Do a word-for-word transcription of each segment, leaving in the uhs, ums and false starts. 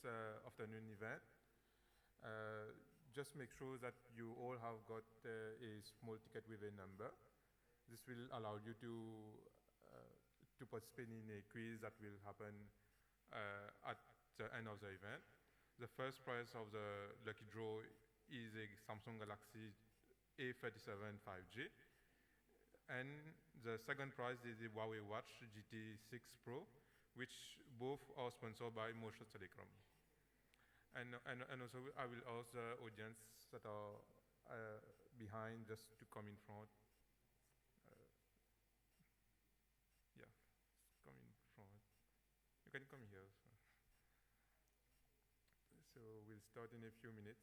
uh, afternoon event. Uh, just make sure that you all have got, uh, a small ticket with a number. This will allow you to, uh, to participate in a quiz that will happen, uh, at the end of the event. The first prize of the lucky draw is a Samsung Galaxy A thirty-seven five G. And the second prize is the Huawei Watch G T six Pro, which both are sponsored by Mauritius Telecom. And, and, and also, I will ask the audience that are, uh, behind just to come in front. Uh, yeah, come in front. You can come here also. So we'll start in a few minutes.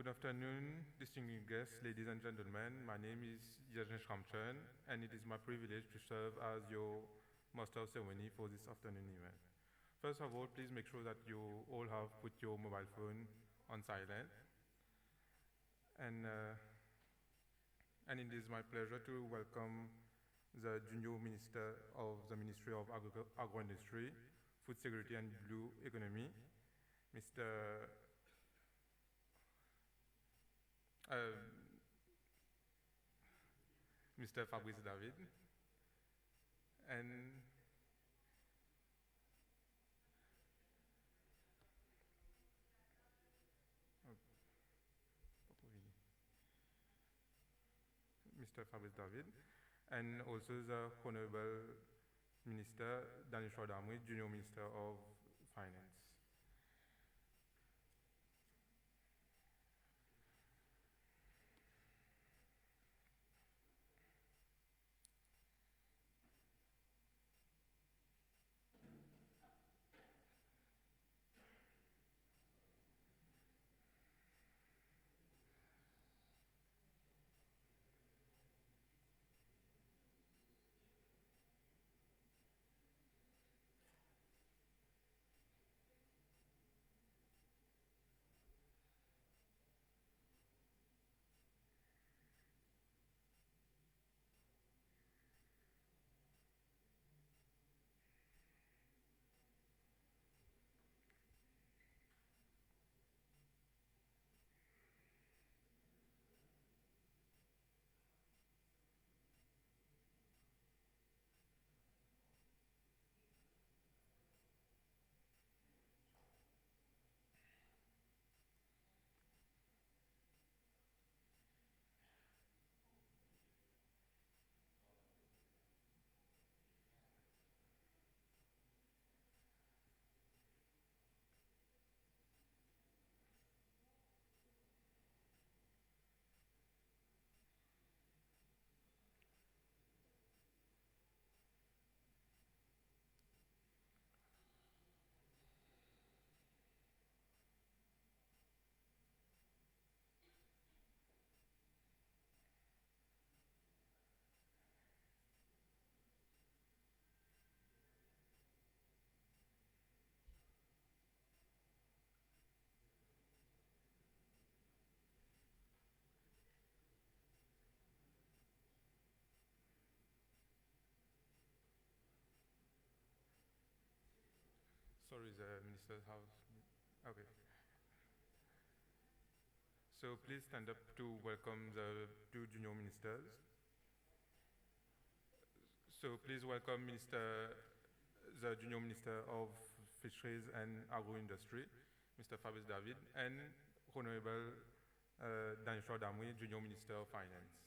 Good afternoon, distinguished guests, ladies and gentlemen. My name is Yajnesh Ramcharan, and it is my privilege to serve as your master of ceremony for this afternoon event. First of all, please make sure that you all have put your mobile phone on silent. And, uh, and it is my pleasure to welcome the Junior Minister of the Ministry of Agri-, Agro-Industry, Food Security and Blue Economy, Mister uh, Mister Fabrice David, and Mister Fabrice David, and also the Honorable Minister Daneshwar Damri, Junior Minister of Finance. Is the minister's house? Okay. So please stand up to welcome the two junior ministers. So please welcome Minister, the junior Minister of Fisheries and Agro-Industry, Mister Fabrice David, and Honorable, uh, Daneshwar Damri, Junior Minister of Finance.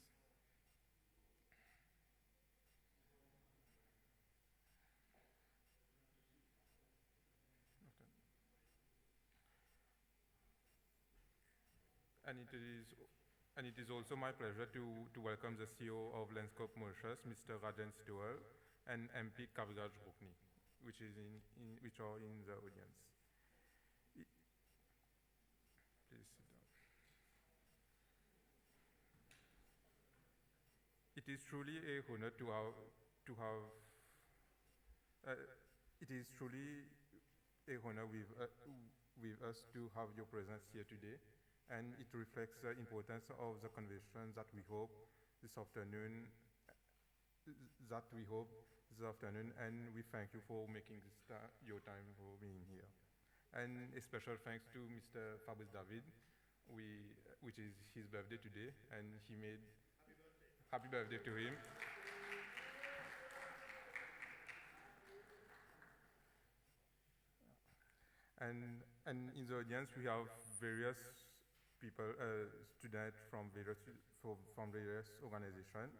Okay. And it is, and it is also my pleasure to, to welcome the C E O of Lenscope Mauritius, Mister Rajen Sitoohal, and M P Kaviraj Rukni, which is in, in, which are in the audience. I-, please sit down. It is truly a honor to have, to have, uh, it is truly a honor with, uh, with us to have your presence here today, and it reflects the importance of the conversation that we hope this afternoon, that we hope this afternoon, and we thank you for making this ti-, your time for being here. And a special thanks to Mister Fabrice David, we, which is his birthday today, and he made, happy birthday to him. And, and in the audience, we have various people, uh, students from various, from, from various organizations,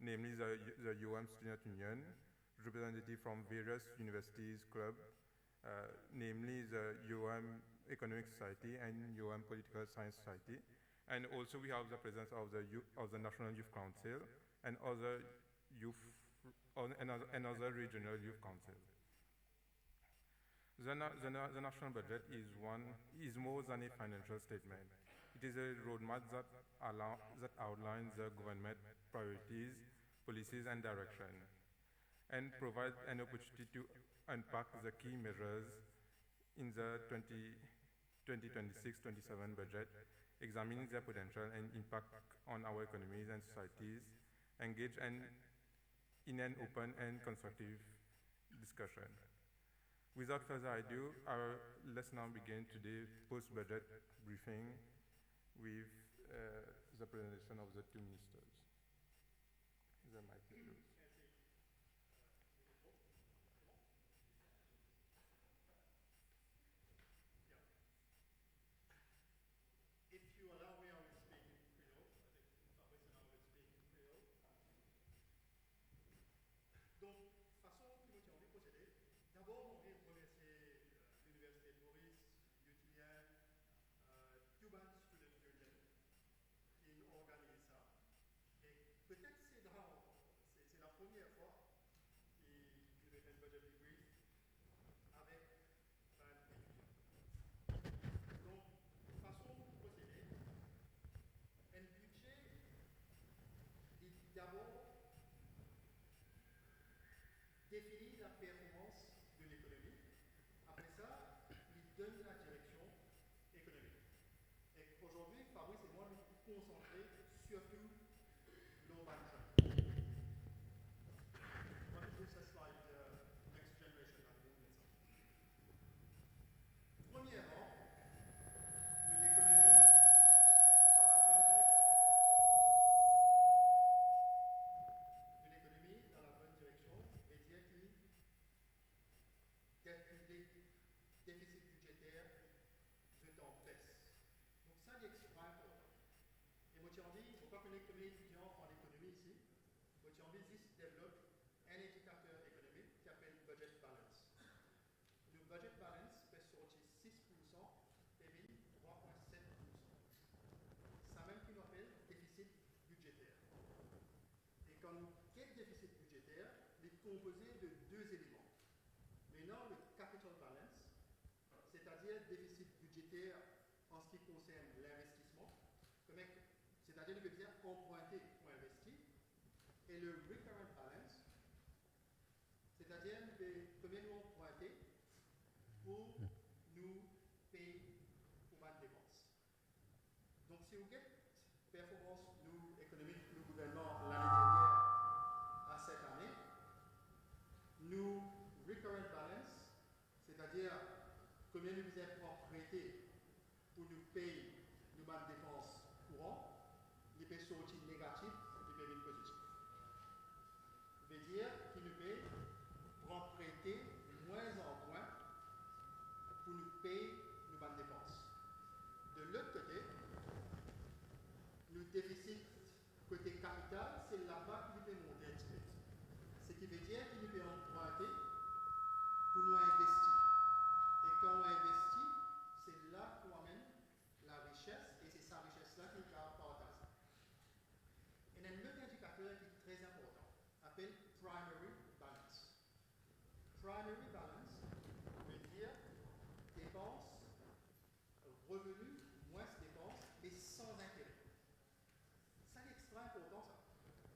namely the, the U O M Student Union, representative from various universities, club, uh, namely the U O M Economic Society and U O M Political Science Society. And also we have the presence of the, U-, of the National Youth Council and other youth, and other, and other regional youth council. The na-, the na-, the national budget is one, is more than a financial statement. It is a roadmap that allow-, that outlines the government priorities, policies and direction, and provide an opportunity to unpack the key measures in the twenty, twenty twenty-six twenty-seven budget, examining their potential and impact on our economies and societies, engage and in an open and constructive discussion. Without further ado, our, let's now begin today's post-budget briefing with, uh, the presentation of the two ministers. The mic is yours. If you allow me, I will speak in Creole. I think Fabrice and I will speak in Creole. Donk, fason ki mo ti anvi prosede, dabor mo anvi remersie, euh, Liniversite Maurice, U T M, euh, tou bann Student Union ki organiz sa. E petet se dan, se, se lapremier fwa ki, ki nou pe fer enn budget debrief avek bann etidian. Donk, fason nou prosede, enn bidze, li dabor defini laperformans de lekonomi, apre sa, li donn ladireksion ekonomik. Ek azordi, Fabrice e mwa, nou konsantre sirtou lor bann zot. Mwa, nou trouv sa slide, euh, Next Generation la, nou met sa. Premierman, nou lekonomi dan labonn direksion. Nou lekonomi dan labonn direksion, vedir ki det piblik, defisit bidzeter, zot an bes. Donk sa, li extra inportan. E mo ti anvi, mo pa kone konbien etidian an ekonomi isi, mo ti anvi zis devlop enn indikater ekonomik ki apel budget balance. Nou budget balance pe sorti sis poursan, pe vinn trwa pwin set poursan. Samem ki nou apel defisit bidzeter. E kan nou get defisit bidzeter, li konpoze de de eleman. Nou ena le capital balance, setadir defisit bidzeter an se ki konsern linvestisman, kouma, setadir nou pe bizin anprinte pou investi, e le recurrent balance, setadir nou pe, kouma nou anprinte pou nou pey pou bann depans. Donk, si ou get performans nou ekonomik nou gouvernman lane dernier a set ane, nou recurrent balance, setadir Premie, nou bizin pran prete pou nou pey nou bann depans kouran, li pe sorti negatif, li pe vinn pozitif. Vedir ki nou pe pran prete mwin an mwin pou nou pey nou bann depans. De lot kote, nou defisit kote kapital, se laba ki li pe monte enn tipe. Seki vedir ki nou pe anprinte pou nou investi. E kan ou investi, se la ki ou amenn larises, e se sa rises la ki ou kapav partaze. Ena enn lot indikater ki tre inportan, apel primary balance. Primary balance vedir depans, reveni mwins depans, me san intere. Sa li extra inportan sa.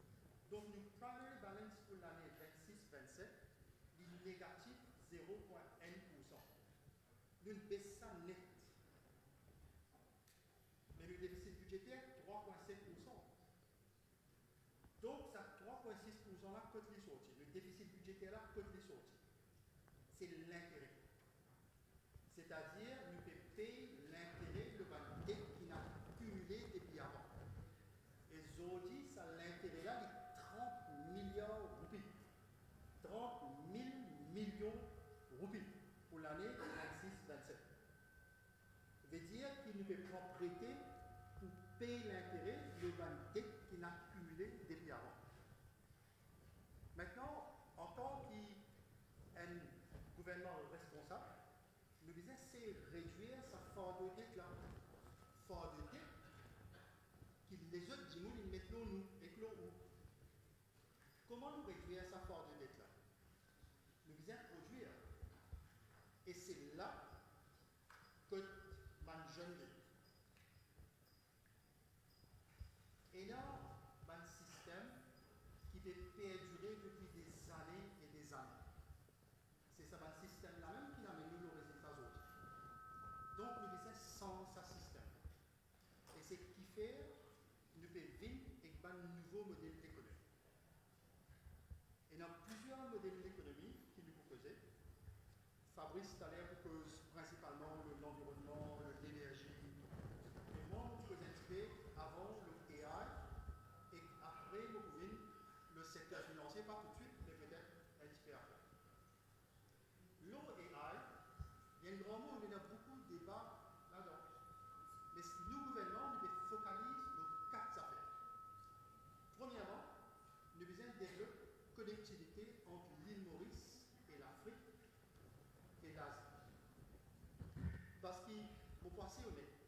Donk nou primary balance pou lane vennsis vennset, li negatif zero pwin enn poursan. Nou bes sa net. Me nou defisit bidzeter trwa pwin sink poursan. Donk sa trwa pwin sis poursan la, kot li sorti? Nou defisit bidzeter la, kot li sorti? Se lintere. Setadir nou pe pey lintere lor bann det ki inn akimile depi avan. E zordi sa lintere la, li trant miliar roupi. Trant mil milion roupi pou lane vennsis vennset. Vedir ki nou pe pran prete pou pey lintere lor bann det ki inn akimile depi avan. Aster, antan ki enn gouvernman responsab, nou bizin sey redwir sa fardo det la. Fardo det ki lezot dimoun inn met lor nou ek lor ou. Kouma nou redwir sa fardo det la? Nou bizin prodwir. E se la kot bann zenn vinn. Ena bann sistem ki pe perdire depi dezane e dezane. Se sa bann sistem la mem ki amenn nou lor rezilta zordi. Donk nou bizin sanz sa sistem. E se kifer nou pe vinn ek bann nouvo model lekonomi. Ena plizier model lekonomi ki nou pou koze. Fabrice taler pou koz prinsipalman lor lanvironnman, lor lenerzi. Me mwa, mo pou koz enn tipe avan lor A I, e apre mo pou vinn lor sekter finansie, pa toutswit, me petet enn tipe apre. Lor A I, li enn gran mo, ena boukou deba ladan. Me nou gouvernman, nou pe fokaliz lor kat zafer. Premierman, nou bizin devlop konektivite ant Lil Moris e Lafrik e Lazi. Parski, mo pou ase onet,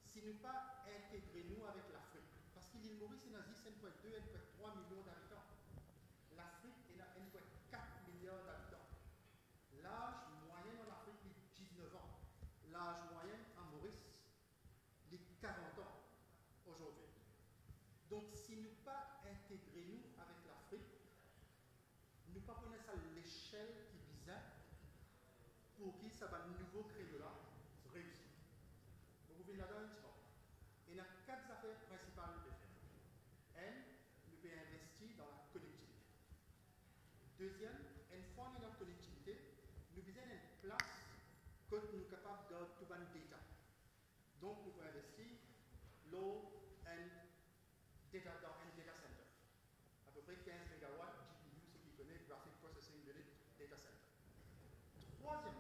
si nou pa integre nou avek Lafrik, parski Lil Moris ena zis enn pwin de, enn pwin trwa milion dabitan. Lafrik ena enn pwin kat miliar dabitan. Laz mwayin an Lafrik, li diznef an. Laz mwayin a Moris, li karant an azordi. Donk, si nou pa integre nou avek Lafrik, nou pa pou ena sa lesel ki bizin pou ki sa bann nouvo kreyo la reisi. Mo pou vinn ladan enn ti mo. Ena kat zafer prinsipal nou pe fer. Enn, nou pe investi dan lakonektivite. Deziem, enn fwa nou ena konektivite, nou bizin enn plas kot nou kapav gard tou bann data. Donk, nou pou investi lor enn data, dan enn data center. Apepre kinz megawatt, G P U, seki kone, Graphic Processing Unit, data center. Trwaziem,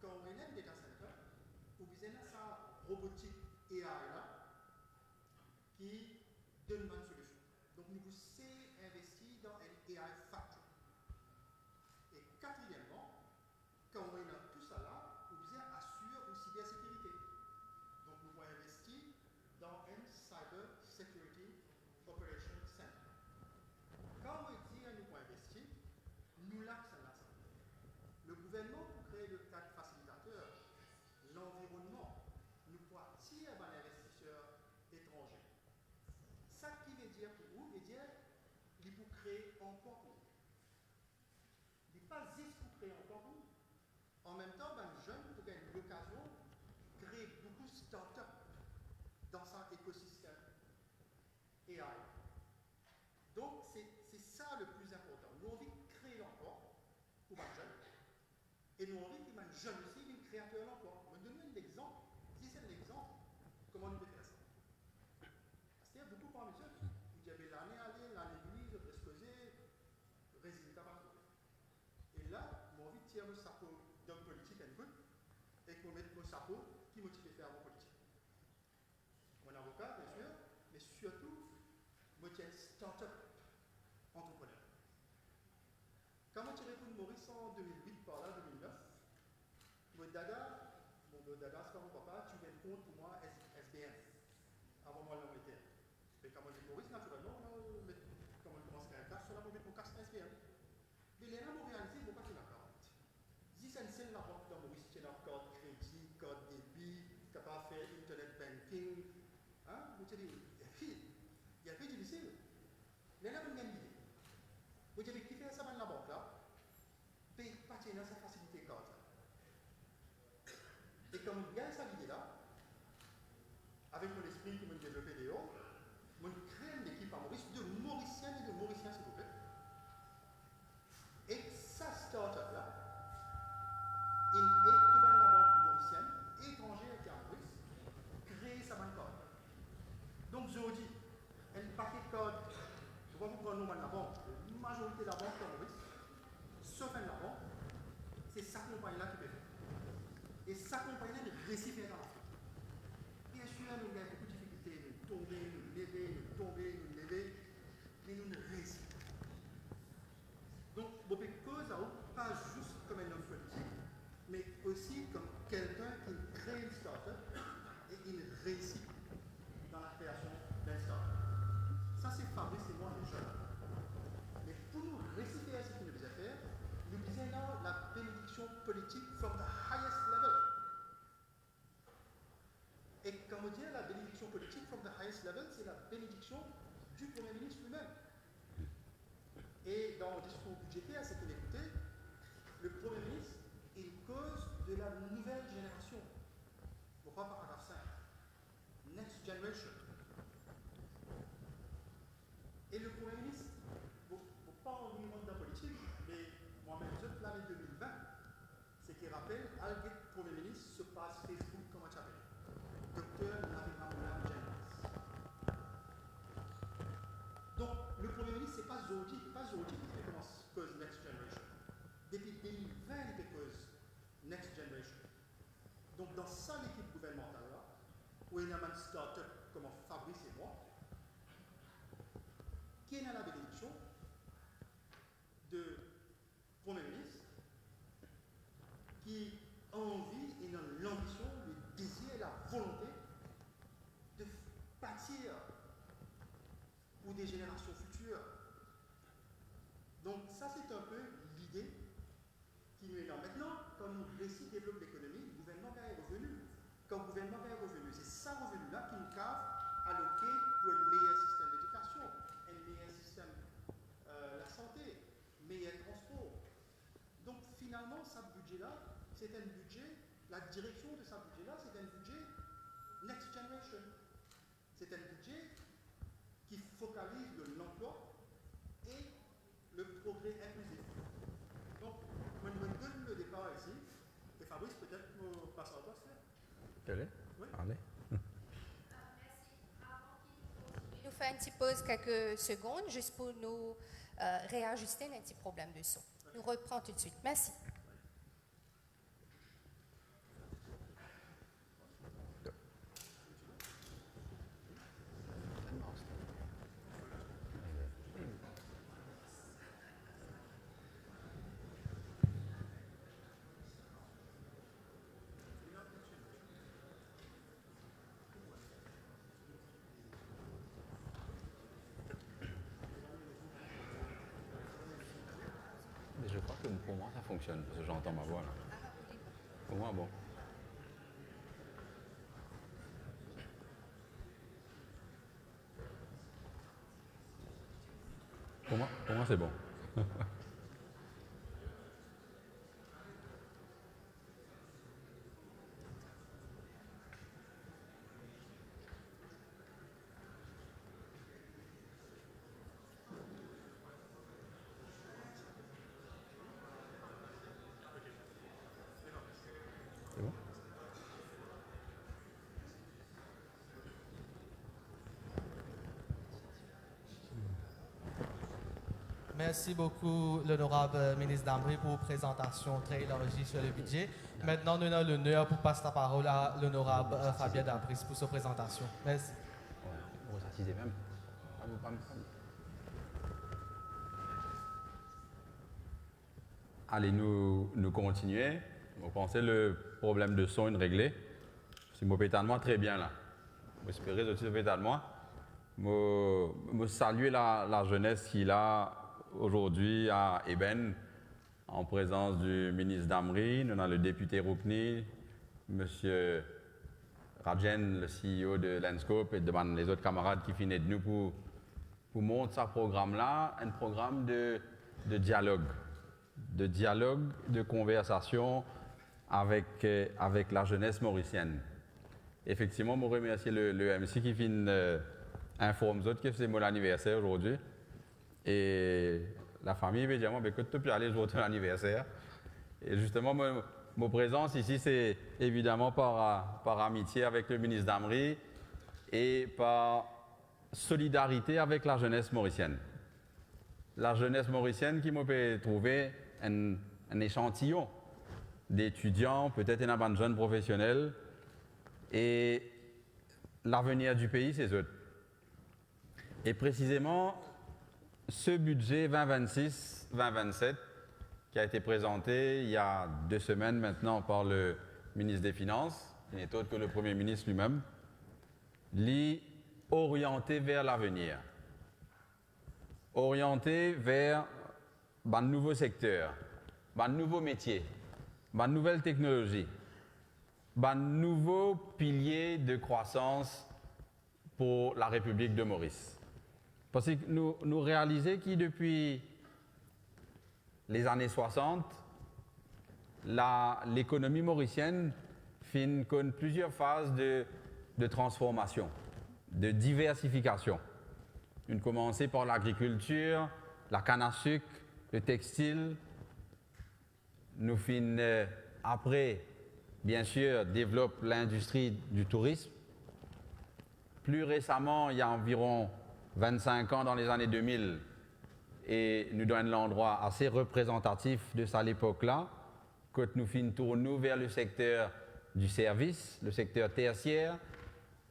kan ou ena enn data center, ou bizin ena sa robotik A I la ki donn bann solision. Donk, nou pou sey investi dan enn A I factory. E katriyemman, kan ou ena tousala, ou bizin asir ou sibersekirite. Donk, nou pou investi dan enn Cyber Security Operation Center. Kan mo dir nou pou investi, nou la pou sa larzan. Legouvernman pou kree le kad fasilitater, lanvironnman, nou pou atir bann investiser etranze. Sa ki vedir pou ou, vedir li pou kree anplwa pou ou. Li pa zis pou kree anplwa pou ou. An mem tan, bann zenn pou gagn lokazion kree boukou startup dan sa ekosistem A I. Donk, se, se sa le pli inportan. Nou anvi kree lanplwa pou bann zenn, e nou anvi ki bann zenn osi vinn Kreater lanplwa. Mo donn enn lexanp, zis enn lexanp, kouma nou pe fer sa. Aster, boukou parmi zot, ou dir, be lane ale, lane vini, zot res koze, rezilta pa trouve. E la, mo anvi tir mo sapo dom politik enn kout, ek mo met mo sapo ki mo ti pe fer avan politik. Mo avoka, bien sir, me sirtou, mo ti enn startup antreprener. Kan mo ti retourn Moris an de mil wit par la, de mil nef, mo dada, bon, mo dada, se pa mo papa, ti ouvrir enn kont pou mwa S-, S B M, avan mo al Langleter. Me kan mo vinn Moris, natirelman, mo met, kan mo koumans gagn kas, so la mo met mo kas dan S B M. Me lerla mo realize mo pa ti ena kart. Zis enn sel labank dan Moris ti ena kart kredi, kart debi, kapav fer internet banking. Hein? Mo ti dir, li enpe difisil. Lerla mo gagn lide. Mo dir, be kifer sa bann labank la pe pa ti ena sa fasilite kart la? E kan mo gagn sa lide la, avek mo lespri ki mo devlope deor, mo kre enn lekip a Moris, de Morisien e de Morisien, silvouple. Ek sa startup la, inn ed tou bann labank morisienn, etranze ki a Moris, kree sa bann kart. Donk, zordi, enn paket kart, mo pa pou pran nom bann labank, mazorite labank ki a Moris, sof enn labank, se sa konpagni la ki pe fer. E sa konpagni la, li resi fer dan Lafrik. Bien sir, nou gagn boukou difikilte, nou tonbe, nou leve, nou tonbe, nou leve, me nou resi. Donk, mo pe koz ar ou pa zis kouma enn om politik, me osi kouma kelkenn ki kre enn startup e inn resi dan lakreasion d'enn startup. Sa se Fabrice e mwa, nou zenn. Me pou nou resi fer seki nou bizin fer, nou bizin ena labenediksion politik from the highest level. E kan mo dir labenediksion politik from the highest level, se labenediksion di Premie Minis limem. E dan diskour bidzeter, seki nou ekoute, le Premie Minis, li koz de la nouvel zenerasion. Mo krwar paragraf sink. Next generation. E le Premie Minis, mo, mo pa anvi rant dan politik, me mwa mem zot lane de mil vin, seki rapel, al get Premie Minis so paz Facebook, kouma ti apele, Dokter Navina Molam Jennings. Donk, le Premie Minis, se pa zordi, pa zordi ki li pe koumans koz next generation. Depi de mil vin, li pe koz next generation. Donk, dan sa lekip gouvernmantal la, ou ena bann startup kouma Fabrice e mwa, ki ena labenediksion de Premie Minis, ki anvi, ena lanbision, le dezir, lavolonte de batir pou de zenerasion fitir. Donk, sa se enn pe lide ki nou ena. Aster, kan nou resi devlop lekonomi, gouvernman gagn reveni. Kan gouvernman gagn reveni, se sa reveni la ki nou kapav aloke pou enn meyer sistem ledikasion, enn meyer sistem, euh, lasante, meyer transpor. Donk, finalman, sa bidze la, se enn bidze, ladireksion de sa bidze la, se enn bidze next generation. Se enn bidze ki fokaliz lor lanplwa e le progre inklizif. Donk, mo, mo donn le depar isi, e Fabrice, petet mo pas ar twa, si. Allez. Oui. Allez. Nou fer enn ti poz kelke segond, zis pou nou, euh, reaziste, ena enn ti problem de son. Nou repran toutswit. Mersi. Mais je crois que pour moi, ça fonctionne, parce que j'entends ma voix, là. Pour moi, bon. Pour moi, pour moi, c'est bon. Merci beaucoup, l'honorable ministre Damry, pour présentation très élargie sur le budget. Maintenant, nous avons l'honneur pour passer la parole à l'honorable, euh, Fabien Dabris pour sa présentation. Merci. Bon, sa ti se mem. Ale, nou, nou kontinie. Mo panse le problem de son inn regle. Si mo pe tann mwa tre bien la. Mo espere zot osi zot pe tann mwa. Mo, mo salie la, lazenes ki la azordi a Eben, an prezans di minis Damry, nou ena le depite Roukni, misie Rajen, le C E O de Landscope, e de bann lezot kamarad ki finn ed nou pou, pou mont sa program la, enn program de, de dialog, de dialog, de konversasion avek, eh, avek lazenes morisienn. Efektivman, mo remersie le, le M C ki finn, eh, inform zot ki se mo laniverser azordi. E lafami pe dir mwa, "Be kot to pe ale zour to laniverser?" E zisteman, mo, mo prezans isi, se evidaman par, par amitie avek le minis Damry e par solidarite avek lazenes morisienn. Lazenes morisienn ki mo pe trouve enn, enn echantiyon de etidian, petet ena bann zenn profesionel, e lavenir di pei, se zot. E presizeman, se bidze vin vinn-sis, vin vinn-set, ki a ete prezante il y a deux semaines maintenant par le ministre des Finances, qui n'est autre que le Premier ministre lui-même, li oriante ver lavenir, oriante ver bann nouvo sekter, bann nouvo metie, bann nouvel teknolozi, bann nouvo pilie de krwasans pou Larepiblik de Moris. Parski nou, nou realize ki depi lezane swasant, la, lekonomi morisienn finn konn plizier faz de, de transformasion, de diversifikasion. Nou'nn koumanse par lagrikiltir, lakann a sik, le tekstil, nou finn, eh, apre, bien sir, devlop lindistri di tourism. Pli resaman, il y a environ vingt-cinq ans, dan lezane de mil, e nou dan enn landrwa ase reprezantatif de sa lepok la, kot nou finn tourn nou ver le sekter di servis, le sekter tersier,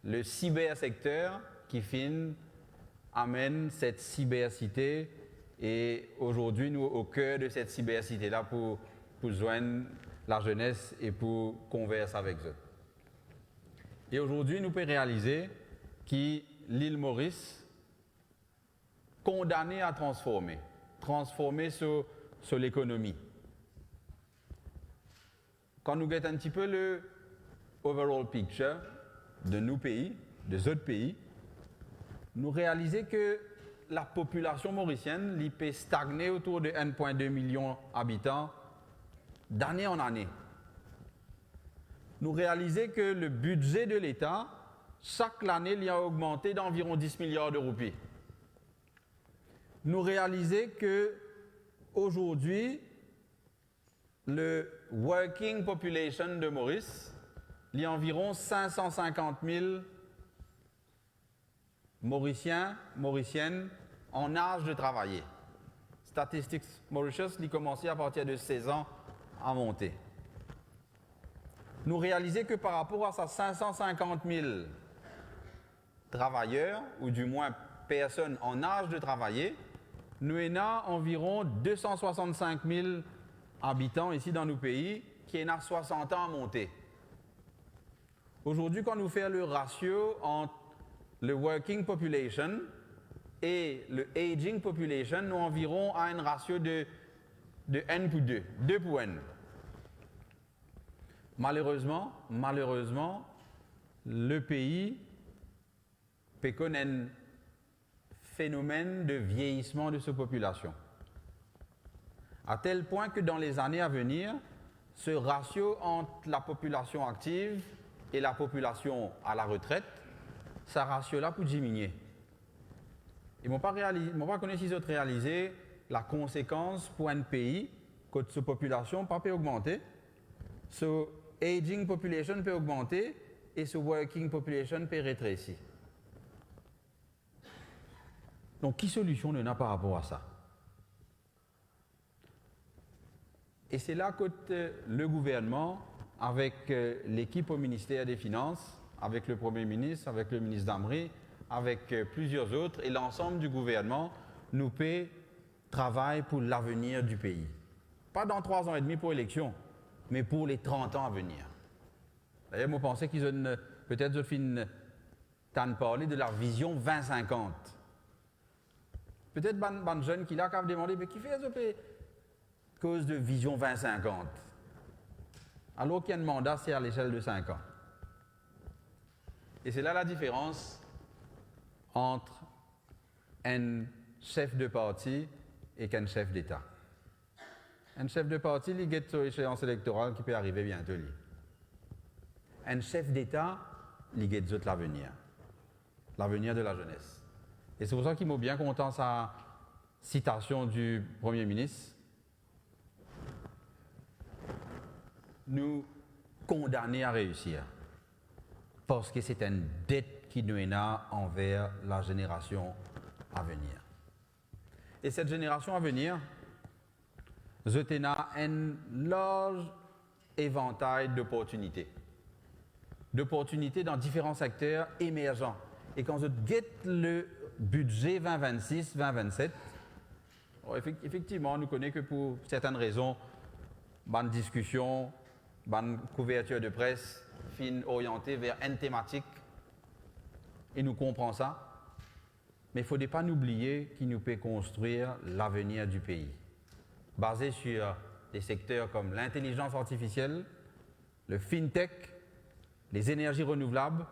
le sibersekter ki finn amenn set sibersite, e azordi nou o ker de set sibersite la pou, pou zwenn lazenes e pou konvers avek zot. E azordi nou pe realize ki Lil Moris kondane a transforme, transforme so, so lekonomi. Kan nou get enn tipe le overall picture de nou pei, de zot pei, nou realize ke lapopilasion morisienn, li pe stagne otour de enn pwin de milion abitan dane an ane. Nou realize ke le bidze de Leta, sak lane, li a ogmante d'anviron dis miliar de roupi. Nou realize ke azordi, le working population de Maurice, li anviron sink san sinkant mil Morisien, Morisienn an az de travaye. Statistics Mauritius, li koumanse apartir de sez an a monte. Nou realize ke par rapor a sa sink san sinkant mil travayer, ou dimwin personn an az de travaye, nou ena anviron de san swasant-sink mil abitan isi dan nou pei ki ena swasant an a monte. Azordi, kan nou fer le rasio ant le working population e le aging population, nou anviron a enn rasio de, de enn pou de, de pou enn. Malerezman, malerezman, le pei pe konn enn fenomenn de vieyisman de so popilasion. A tel pwin ke dan lezane a venir, se rasio ant lapopilasion aktiv e lapopilasion a laretret, sa rasio la pou diminie. E mo pa reali-, mo pa kone si zot realize lakonsekans pou enn pei kot so popilasion pa pe ogmante, so aging population pe ogmante e so working population pe retresi. Donk, ki solision nou ena par rapor a sa? E se la kot, euh, le gouvernman, avek, euh, lekip o Minister de Finans, avek le Premie Minis, avek le Minis Damry, avek, euh, plizier zot e lansam di gouvernman, nou pe travay pou lavenir di pei. Pa dan trwa an edmi pou eleksion, me pou le trant an a venir. Dayer, mo panse ki zot, petet zot finn tann parle de la vizion vin sinkant. Petet bann, bann zenn ki la kav demande, "Me kifer zot pe koz de vizion vin sinkant, alor ki enn manda se a lesel de sink an?" E se la la diferans ant enn sef de parti ek enn sef deta. Enn sef de parti, li get so eseans elektoral ki pe arive biento li. Enn sef deta, li get zot lavenir. Lavenir de la zenes. E se pou sa ki mo bien kontan sa sitasion di Premie Minis. Nou kondane a reisir, parski se enn det ki nou ena anver la zenerasion a venir. E set zenerasion a venir, zot ena enn larz evantay doportinite. Doportinite dan diferan sekter emerzan. E kan zot get le bidze vin vinn-sis, vin vinn-set, bon, efek-, efektivman, nou kone ke pou sertenn rezon, bann diskision, bann kouvertir de pres finn oriante ver enn tematik, e nou konpran sa. Me fode pa nou bliye ki nou pe konstrir lavenir di pei, baze sir de sekter kom lintelizans artifisiel, le fintech, lezenerzi renouvlab,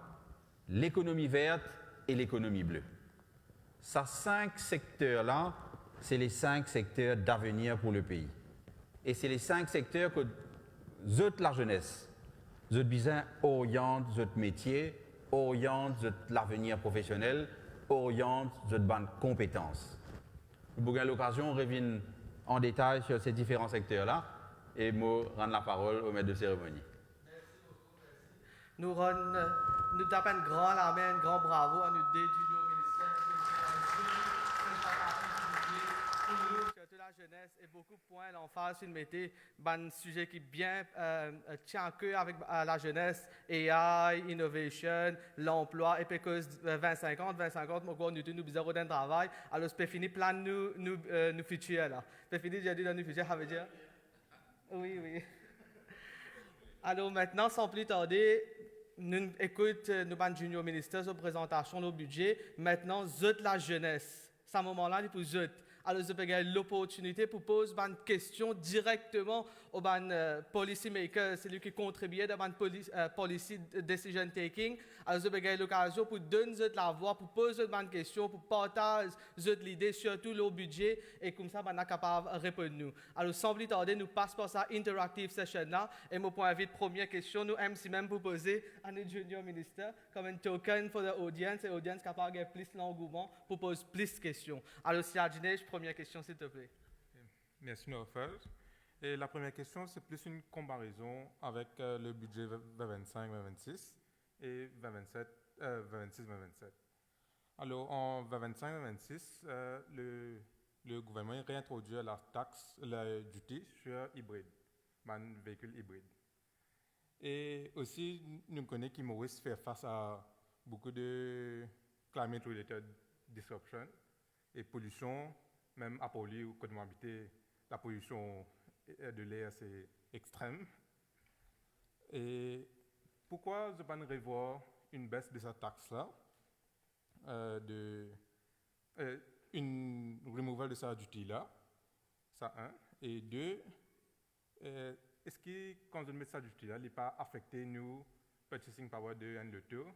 lekonomi vert e lekonomi ble. Sa sink sekter la, se le sink sekter davenir pou le pei. E se le sink sekter kot zot lazenes, zot bizin oriant zot metie, oriant zot lavenir profesionel, oriant zot bann konpetans. Nou pou gagn lokazion revinn an detay sir se diferan sekter la, e mo rann laparol o met de seremoni. Nou rann, nou tap enn gran lame, enn gran bravo a nou de junior minister, sirtou lazenes, e boukou pwin lanfaz finn mete bann size ki bien, euh, tien a ker avek, euh, lazenes, A I, innovation, lanplwa, e pe koz, euh, vin sinkant, vin sinkant, mo krwar nou tou nou bizin rod enn travay, alor pe fini plan nou, nou, euh, nou fitir la. Pe fini dir nou dan nou fitir, savedir? Wi, wi. Alor, mintnan, san pli tarde, nou ekout, euh, nou bann junior minister, zot prezantasion lor bidze. Mintnan, zot lazenes, sa moman la, li pou zot. Alor, zot pe gagn loportinite pou poz bann kestion direkteman o bann, euh, policy makers, seki kontribie dan bann poli-, euh, policy decision taking. Alor, zot pe gagn lokazion pou donn zot lavwa, pou poz zot bann kestion, pou partaz zot lide, sirtou lor bidze, e koumsa, bann la kapav reponn nou. Alor, san pli tarde, nou pas par sa interactive session la, e mo pou invit premie kestion nou M C mem pou poze a nou junior minister, kom enn token for the audience, e audience kapav gagn plis langouman pou poz plis kestion. Alor, Siya Dinesh, premie kestion, silteple. Merci, Norfaz. Et la première question, c'est plus une comparaison avec, euh, le budget vingt vingt-cinq, vingt vingt-six et vingt vingt-sept, euh, vingt vingt-six, vingt vingt-sept. Alors, en vingt vingt-cinq, vingt-six, euh, le, le gouvernement réintroduit la taxe, le duty sur hybride, bann véhicule hybride. E osi, nou kone ki Moris fer fas a boukou de climate-related disruption e polision, mem apre li, kot mo abite, lapolision de ler se extrem. E poukwa zot pa'nn revwar enn bes de sa tax la, euh, de, euh, enn removal de sa duty la, sa enn. E de, euh, eski kan zot met sa duty la, li pa afekte nou purchasing power de enn loto,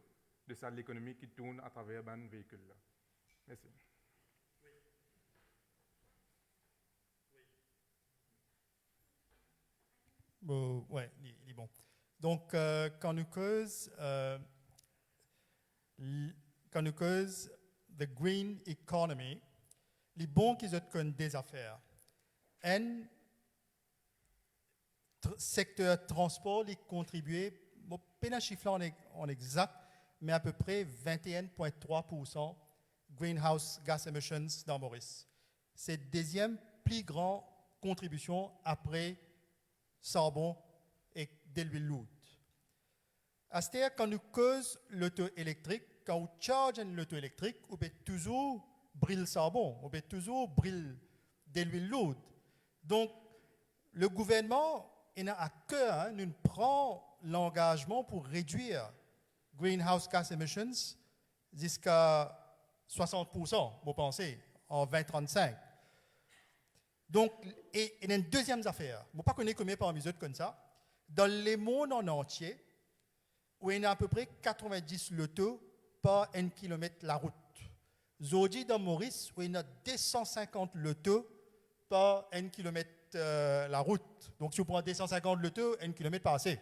de sa lekonomi ki tourn atraver bann veikil la? Mersi. Bon, ouais, li, li bon. Donk, euh, kan nou koz, euh, li, kan nou koz the green economy, li bon ki zot konn de zafer. Enn, tr-, sekter transpor, li kontribie, mo pena sif la an ex-, an exakt, me apepre vingt et un point trois pour cent greenhouse gas emissions dan Moris. Se deziem pli gran kontribision apre sarbon ek delwil lourd. Aster, kan nou koz loto elektrik, kan ou charge enn loto elektrik, ou pe touzour bril sarbon, ou pe touzour bril delwil lourd. Donk, le gouvernman ena a ker, hein, nou pran langazman pou redwir greenhouse gas emissions ziska swasant poursan, mo panse, an vin trannsink. Donk, e, e enn deziem zafer, mo pa kone konbien parmi zot konn sa, dan lemond an antie, ou ena apepre katrevin-dis loto par enn kilomet larout. Zordi, dan Moris, ou ena de san sinkant loto par enn kilomet, eh, larout. Donk, si ou pran de san sinkant loto, enn kilomet pa ase.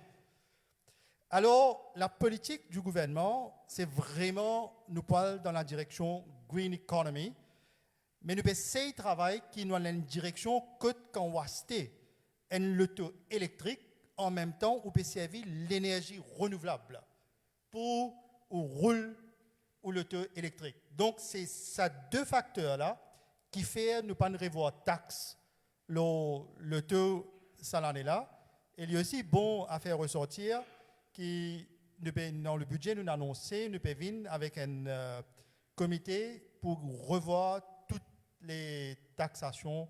Alor, la politik di gouvernman, se vreman nou pou al dan la direksion green economy, me nou pe sey travay ki nou al dan enn direksion kot kan ou aste enn loto elektrik, an mem tan ou pe servi lenerzi renouvlab pou ou roul ou loto elektrik. Donk, se sa de fakter la ki fer nou pa'nn revwar tax lor loto sa lane la. E li osi bon a fer resortir ki nou pe, dan le bidze nou anonse, nou pe vinn avek enn, eh, komite pou revwar tou le taxasion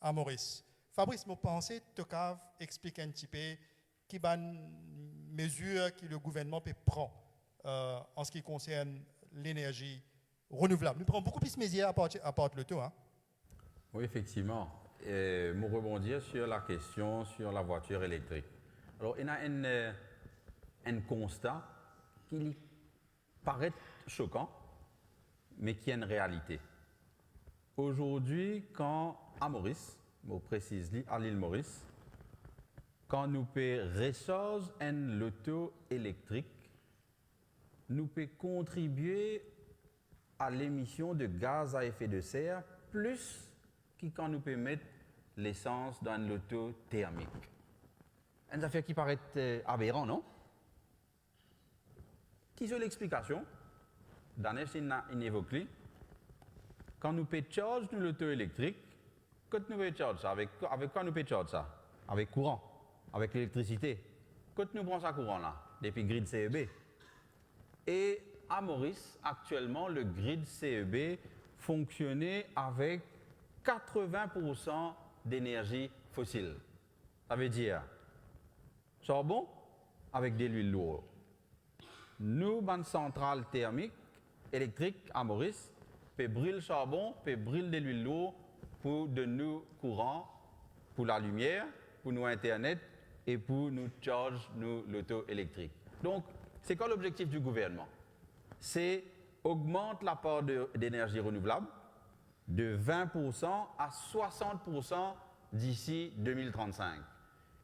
a Moris. Fabrice, mo panse to kav explik enn tipe ki bann mezir ki le gouvernman pe pran, eh, an se ki konsern lenerzi renouvlab. Nou pran boukou plis mezir apar, apar loto, hein. Oui, effectivement. Euh, mo rebondir sur la question sur la voiture électrique. Alors, il y a un, euh, un constat qui paraît choquant, mais qui est une réalité. Aujourd'hui, quand à Maurice, mo presiz li, a Lil Moris, kan nou pe resarz enn loto elektrik, nou pe kontribie a lemision de gaz a efe de ser plis ki kan nou pe met lesans dan enn loto termik. Enn zafer ki paret, eh, aberan, non? Ki so lexplikasion? Danesh inn, inn evok li. Kan nou pe charge nou loto elektrik, kot nou pe charge sa? Avek, avek kwa nou pe charge sa? Avek kouran, avek lelektrisite. Kot nou pran sa kouran la? Depi grid C E B. E a Moris, aktielman, le grid C E B fonksione avek katrevin poursan denerzi fosil. Savedir, sarbon avek delwil lour. Nou bann santral termik, elektrik a Moris, pe bril sarbon, pe bril delwil lour pou donn nou kouran, pou lalimier, pou nou internet e pou nou charge nou loto elektrik. Donk, se kwa lobzektif di gouvernman? Se ogmant lapar de, denerzi renouvlab de vin poursan a swasant poursan disi de mil trannsink.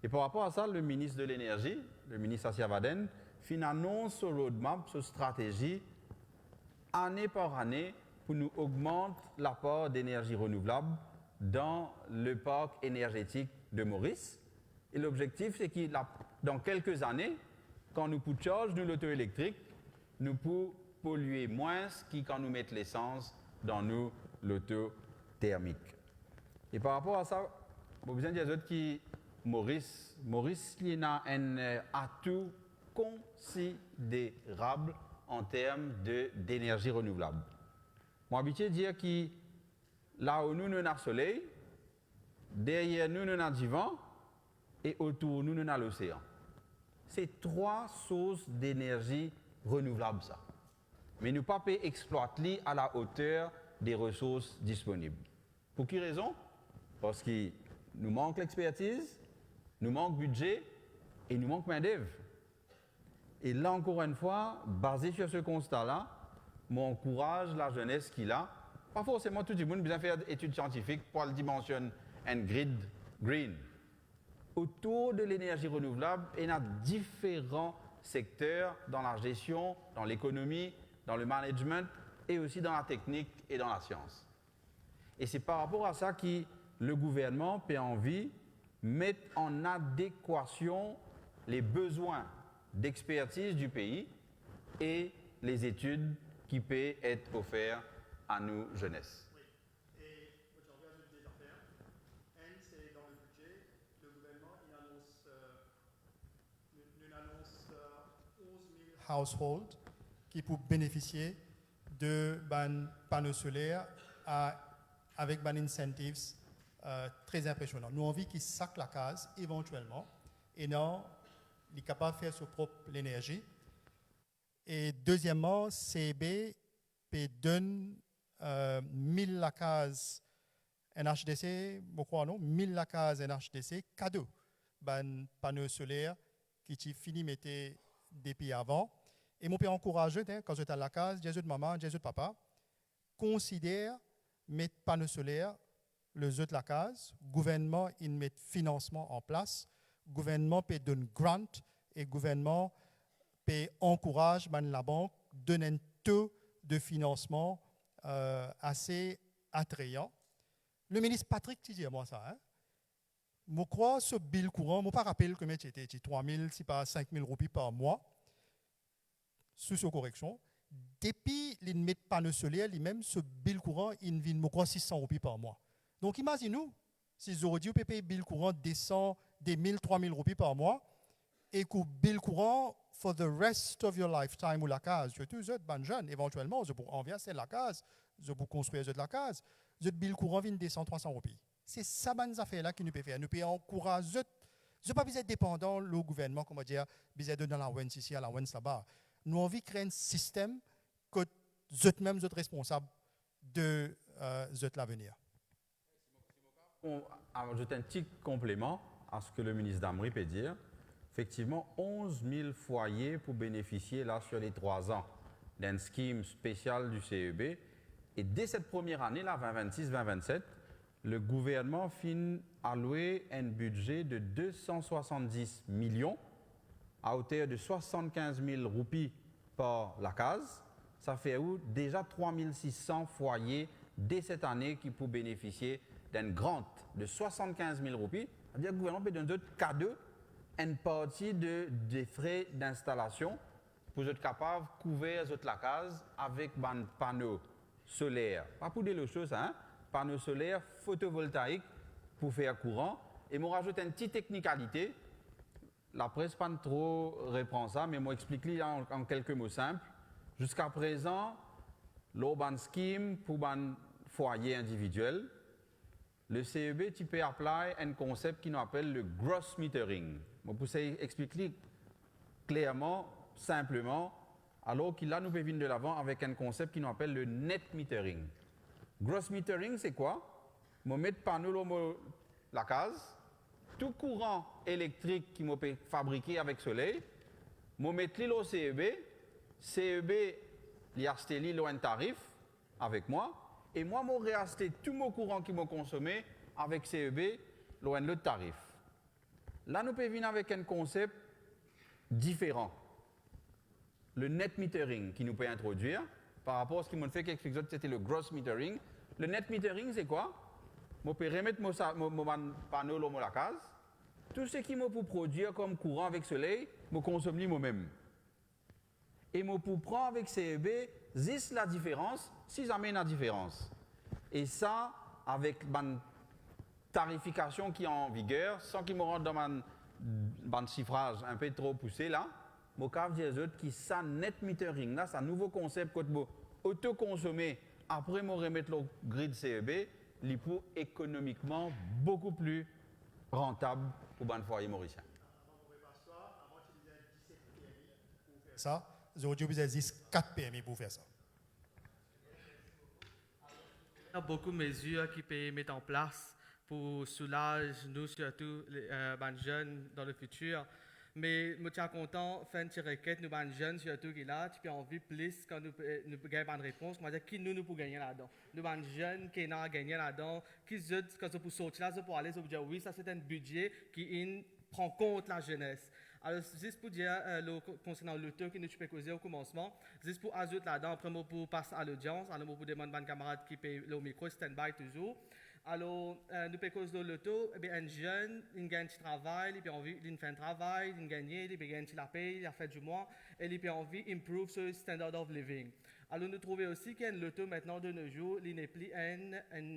E par rapor a sa, le minis de lenerzi, le minis Assia Vadehn, finn anons so roadmap, so stratezi, ane par ane, pou nou ogmant lapar denerzi renouvlab dan le park enerzetik de Moris. E lobzektif, se ki la, dan kelke zane, kan nou pou charge nou loto elektrik, nou pou polie mwins ki kan nou met lesans dan nou loto termik. E par rapor a sa, mo bizin dir zot ki Moris, Moris, li ena enn, eh, atou konsiderab an term de, denerzi renouvlab. Mo abitie dir ki lao nou, nou ena soley, deryer nou, nou ena divan, e otour nou, nou ena losean. Se trwa sours denerzi renouvlab sa. Me nou pa pe explwat li a la oter de resours disponib. Pou ki rezon? Parski nou mank lexpertiz, nou mank bidze e nou mank mindev. E la, ankor enn fwa, baze sur se konsta la, mo ankouraz lazenes ki la, pa forseman tou dimoun bizin fer etid siantifik pou al dimansionn enn grid green. Otour de lenerzi renouvlab, ena diferan sekter dan lazesion, dan lekonomi, dan le management e osi dan lateknik e dan lasians. E se par rapor a sa ki le gouvernman pe anvi met an adekwasion le bezwin dexpertiz di pei e lezetid ki pe et ofer a nou zenes. Wi. E mo ti anvi azout de zafer. Enn, se dan le bidze, le gouvernman, li anons household ki pou benefisie de bann pano soler a, avek bann incentives, euh, tre inpresionan. Nou anvi ki sak lakaz, evantielman, ena, li kapav fer so prop lenerzi. E dezieman, C E B pe donn, euh, mil lakaz N H D C, mo krwar non, mil lakaz N H D C kado bann pano soler ki ti fini mete depi avan. E mo pe ankouraz zot, hein, kan zot al lakaz, dir zot mama, dir zot papa, konsider met pano soler lor zot lakaz, gouvernman inn met finansman an plas, gouvernman pe donn grant e gouvernman pe ankouraz bann labank donn enn to de finansman, euh, ase atrayan. Leminis Patrick ti dir mwa sa, hein. Mo krwar so bil kouran, mo pa rapel komie ti ete, ti trwa mil, sipa sink mil roupi par mwa, sou so koreksion. Depi li met pano soler, limem, so bil kouran inn vinn, mo krwar, sis san roupi par mwa. Donk, imazinn ou, si zordi ou pe pey bil kouran de san, de mil, trwa mil roupi par mwa, e ki ou bil kouran for the rest of your lifetime ou lakaz, sirtou zot, bann zenn, evantielman, zot pou anvi aste lakaz, zot pou konstrir zot lakaz, zot bil kouran vinn de san, trwa san roupi. Se sa bann zafer la ki nou pe fer. Nou pe ankouraz zot. Zot pa bizin depandan lor gouvernman, kouma dir, bizin donn allowance isi, allowance laba. Nou anvi kree enn sistem kot zot mem zot responsab de, euh, zot lavenir. Bon, azout enn ti konpleman a seki leminis Damry pe dir. Efektivman, onz mil fwaye pou benefisie la, sir le trwa an, dan enn skim spesial di C E B. E de set premie ane la, vin vinn sis, vin vinn set, le gouvernman finn aloue enn bidze de de san swasann-dis milion, a oter de swasann-kinz mil roupi par lakaz. Sa fer ou deza trwa mil sis san fwaye de set ane ki pou benefisie d'enn grant de swasann-kinz mil roupi. Savedir gouvernman pe donn zot kado enn parti de, de fre d'instalasion pou zot kapav kouver zot lakaz avek bann pano soler. Pa pou delo so sa, hein? Pano soler fotovoltaik pou fer kouran. E mo razout enn ti teknikalite. Lapres pa'nn tro repran sa, me mo explik li an, an kelke mo sinp. Ziska prezan, lor bann skim pou bann fwaye individiel, le C E B ti pe apply enn konsep ki nou apel le gross metering. Mo pou sey explik li klerman, sinpleman, alor ki la nou pe vinn delavan avek enn konsep ki nou apel le net metering. Gross metering, se kwa? Mo met pano lor mo lakaz, tou kouran elektrik ki mo pe fabrike avek soley, mo met li lor C E B, C E B, li aste li lor enn tarif avek mwa, e mwa, mo reaste tou mo kouran ki mo konsome avek C E B lor enn lot tarif. La, nou pe vinn avek enn konsep diferan. Le net metering ki nou pe introdwir, par rapor a seki mo'nn fek explik zot, sete le gross metering. Le net metering, se kwa? Mo pe remet mo sa, mo, mo bann pano lor mo lakaz. Tou seki mo pou prodwir kom kouran avek soley, mo konsom li momem. E mo pou pran avek C E B zis ladiferans, si zame ena diferans. E sa, avek bann tarifikasion ki an viger, san ki mo rant dan bann, bann sifraz inpe tro pouse la, mo kav dir zot ki sa net metering la, sa nouvo konsep kot mo otokonsome, apre mo remet lor grid C E B, li pou ekonomikman boukou pli rantab pou bann fwaye morisien. Sa, zordi ou bizin zis kat permi pou fer sa. Ena boukou mezir ki pe met an plas pou soulaz nou, sirtou, eh, bann zenn dan lefitir. Me mo ti a kontan fer enn ti reket, nou bann zenn sirtou ki la, ti pe anvi plis kan nou pe, nou pe gagn bann repons, koumadir ki nou, nou pou gagne ladan. Nou bann zenn ki ena a gagne ladan, ki zot, kan zot pou sorti la, zot pou ale, zot pou dir, wi, sa se enn bidze ki inn pran kont lazenes. Alor, zis pou dir, eh, lor, konsernan loto ki nou ti pe koze o koumansman, zis pou azout ladan, apre mo pou pas a lodians, alor mo pou demann bann kamarad ki pe lor mikro, standby touzour. Alor, eh, nou pe koz lor loto, ebe, enn zenn, linn gagn ti travay, li pe anvi, linn fer enn travay, linn gagne, li pe gagn ti lapey, lafer dimwa, e li pe anvi improve so standard of living. Alor nou trouve osi ki enn loto aster de nos jours, li nepli enn, enn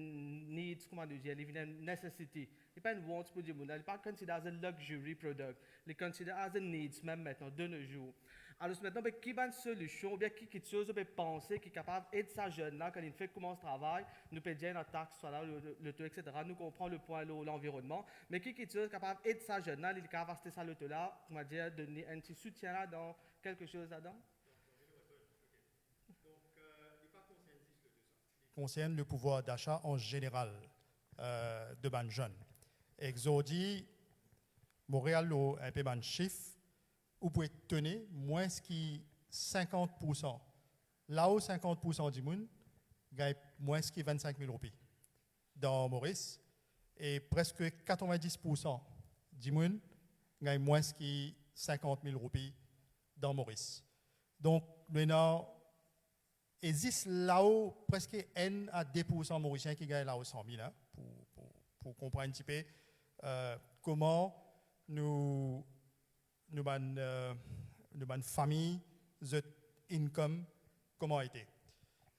needs, kouma nou dir, li vinn enn necessity. Li pa enn wants pou dimoun, li pa consider as a luxury product, li consider as a needs mem aster de nos jours. Alor aster, be ki bann solision oubien ki kiksoz nou pe panse ki kapav ed sa zenn la, kan li fek koumans travay, nou pe dir ena tax, swa la, le, le, loto, et cetera. Nou konpran lepwin lor lanvironnman, me ki kiksoz kapav ed sa zenn la, li kapav aste sa loto la, kouma dir, donn li enn ti soutien ladan, kelke soz ladan? Konsern le pouvwar dasa an zeneral, euh, de bann zenn. Ek zordi, mo al lor enpe bann sif, ou pou etone, mwins ki sinkant poursan, lao sinkant poursan dimoun gagn mwins ki vennsenk mil roupi dan Moris, e preske katrevin-dis poursan dimoun gagn mwins ki sinkant mil roupi dan Moris. Donk, nou ena, e zis lao, preske enn a de poursan Morisien ki gagn lao san mil, hein, pou, pou, pou konpran enn tipe, euh, kouma nou, nou bann, euh, nou bann fami, zot income, kouma ete.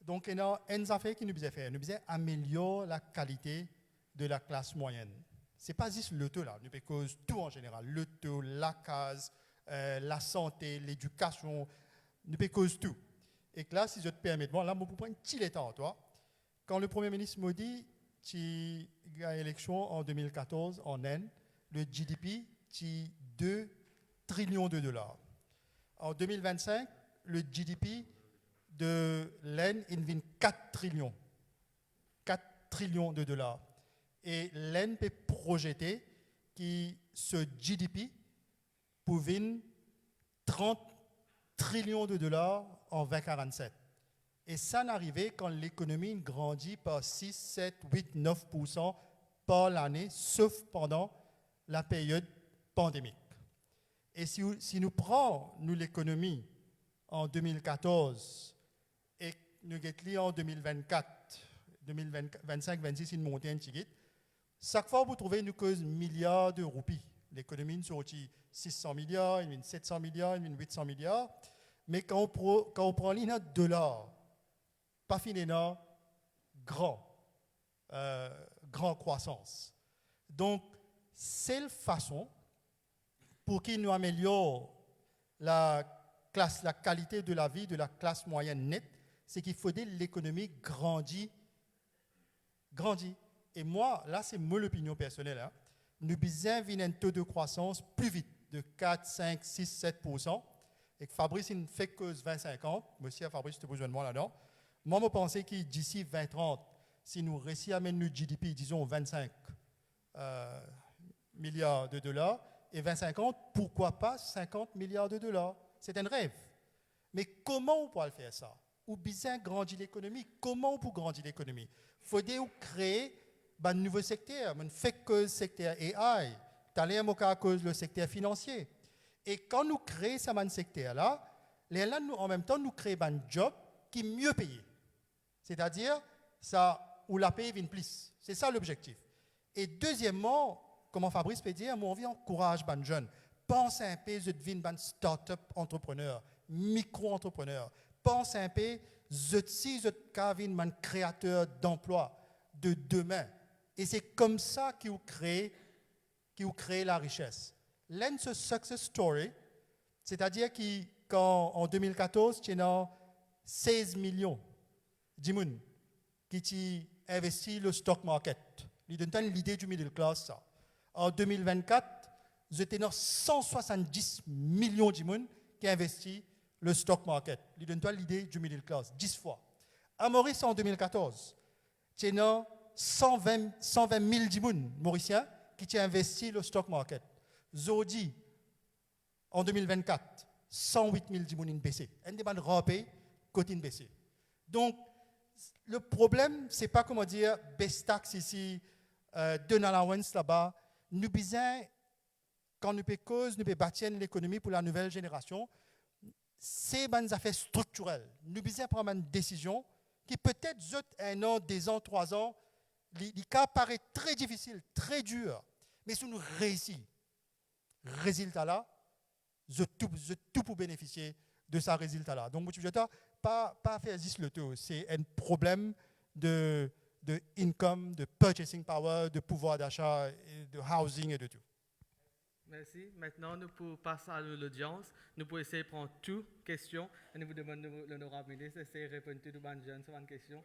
Donk, ena enn zafer ki nou bizin fer, nou bizin amelior lakalite de laklas mwayenn. Se pa zis loto la, nou pe koz tou an zeneral, loto, lakaz, euh, lasante, ledikasion, nou pe koz tou. Ek la, si zot permet mwa, la mo pou pran enn ti letan ar twa. Kan le Premie Minis Modi ti gagn eleksion an de mil katorz an Inn, le G D P ti de trilion de dolar. An de mil vennsenk, le G D P de Linn inn vinn kat trilion. Kat trilion de dolar. E Linn pe prozete ki so G D P pou vinn trant trilion de dolar an vin karann-set. E sa inn arive kan lekonomi inn grandi par sis, set, wit, nef poursan par lane, sof pandan laperyod pandemik. E si, si nou pran nou lekonomi an de mil katorz, e nou get li an de mil vennkat, de mil vennsenk, vennsis, inn monte enn tigit. Sak fwa ou pou trouve nou koz miliar de roupi. Lekonomi inn sorti sis san miliar, inn vinn set san miliar, inn vinn wit san miliar. Me kan ou pro-, kan ou pran li an dolar, pa finn ena gran, euh, gran krwasans. Donk, sel fason pou ki nou amelior laklas, lakalite de lavi de laklas mwayenn net, se ki fode lekonomi grandi, grandi. E mwa, la se mo lopinion personel, hein, nou bizin vinn enn to de krwasans pli vit, de kat, sink, sis, set poursan. Ek Fabrice inn fek koz vin sinkant, mo sir Fabrice to pou zwenn mwa ladan. Mwa, mo panse ki disi vin trant, si nou resi amenn nou G D P, dizon, vin sink, euh, miliar de dolar, e vin sinkant, pourkwa pa sinkant miliar de dolar? Se enn rev. Me kouma ou pou al fer sa? Ou bizin grandi lekonomi. Kouma ou pou grandi lekonomi? Fode ou kree bann nouvo sekter. Mo'nn fek koz sekter A I. Taler mo kav koz le sekter finansie. E kan nou kree sa bann sekter la, lerla nou, an mem tan, nou kree bann job ki mie peye. Setadir, sa, ou lapey vinn plis. Se sa lobzektif. E dezieman, kouma Fabrice pe dir, mo anvi ankouraz bann zenn. Pans inpe zot vinn bann startup antreprener, mikro-antrepreneur. Pans inpe zot si zot kav vinn bann kreater danplwa de demin. E se koumsa ki ou kree, ki ou kree larises. Linn so success story, setadir ki kan an de mil katorz, ti ena sez milion dimoun ki ti investi le stock market. Li donn twa enn lide di middle class, sa. An de mil vennkat, zot ena san swasanndis milion dimoun ki investi le stock market. Li donn twa lide di middle class, dis fwa. A Moris an de mil katorz, ti ena san vin, san vin mil dimoun Morisien ki ti investi le stock market. Zordi, an de mil vennkat, san wit mil dimoun inn bese. Enn de bann rar pei kot inn bese. Donk, le problem, se pa, kouma dir, bes tax isi, euh, donn allowance laba. Nou bizin, kan nou pe koz, nou pe batir enn lekonomi pou la nouvel zenerasion, se bann zafer striktirel. Nou bizin pran bann desizion ki petet zot enn an, de zan, trwa zan, li, li kav paret tre difisil, tre dir, me si nou reisi, rezilta la, zot tou, zot tou pou benefisie de sa rezilta la. Donk, mo ti pou dir twa, pa, pa fer zis loto, se enn problem de, de income, de purchasing power, de pouvoir d'achat, e de housing e de tou. Mersi. Aster nou pou pas a lodians. Nou pou esey pran tou kestion. E nou pou demann nou, lonorab minis esey reponn tou bann zenn so bann kestion.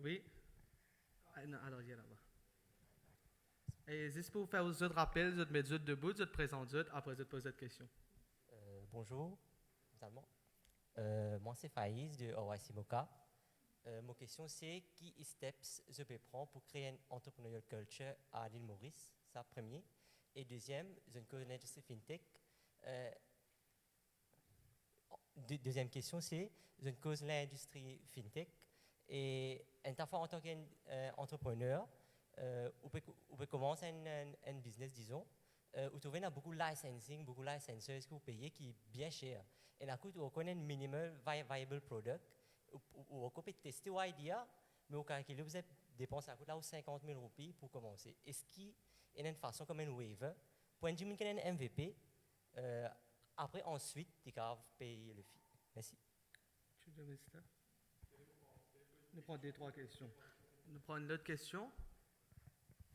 Wi. Ah, non, alor, li laba. E zis pou fer zot rapel, zot met zot debout, zot prezant zot, apre zot poz zot kestion. Euh, bonjour, Salman. Euh, mwa se Faiz de O I C MOCA. Euh, mo kestion se, ki steps zot pe pran pou kree enn entrepreneurial culture a Lil Moris? Sa premie. E deziem, zot inn koz lindistri fintech. Euh, de-, deziem kestion se, zot inn koz lindistri fintech. E enn ta fwa, antan ki enn, euh, entrepreneur, euh, ou pe, ou pe koumans enn, enn, enn biznes, dizon, euh, ou trouve ena boukou licensing, boukou licenses ki ou peye ki bien ser. Ena kout ou rekonn enn minimal vi-, viable product, ou, ou, ou ankor pe teste ou idea, me ou kalkile ou bizin depans lakout la ou sinkant mil roupi pou koumanse. Eski ena enn fason kouma enn waiver pou enn dimoun ki ena enn M V P, euh, apre answit, li kapav pey le fee? Mersi. Junior Minister. Nou pran de, trwa kestion. Nou pran enn lot kestion.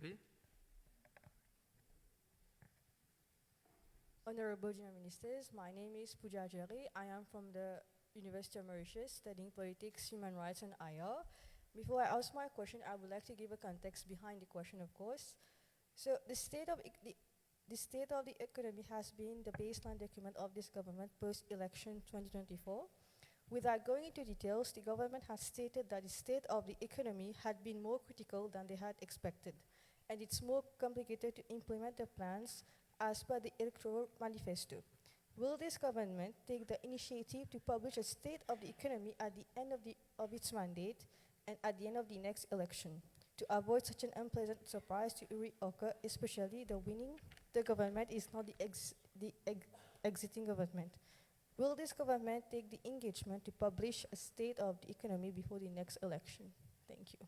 Wi. Honorable Junior Ministers, my name is Pooja Jyari. I am from the University of Mauritius, studying politics, human rights, and I R. Before I ask my question, I would like to give a context behind the question, of course. So, the state of ec-, the, the state of the economy has been the baseline document of this government post-election twenty twenty-four. Without going into details, the government has stated that the state of the economy had been more critical than they had expected, and it's more complicated to implement the plans as per the electoral manifesto. Will this government take the initiative to publish a state of the economy at the end of the, of its mandate and at the end of the next election, to avoid such an unpleasant surprise to reoccur, especially the winning the government is not the ex-, the ex-, exiting government? Will this government take the engagement to publish a state of the economy before the next election? Thank you.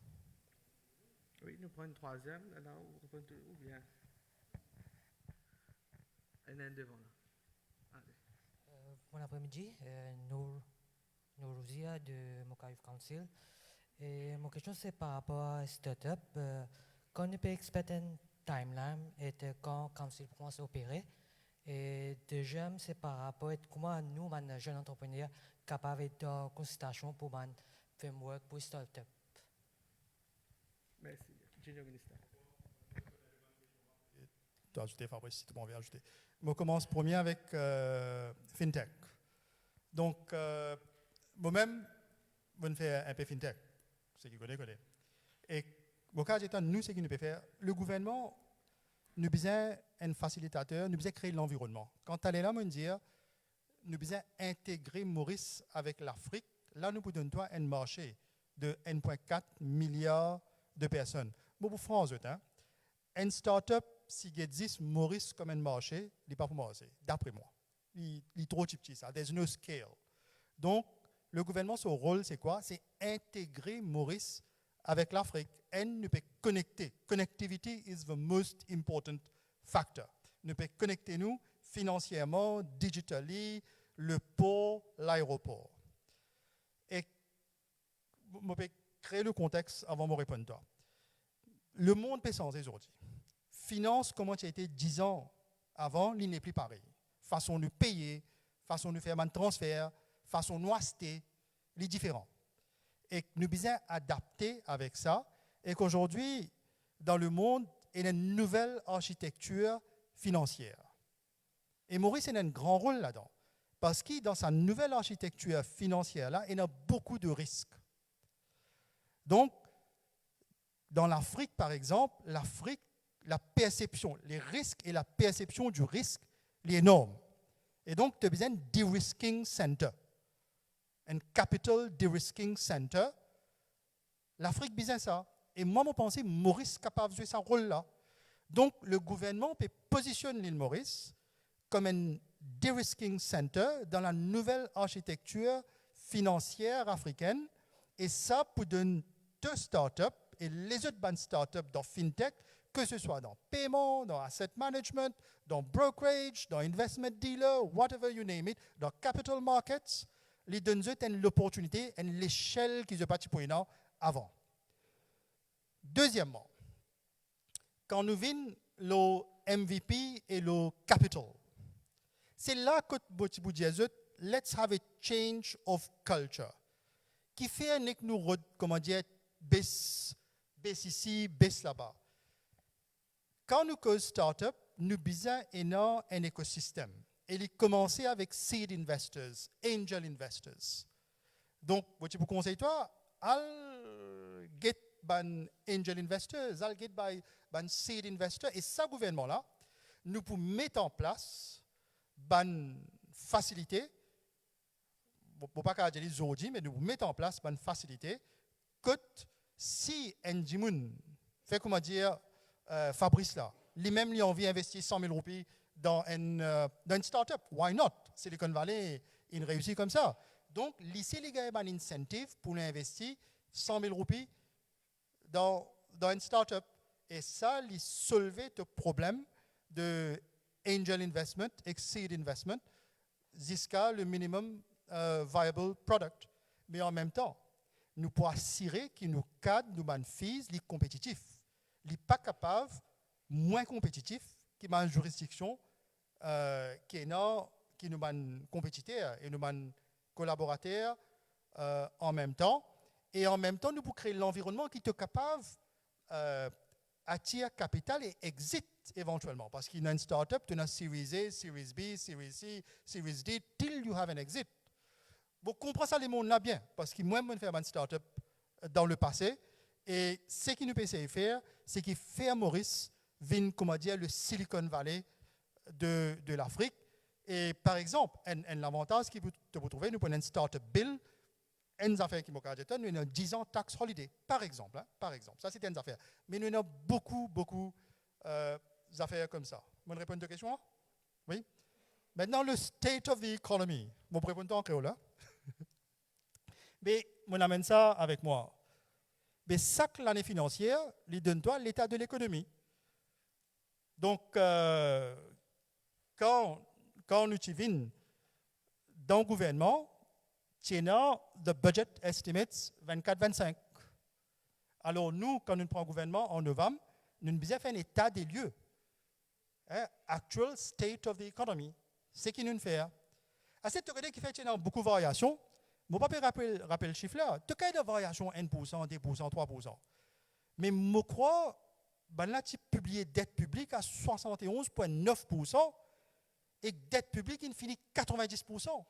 Wi, nou pran enn trwaziem, la, ou reponn tou, oubien enn, enn devan la. Ale. Euh, bon après-midi, euh, Nour, Nour Rouzia de MOCA Youth Council. E mo kestion se par rapor a startup, euh, kan nou pe expect enn timeline et kan council pou koumans opere? E deziem, se par rapor et kouma nou, bann zenn antreprener, kapav et dan konsiltasion pou bann framework pou startup? Mersi. Junior Minister. To azoute, Fabrice, si to anvi azoute. Mo koumans premie avek, euh, fintech. Donk, euh, momem, mo fer enpe fintech. Seki kone, kone. E mo kapav dir twa nou seki nou pe fer, le gouvernman, nou bizin enn fasilitater, nou bizin kree lanvironnman. Kan taler la, mo'nn dir, nou bizin integre Moris avek Lafrik. La, nou pou donn twa enn marse de enn pwin kat miliar de personn. Mo pou fran zot, hein. Enn startup, si get zis Moris kom enn marse, li pa pou marse, dapre mwa. Li, li tro tipti sa. There's no scale. Donk, le gouvernman, so rol, se kwa? Se integre Moris avek Lafrik. Enn, nou pe konekte. Connectivity is the most important factor. Nou pe konekte nou finansierman, digitally, le por, laeropor. E mo pe kree le kontext avan mo reponn twa. Lemond pe sanze zordi. Finans, kouma ti ete dizan avan, li nepli parey. Fason nou peye, fason nou fer bann transfer, fason nou aste, li diferan. Ek nou bizin adapte avek sa. Ek azordi, dan lemond, ena enn nouvel arsitektir finansier. E Moris ena enn gran rol ladan. Parski dan sa nouvel arsitektir finansier la, ena boukou de risk. Donk, dan Lafrik, par exanp, Lafrik, la persepsion, le risk e la persepsion du risk, li enorm. E donk, to bizin de-risking center. Enn capital de-risking center. Lafrik bizin sa. E mwa, mo panse Moris kapav zwe sa rol la. Donk, le gouvernman pe pozisionn Lil Moris kom enn de-risking center dan la nouvel arsitektir finansier afrikenn. E sa pou donn to startup e lezot bann startup dan fintech, ke se swa dan peyman, dan asset management, dan brokerage, dan investment dealer, whatever you name it, dan capital markets, Li donn zot enn loportinite, enn lesel ki zot pa ti pou ena avan. Dezieman, kan nou vinn lor M V P e lor capital, se la kot mo ti pou dir zot, let's have a change of culture. Kifer nek nou rod, kouma dir, bes, bes isi, bes laba. Kan nou koz startup, nou bizin ena enn ekosistem. E li koumanse avek seed investors, angel investors. Donk, mo ti pou konsey twa, al get bann angel investors, al get bann, bann seed investors, e sa gouvernman la, nou pou met an plas bann fasilite, mo, mo pa kapav dir li zordi, me nou pou met an plas bann fasilite, kot si enn dimoun, fer kouma dir, eh, Fabrice la, limem li anvi investi san mil roupi dan enn, eh, dan enn startup, why not? Silicon Valley inn reisi koumsa. Donk, li si li gagn bann incentive pou li investi san mil roupi dan, dan enn startup. E sa, li solve to problem de angel investment ek seed investment ziska le minimum, eh, viable product. Me an mem tan, nou pou asire ki nou kad, nou bann fees, li konpetitif. Li pa kapav mwin konpetitif ki bann zirisdiksion, eh, ki ena, ki nou bann konpetiter e nou bann kolaborater, eh, an mem tan. E an mem tan, nou pou kree lanvironnman ki to kapav, eh, atir kapital e exit evantielman. Parski dan enn startup, to ena Series A, Series B, Series C, Series D, till you have an exit. Bon, konpran sa lemonn la bien, parski mwa, mo fer bann startup dan lepase, e seki nou pe esey fer, se ki fer Moris vinn, kouma dir, le Silicon Valley de, de Lafrik. E par exanp, enn, enn lavantaz ki pou, to pou trouve, nou pou ena enn startup bill, enn zafer ki mo kapav dir twa, nou ena diz an tax holiday, par exanp, hein, par exanp. Sa, se enn zafer. Me nou ena boukou, boukou, eh, zafer koumsa. Mo reponn to kestion la? Wi. Aster, le state of the economy. Mo pou reponn twa an kreol, hein? Me mo amenn sa avek mwa. Me sak lane finansier, li donn twa leta de lekonomi. Donk, eh, kan, kan nou ti vinn dan gouvernman, ti ena the budget estimates vennkat vennsink. Alor nou, kan nou pran gouvernman an novam, nou bizin fer enn eta de lie. Hein, actual state of the economy. Seki nou fer. Aster, to gete kifer ti ena boukou varyasion. Mo pa pe rapel, rapel sif la. To kapav ena varyasion enn poursan, de poursan, trwa poursan. Me mo krwar, bannla ti pibliye det piblik a swasann-e-onz pwin nef poursan, e det piblik inn fini katrevin-dis poursan.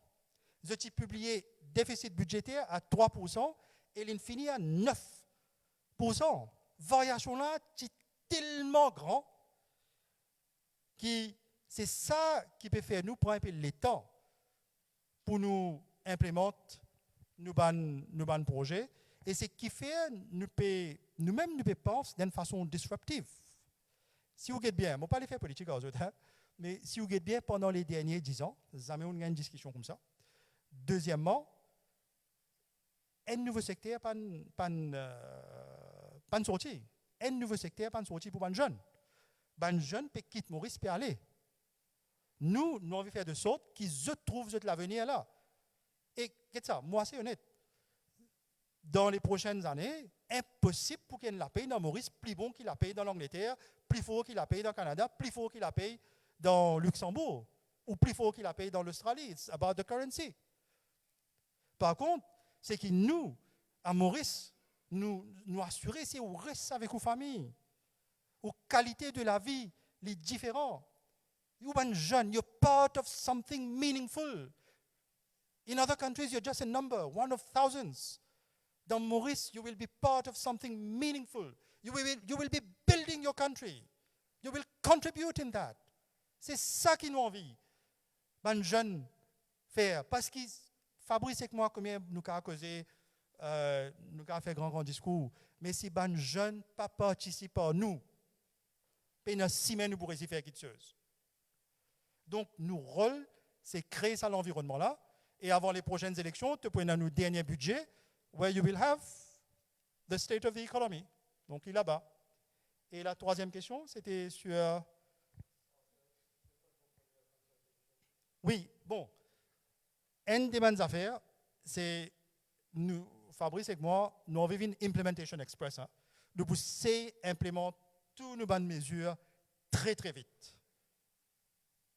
Zot ti pibliye defisit bidzeter a trwa poursan, e linn fini a nef poursan. Varyasion la ti telman gran ki se sa ki pe fer nou pran enpe letan pou nou inplimant nou bann, nou bann proze, e se kifer nou pe, nou mem nou pe pans dan enn fason disruptive. Si ou get bien, mo pa le fer politik ar zot, hein, me si ou get bien pandan le dernie diz an, zame ou'nn gagn diskision koumsa. Dezieman, enn nouvo sekter pa'nn, pa'nn, eh, pa'nn sorti. Enn nouvo sekter pa'nn sorti pou bann zenn. Bann zenn pe kit Moris, pe ale. Nou, nou anvi fer de sort ki zot trouv zot lavenir la. E get sa, mo ase onet. Dan le prosenn zane, inposib pou ki enn lapey dan Moris pli bon ki lapey dan Langleter, pli for ki lapey dan Kanada, pli for ki lapey dan Luxembourg, ou pli for ki lapey dan Lostrali. It's about the currency. Par kont, seki nou, a Moris, nou, nou asire, si ou res avek ou fami, ou kalite de lavi, li diferan. Ou bann zenn, you're part of something meaningful. In other countries, you're just a number, one of thousands. Dan Moris, you will be part of something meaningful. You will, you will be building your country. You will contribute in that. Se sa ki nou anvi bann zenn fer. Parski Fabrice ek mwa, konbien nou kapav koze, eh, nou kapav fer gran, gran diskour. Me si bann zenn pa partisip ar nou, pena sime nou pou resi fer kiksoz. Donk, nou rol, se kree sa lanvironnman la, e avan le prosenn eleksion, to pou ena nou dernie bidze, where you will have the state of the economy. Donk, li laba. E la trwaziem kestion, sete sur... Wi, bon. Enn de bann zafer, se nou, Fabrice ek mwa, nou anvi vinn implementation express, hein. Nou pou sey inplimant tou nou bann mezir tre, tre vit.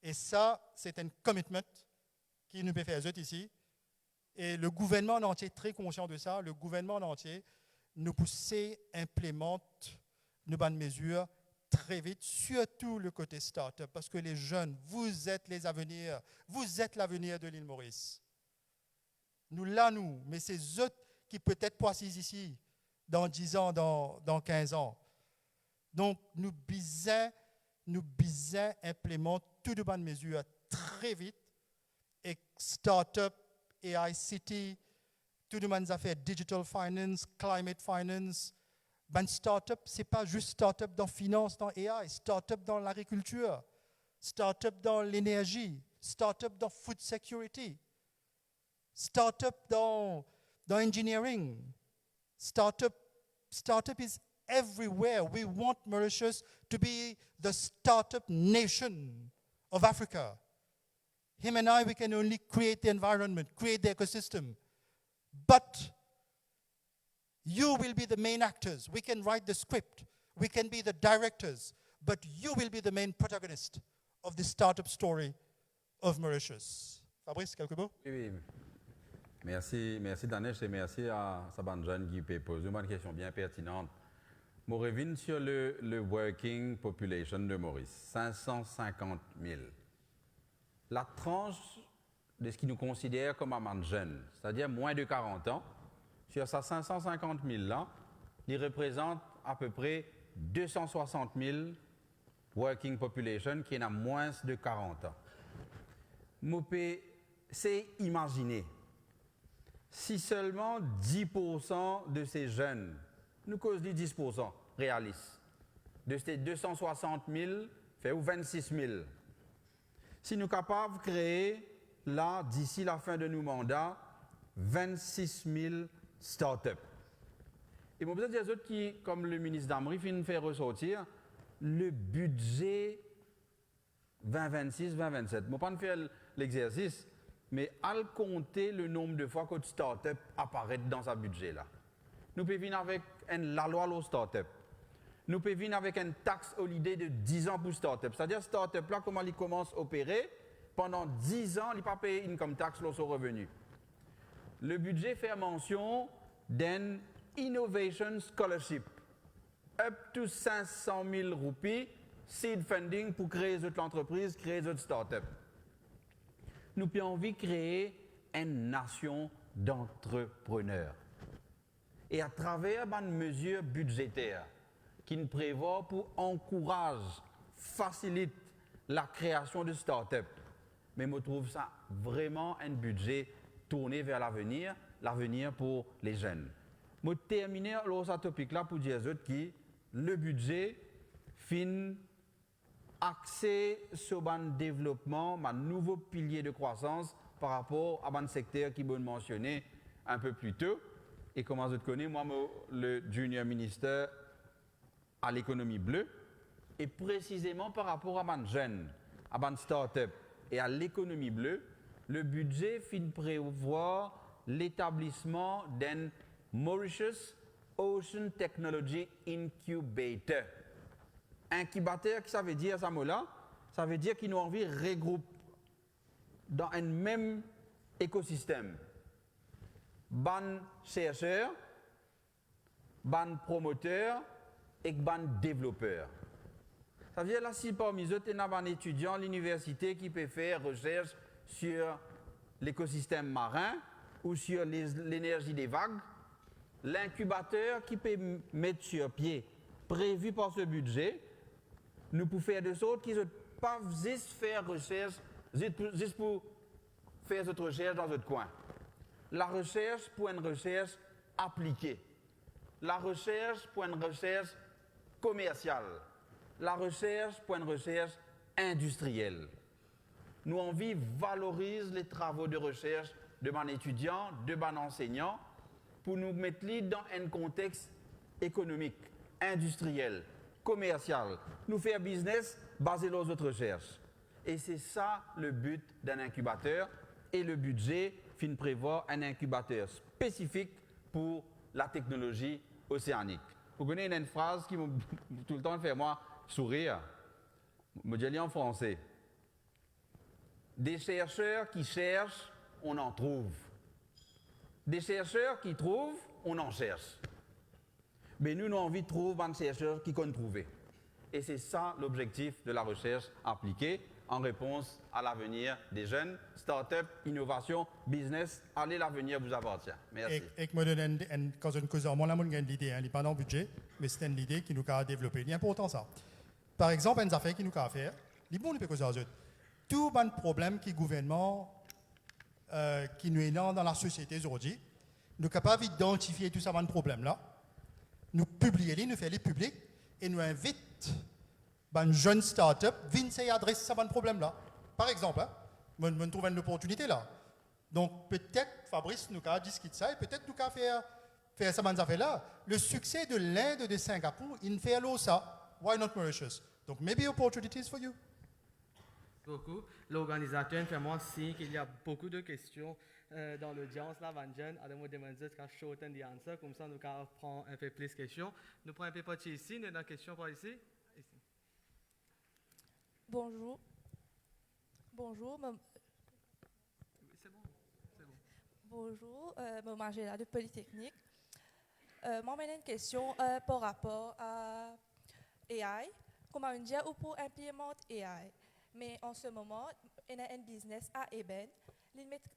E sa, se enn commitment ki nou pe fer zot isi. E le gouvernman an antie tre konsian de sa. Le gouvernman an antie, nou pou sey inplimant nou bann mezir tre vit, sirtou le kote startup, parski les jeunes, vous êtes les avenirs, vous êtes l'avenir de l'île Maurice. Nou la nou, me se zot ki petet pou asiz isi dan diz an, dan, dan kinz an. Donk, nou bizin, nou bizin inplimant tou nou bann mezir tre vit, ek startup, A I C T, tou nou bann zafer digital finance, climate finance. Bann startup, se pa zis startup dan finans, dan A I, startup dan lagrikiltir, startup dan lenerzi, startup dan food security, startup dan, dan engineering. Startup, startup is everywhere. We want Mauritius to be the startup nation of Africa. Him and I, we can only create the environment, create the ecosystem. But you will be the main actors. We can write the script, we can be the directors, but you will be the main protagonist of the startup story of Mauritius. Fabrice, quelques mots? Oui, oui. Mersi, mersi Danesh e mersi a sa bann zenn ki pe poz nou bann kestion bien pertinan. Mo revinn sur le, le working population de Maurice, cinq cent cinquante mille. La tranche de ce qui nous considère comme bann zenn, c'est-à-dire moins de quarante ans, sur sa cinq cent cinquante mille la, li reprezant apepre deux cent soixante mille working population ki ena mwins de quarante ans. Mo pe sey imazine, si selman dix pour cent de ces jeunes, nou koz li dix pour cent, realis, de ces deux cent soixante mille, fer ou vingt-six mille, si nou kapav kree la, disi lafin de nou manda, vingt-six mille startup. E mo bizin dir zot ki, kom le minis Damry finn fer resortir, le bidze vingt vingt-six, vingt vingt-sept, mo pa'nn fer lexersis, me al konte le nonb de fwa kot startup aparet dan sa bidze la. Nou pe vinn avek enn lalwa lor startup. Nou pe vinn avek enn tax holiday de diz an pou startup. Setadir startup la, kouma li koumans opere, pandan diz an, li pa pey income tax lor so reveni. Le bidze fer mansion d'enn innovation scholarship, up to cinq cent mille roupi, seed funding pou kree zot lantrepriz, kree zot startup. Nou pe anvi kree enn nasion dantreprener. E atraver bann mezir bidzeter ki'nn prevwar pou ankouraz, fasilit lakreasion de startup, me mo trouv sa vreman enn bidze tourne ver lavenir, lavenir pou lezenn. Mo termine lor sa topik la pou dir zot ki le bidze finn axe so bann devlopman, bann nouvo pilie de krwasans par rapor a bann sekter ki mo'nn mansione inpe pli to. E kouma zot kone, mwa mo le junior minister a lekonomi ble, e presizeman par rapor a bann zenn, a bann startup e a lekonomi ble, le bidze finn prevwar letablisman d'enn Mauritius Ocean Technology Incubator. Inkibater, ki sa ve dir sa mo la? Sa ve dir ki nou anvi regroup dan enn mem ekosistem bann serser, bann promoter ek bann devloper. Sa ve dir la, si parmi zot ena bann etidian liniversite ki pe fer resers sir lekosistem marin ou sir le-, lenerzi de vag, linkibater ki pe met sir pie, previ par se bidze, nou pou fer de sort ki zot pa zis fer resers, zis pou, zis pou fer zot resers dan zot kwin. Laresers pou enn resers aplike. Laresers pou enn resers komersial. Laresers pou enn resers indistriel. Nou anvi valoriz letravo de resers de bann etidian, de bann ansegnan, pou nou met li dan enn kontex ekonomik, indistriel, komersial. Nou fer biznes baze lor zot resers. E se sa le but d'enn inkibater, e le bidze finn prevwar enn inkibater spesifik pou lateknolozi oseanik. Ou kone, ena enn fraz ki mo, toultan fer mwa sourir. Mo dir li an franse. Des chercheurs qui cherchent, on en trouve. Des chercheurs qui trouvent, on en cherche. Me nou, nou anvi trouv bann chercher ki konn trouve. E se sa lobzektif de la recherche appliquée, an repons a lavenir de zenn, start-up, inovasion, biznes, ale, lavenir vous appartient. Mersi. Ek, ek mo donn enn, enn, kan zot koz ar mwa la, mo gagn lide, hein, li pa dan bidze, me se enn lide ki nou kapav devlope. Li inportan sa. Par exanp, enn zafer ki nou kapav fer, li bon nou pe koz ar zot. Tou bann problem ki gouvernman, euh, ki nou ena dan lasosiete zordi, nou kapav idantifie tou sa bann problem la, nou pibliye li, nou fer li piblik, e nou invit bann zenn start-up vinn sey adres sa bann problem la. Par exanp, hein, mo, mo trouv enn loportinite la. Donk, petet, Fabrice, nou kapav diskit sa, e petet nou kapav fer, fer sa bann zafer la. Le sikse de Lind e de Singapour, inn fer lor sa. Why not Mauritius? Donk, maybe opportunities for you. Merci beaucoup. L'organisateur fait moi signe qu'il y a beaucoup de questions, euh, dans l'audience, là, bann zenn. Alors, mo demann zot kapav shorten the answer, koumsa nou kapav pran inpe plis kestion. Nou pran inpe par isi, nou ena kestion par isi? Isi. Bonzour. Bonzour, mo... Wi, se bon, se bon. Bonzour, euh, mo Margela de Polytechnique. Euh, mwa, mo ena enn kestion, euh, par rapor a AI. Kouma ou dir, ou pou inplimant AI. Me an se moman, ena enn biznes a Eben, li met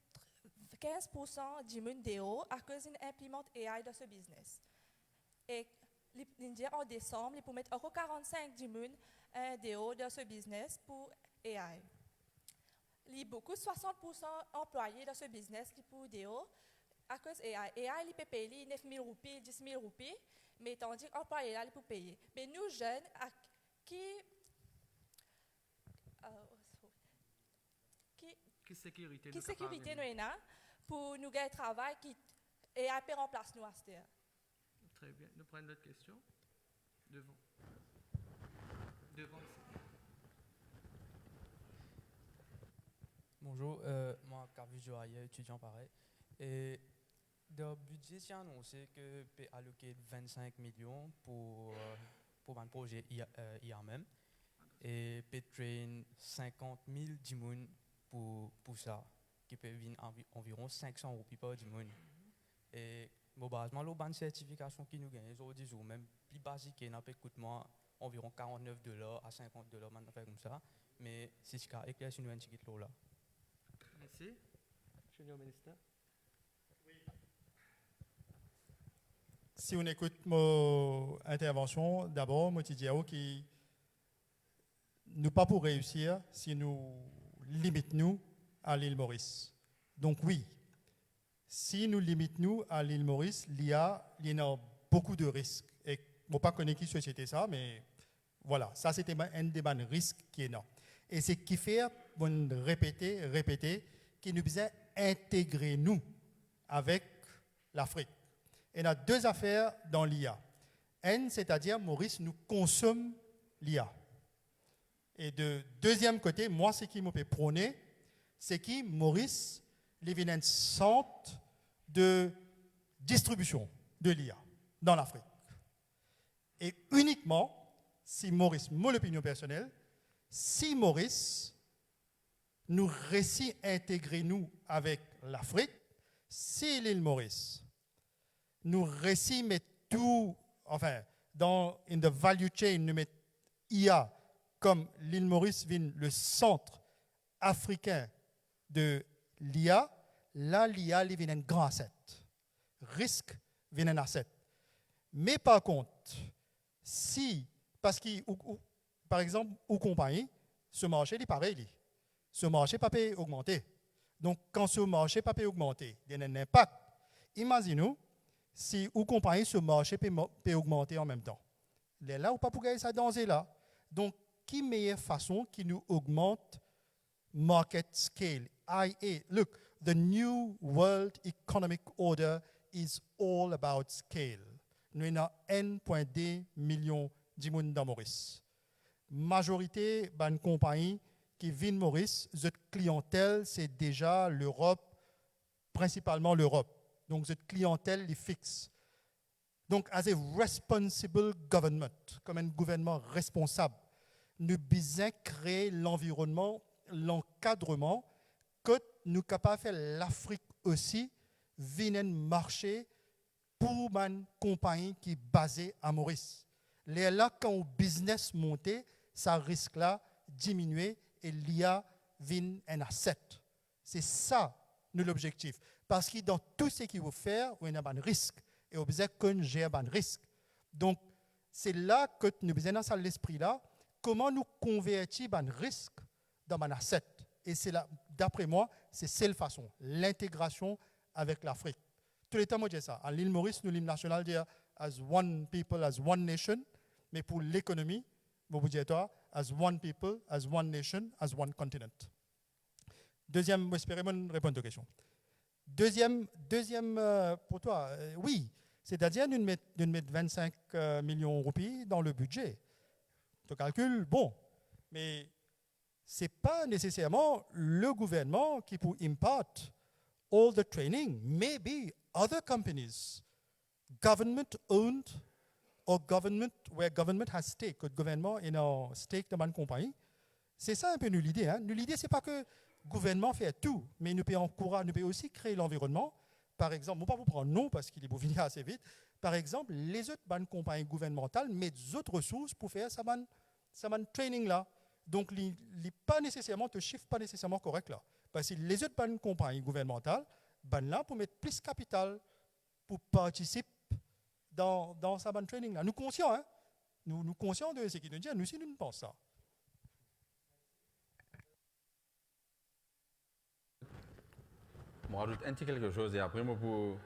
kinz poursan dimoun deor akoz li inplimant AI dan so biznes. E li, li dir an desam, li pou met ankor karant-sink dimoun, eh, deor dan so biznes pou AI. Li boukou swasant poursan anplwaye dan so biznes, li pou deor akoz AI. AI, li pe pey li nef mil roupi, dis mil roupi, me tandi anplwaye la, li pou peye. Me nou zenn, a ki, euh, oh, sorry. Ki, ki sekirite ki nou kapav sekirite nou ena pou nou gagn travay ki AI pe ranplas nou aster? Très bien. Nou pran enn lot kestion. Devan. Devan isi. Bonzour, euh, mwa Kavi Joayer, etidian parey. E dan bidze ti anonse ke pe aloke vinn-sink milion pou, euh, pou bann proze I A, euh, I A mem. E pe train sinkant mil dimoun pou, pou sa, ki pe vinn anvi-, anviron sink san roupi par dimoun. E mo baz mwa lor bann sertifikasion ki nou gagne zordi zour, mem pli bazik ena pe kout mwa anviron karant-nef dolar a sinkant dolar, bann zafer koumsa. Me si ti kapav eklersi nou enn tigit lor la. Mersi. Junior Minister. Si ou ekout mo intervansion, dabor, mo ti dir ou ki nou pa pou reisir si nou limit nou a Lil Moris. Donk wi, si nou limit nou a Lil Moris, li a, li ena boukou de risk. E mo pa kone ki sosiete sa, me vwala, sa se te ba-, enn de bann risk ki ena. E se ki fer, mo repete, repete, ki nou bizin integre nou avek Lafrik. Ena de zafer dan l'I A. Enn, setadir Moris, nou konsom l'I A. E de deziem kote, mwa, seki mo pe prone, seki Moris, li vinn enn sant de distribision de l'I A dan Lafrik. E inikman si Moris, mo lopinion personel, si Moris, nou resi integre nou avek Lafrik, si Lil Moris, nou resi met tou, anfin, dan, in the value chain, nou met I A kom Lil Moris vinn le sant afrikin de l'I A, la l'I A li vinn enn gran asset. Risk vinn enn asset. Me par kont, si, parski ou, ou, par exanp, ou konpagni, so marse li parey li. So marse pa pe ogmante. Donk, kan so marse pa pe ogmante, li ena enn inpak. Imazinn ou, si ou konpagni so marse pe mo-, pe ogmante anmemtan. Lerla, ou pa pou gagn sa danze la. Donk, ki meyer fason ki nou ogmant market scale, I A? Look, the new world economic order is all about scale. Nou ena enn pwin de milion dimoun dan Moris. Mazorite bann konpagni ki vinn Moris, zot kliantel se deza Lerop, prinsipalman Lerop. Donk zot kliantel li fix. Donk, as a responsible government, kouma enn gouvernman responsab, nou bizin kree lanvironnman, lankadreman, kot nou kapav fer Lafrik osi vinn enn marse pou bann konpagni ki baze a Moris. Lerla, kan ou biznes monte, sa risk la diminie e li a vinn enn asset. Se sa nou lobzektif. Parski dan tou seki ou fer, ou ena bann risk e ou bizin konn zer bann risk. Donk, se la kot nou bizin ena sa lespri la, kouma nou konverti bann risk dan bann asset. E se la, dapre mwa, se sel fason, lintegrasion avek Lafrik. Touletan mo dir sa, a Lil Moris, nou lim nasional dir as one people, as one nation, me pou lekonomi, mo pou dir twa, as one people, as one nation, as one continent. Deziem, mo espere mo reponn to kestion. Deziem, deziem, euh, pou twa, euh, wi, setadir nou met, nou met vennsenk, euh, milion roupi dan le bidze. To kalkil, bon, me se pa neseserman le gouvernman ki pou impart all the training, maybe other companies, government owned or government, where government has stake, kot gouvernman ena stake dan bann konpagni. Se sa enpe nou lide, hein. Nou lide, se pa ke gouvernman fer tou, me nou pe ankoura-, nou pe osi kree lanvironnman. Par exanp, mo pa pou pran non parski li pou vini ase vit. Par exanp, lezot bann konpagni gouvernmantal met zot resours pou fer sa bann, sa bann training la. Donk, li, li pa neseserman, to sif pa neseserman korek la. Parski lezot bann konpagni gouvernmantal, bann la pou met plis kapital pou partisip dan, dan sa bann training la. Nou konsian, hein? Nou, nou konsian de seki nou dir, nou si nou pans sa. Mo razout enn ti kelke soz e apre mo pou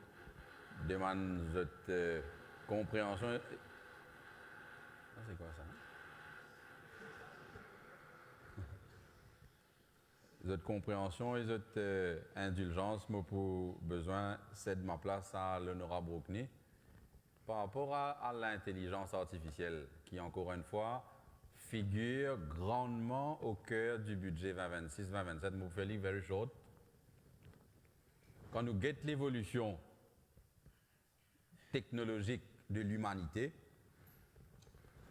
demann zot, euh, konpreansion. Sa, se kwa sa? Zot konpreansion e zot, euh, indilzans, mo pou bizin sed ma plas a Lonorab Rockne. Par rapor a, a lintelizans artifisiel, ki, ankor enn fwa, figir grandman o ker di bidze vin vennsis, vin vennset, mo pou fer li very short. Kan nou get levolision teknolozik de limanite,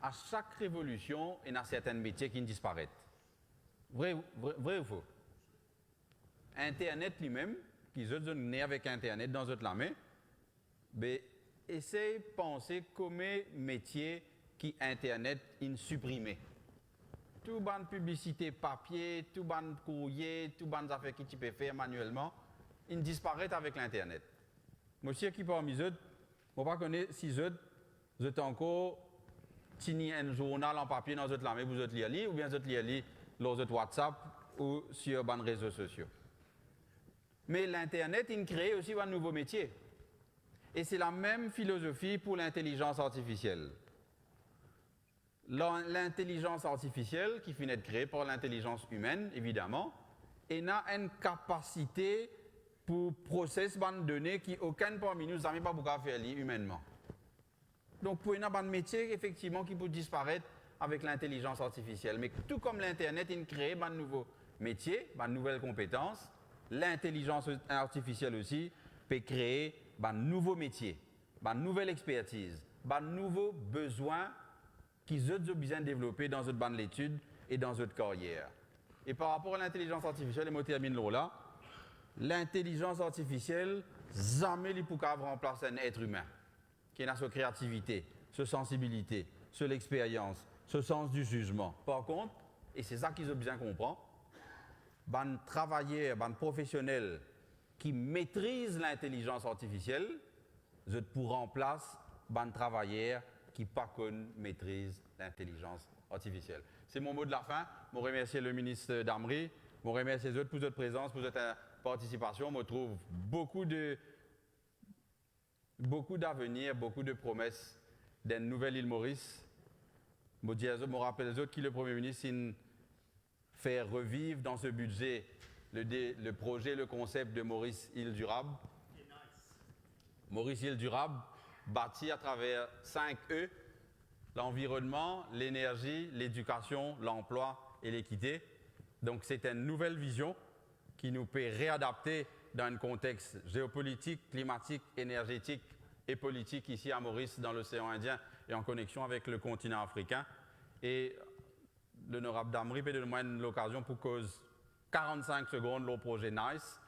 a sak revolision, ena sertin metie ki'nn disparet. Vre, vre, vre ou fo? Internet limem, ki zot, zot ne avek Internet dan zot lame, be, esey panse komie metie ki Internet inn siprime. Tou bann piblisite papie, tou bann kourye, tou bann zafer ki ti pe fer manielman, inn disparet avek Internet. Mo sir ki parmi zot, mo pa kone si zot, zot ankor tini enn zournal an papie dan zot lame pou zot lir li, oubien zot lir li lor zot WhatsApp ou sir bann rezo sosio. Me Internet inn kree osi bann nouvo metie. E se lamem filozofi pou lintelizans artifisiel. Lan-, lintelizans artifisiel, ki finn et kree par lintelizans imenn, evidaman, ena enn kapasite pou proses bann done ki okenn parmi nou zame pa pou kapav fer li imennman. Donk, pou ena bann metie, efektivman, ki pou disparet avek lintelizans artifisiel. Me tou kom Internet inn kree bann nouvo metie, bann nouvel konpetans, lintelizans artifisiel osi pe kree bann nouvo metie, bann nouvel expertiz, bann nouvo bezwin ki zot, zot bizin devlope dan zot bann letid e dan zot karyer. E par rapor a lintelizans artifisiel, e mo terminn lor la, lintelizans artifisiel, zame li pou kapav ranplas enn et imin ki ena so kreativite, so sansibilite, so lexperyans, so sans di zizman. Par kont, e se sa ki zot bizin konpran, bann travayer, bann profesionel ki metriz lintelizans artifisiel, zot pou ranplas bann travayer ki pa konn metriz lintelizans artifisiel. Se mo mo de lafin. Mo remersie le minis Damry, mo remersie zot pou zot prezans, pou zot, eh, partisipasion. Mo trouv boukou de, boukou davenir, boukou de promes dan enn nouvel Ile Moris. Mo dir zot, mo rapel zot ki le Premie Minis inn fer reviv dan se bidze le de-, le proze, le konsep de Maurice Île Durable. Maurice Île Durable, bati atraver sink E, lanvironnman, lenerzi, ledikasion, lanplwa e lekite. Donk, se enn nouvel vizion ki nou pe readapte Dan enn kontex zeopolitik, klimatik, enerzetik e politik isi a Moris, dan Losean Indien e an koneksion avek le kontinan afrikin. E Lonorab Damri pe donn mwa enn lokazion pou koz karant-sink segonn lor proze NICE,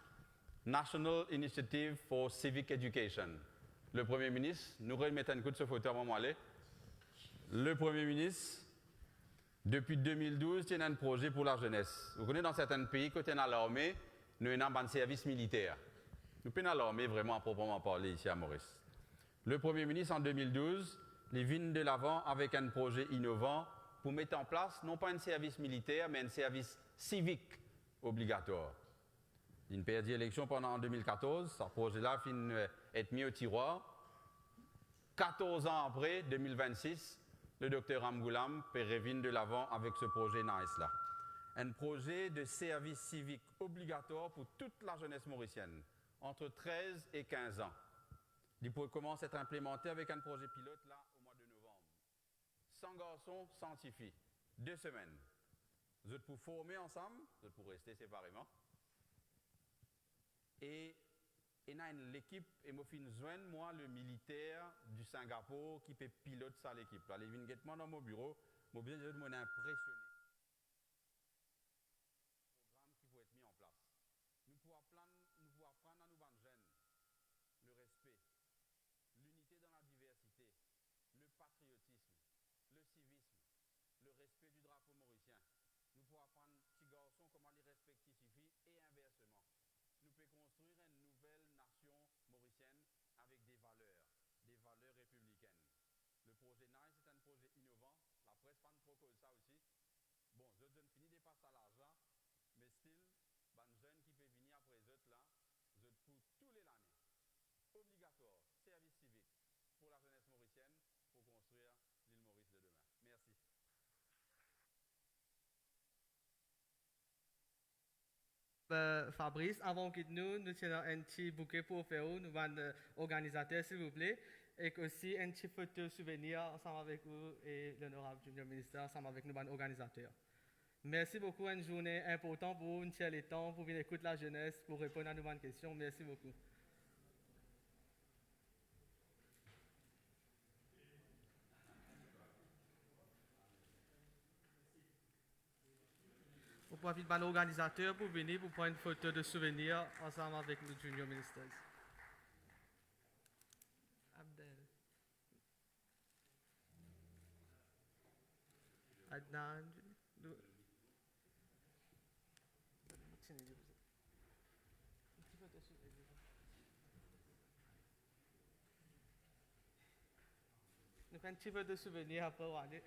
National Initiative for Civic Education. Le Premie Minis, nou remet enn kout so foto avan mo ale. Le Premie Minis, depi de mil douz, ti ena enn proze pou lazenes. Ou kone, dan sertin pei, kot ena larme, nou ena bann servis militer. Nou pena larme vreman, a propreman parle, isi a Moris. Le Premie Minis, an de mil douz, li vinn delavan avek enn proze inovan pou met an plas non pa enn servis militer, me enn servis sivik obligatwar. Linn perdi eleksion pandan an de mil katorz, sa proze la finn, eh, et mis o tirwar. Katorz an apre, de mil vennsis, le dokter Ramgoolam pe revinn delavan avek so proze NICE la. Enn proze de servis sivik obligatwar pou tou lazenes morisienn, ant trez e kinz an. Li pou koumans et inplimante avek enn proze pilot la, o mwa de novanm. San garson, san tifi. De semenn. Zot pou forme ansam, zot pou reste separeman. E ena enn lekip, e mo finn zwenn, mwa, le militer di Singapour ki pe pilot sa lekip la. Li vinn get mwa dan mo biro, mo bizin dir zot, mo ena inpresione. Program ki pou et mis an plas. Nou pou aprann, nou pou aprann a nou bann zenn le respe, linite dan ladiversite, le patriotism, le sivism, le respe di drapo morisien. Nou pou aprann ti garson kouma li respekte tifi e inverseman. Nou pe konstrir enn nouvel nasion morisienn avek de valer, de valer repiblikenn. Le proze NICE se enn proze inovan, lapres pa'nn tro koz sa osi. Bon, zot, zot fini depas sa laz la, me still, bann zenn ki pe vini apre zot la, zot pou toule lane, obligatwar, servis sivik pou lazenes morisienn pou konstrir Lil Moris de demin. Mersi. Eh, Fabrice, avan ou kit nou, nou ti ena enn ti bouke pou ofer ou, nou bann, eh, organizater, silvouple, ek osi enn ti foto souvenir ansam avek ou e Lonorab Junior Minister, ansam avek nou bann organizater. Mersi boukou, enn zourne inportan pou ou, nou ti ena letan pou vinn ekout lazenes, pou reponn a nou bann kestion. Mersi boukou. Mo pou invit bann organizater pou vini pou pran enn foto de souvenir ansam avek nou Junior Ministers. Abdel. Adnan. Nou fer enn ti foto souvenir, apre ou ale.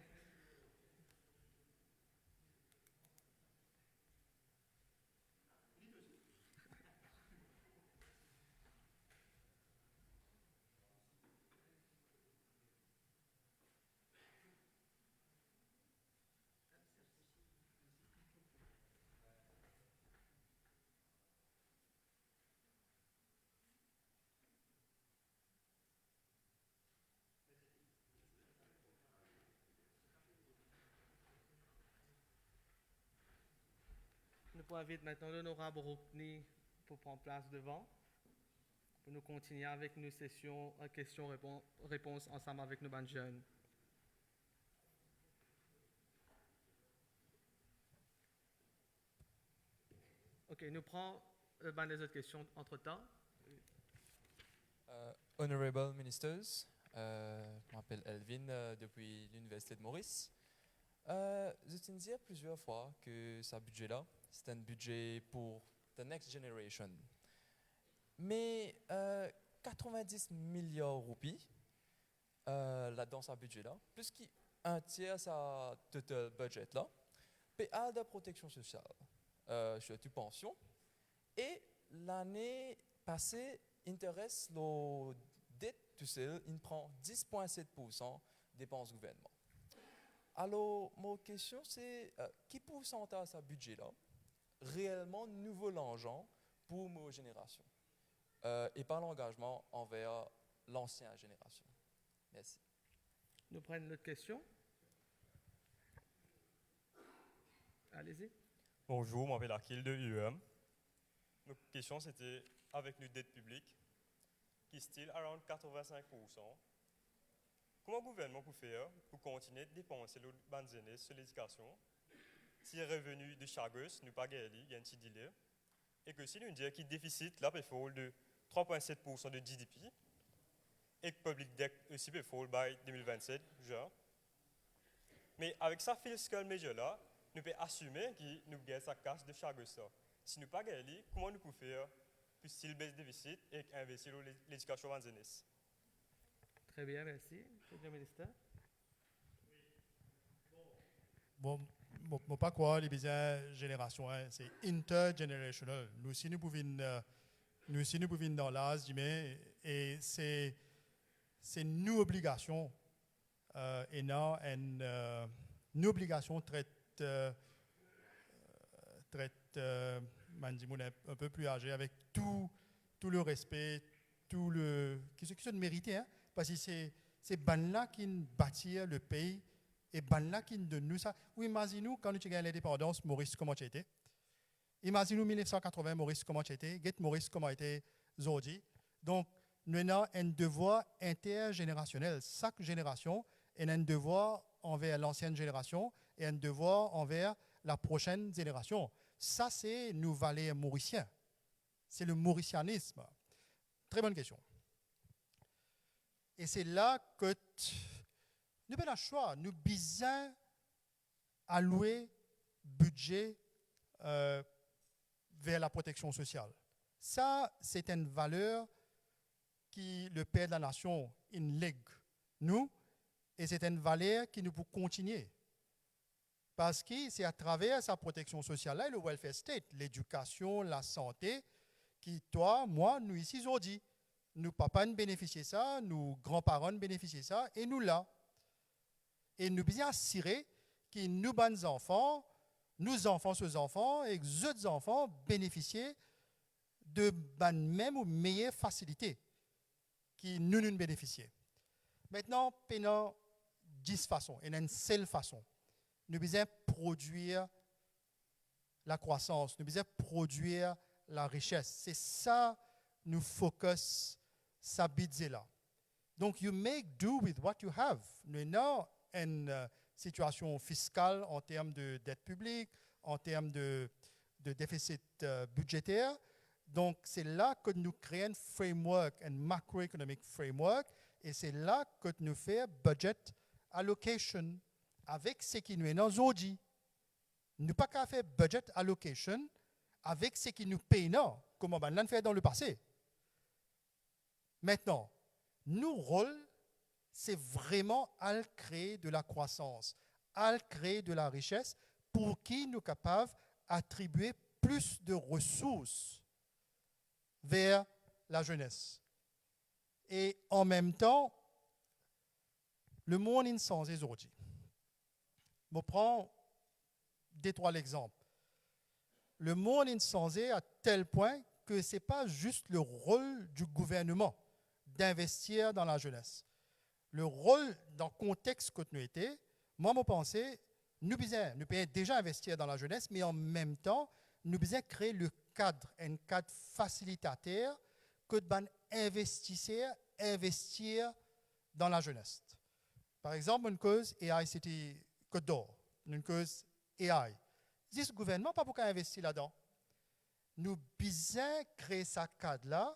Nou pou invit aster Lonorab Roukni pou pran plas devan, pou nou kontinie avek nou sesion, eh, kestion repon-, repons ansam avek nou bann zenn. Ok, nou pran, eh, bann lezot kestion antretan. Euh, Honorable Ministers, euh, mo apel Elvin, euh, depi Liniversite de Moris. Euh, zot inn dir plizier fwa ke sa bidze la, se enn bidze pou the next generation. Me, euh, katrevin-dis miliar roupi, euh, ladan sa bidze la, plis ki enn tier sa total budget la, pe al dan proteksion sosial, euh, sirtou pansion, e lane pase, interest lor det tousel inn pran dis pwin set poursan depans gouvernman. Alor, mo kestion se, euh, ki poursantaz sa bidze la reelman nouvo larzan pou mo zenerasion, euh, e pa langazman anver lansien zenerasion? Mersi. Nou pran enn lot kestion. Allez-y. Bonjour, mo apel Akil de U E M. Mo kestion sete, avek nou det piblik ki still around katrevin-sink poursan, kouma gouvernman pou fer pou kontigne depanse lor bann zenes so ledikasion, si reveni de Chagos nou pa gagn li, gagn ti dile, e ke si nou dir ki defisit la pe fall de trwa pwin set poursan de G D P, e ki public debt osi pe fall by de mil vennset, zan. Me avek sa fiscal measure la, nou pe asime ki nou gagn sa kas de Chagos la. Si nou pa gagn li, kouma nou pou fer pou still bes defisit e investi lor le-, ledikasion bann zenes? Très bien, merci. Monsieur le ministre. Bon, mo, mo pa krwar li bizin zenerasion, hein, se intergenerational. Nou si nou pou vinn, euh, nou si nou pou vinn dan laz dime, e se, se nou obligasion, euh, ena enn, euh, nou obligasion tret, euh, tret, euh, bann dimoun enn, enn pe pli aze avek tou, tou le respe, tou le, ki se, ki se merite, hein, parski se, se bann la ki batir le pei, e bann la ki donn nou sa. Ou imazinn ou, kan nou ti gagn lindepandans, Moris kouma ti ete? Imazinn ou mil nef san katrevin, Moris kouma ti ete? Get Moris kouma ete zordi? Donk, nou ena enn devwar intergenerasionel. Sak zenerasion ena enn devwar anver lansienn zenerasion e enn devwar anver laprosenn zenerasion. Sa se nou valer morisien. Se le morisianism. Tre bonn kestion. E se la kot nou pena swa, nou bizin aloue bidze, euh, ver laproteksion sosial. Sa, se enn valer ki le per de la nasion inn leg nou, e se enn valer ki nou pou kontigne. Parski se atraver sa proteksion sosial la e le welfare state, ledikasion, lasante, ki twa, mwa, nou isi zordi. Nou papa inn benefisie sa, nou granparan inn benefisie sa, e nou la. E nou bizin asire ki nou bann zanfan, nou zanfan so zanfan, ek zot zanfan benefisie de bann mem ou meyer fasilite ki nou, nou'nn benefisie. Aster, pena dis fason, ena enn sel fason. Nou bizin prodwir lakrwasans, nou bizin prodwir larises. Se sa nou fokis sa bidze la. Donk, you make do with what you have. Nou ena enn, euh, sitiasion fiskal an term de det piblik, an term de, de defisit, euh, bidzeter. Donk, se la kot nou kre enn framework, enn macroeconomic framework, e se la kot nou fer budget allocation avek seki nou ena zordi. Nou pa kapav fer budget allocation avek seki nou pena, kouma bann la inn fer dan lepase. Aster, nou rol, se vreman al kre de lakrwasans, al kre de larises, pou ki nou kapav atribie plis de resours ver lazenes. E an mem tan, lemond inn sanze zordi. Mo pran de trwa lexanp. Lemond inn sanze a tel pwin ke se pa zis le rol di gouvernman d'investir dan lazenes. Le rol, dan kontex kot nou ete, mwa, mo panse, nou bizin, nou pe deza investir dan lazenes, me an mem tan, nou bizin kre le kad, enn kad fasilitater kot bann investiser investir dan lazenes. Par exanp, nou koz A I City Côte d'Or, nou koz A I. Zis gouvernman pa pou kapav investi ladan. Nou bizin kre sa kad la,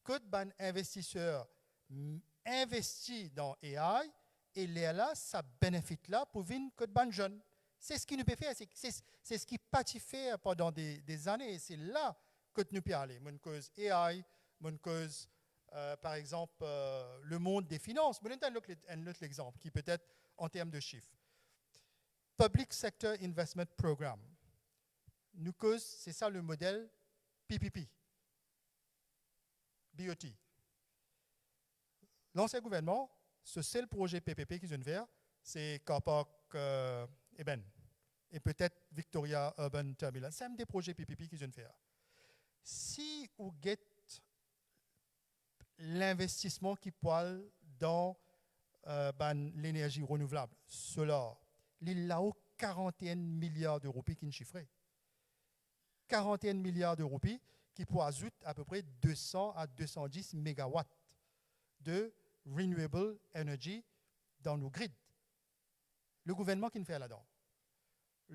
kot bann investiser, m-, investi dan A I, e lerla sa benefit la pou vinn kot bann zenn. Se seki nou pe fer, se, se, se seki pa ti fer pandan de, de zane, e se la kot nou pe ale. Mo koz A I, mo koz, euh, par exanp, euh, lemond de finans. Mo donn enn lot, enn lot lexanp ki petet an term de sif. Public Sector Investment Program. Nou koz, se sa le model P P P, B O T. Lansien gouvernman, so sel proze P P P ki zot inn fer, se Car Park, euh, Eben, e petet Victoria Urban Terminal. Sa enn de proze P P P ki zot inn fer. Si ou get linvestisman ki pou al dan, euh, bann lenerzi renouvlab, solar, li lao karant-e-enn miliar de roupi ki inn sifre. Karant-e-enn miliar de roupi ki pou azout apepre de san a de san dis megawat de renewable energy dan nou grid. Le gouvernman ki'nn fer ladan.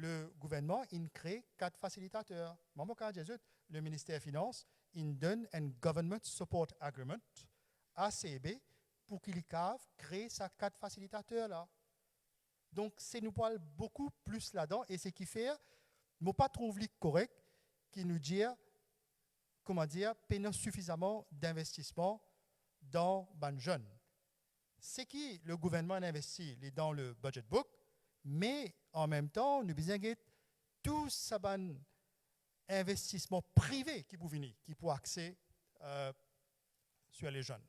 Le gouvernman inn kre kat fasilitater. Mwa mo kapav dir zot, le Minister Finans inn donn enn Government Support Agreement a C E B pou ki li kapav kre sa kat fasilitater la. Donk, se nou pou al boukou plis ladan, e se ki fer, mo pa trouv li korek ki nou dir, kouma dir, pena sifizaman dinvestisman dan bann zenn. Seki le gouvernman inn investi li dan le budget book, me an mem tan, nou bizin get tou sa bann investisman prive ki pou vini, ki pou axe, euh, sur les jeunes.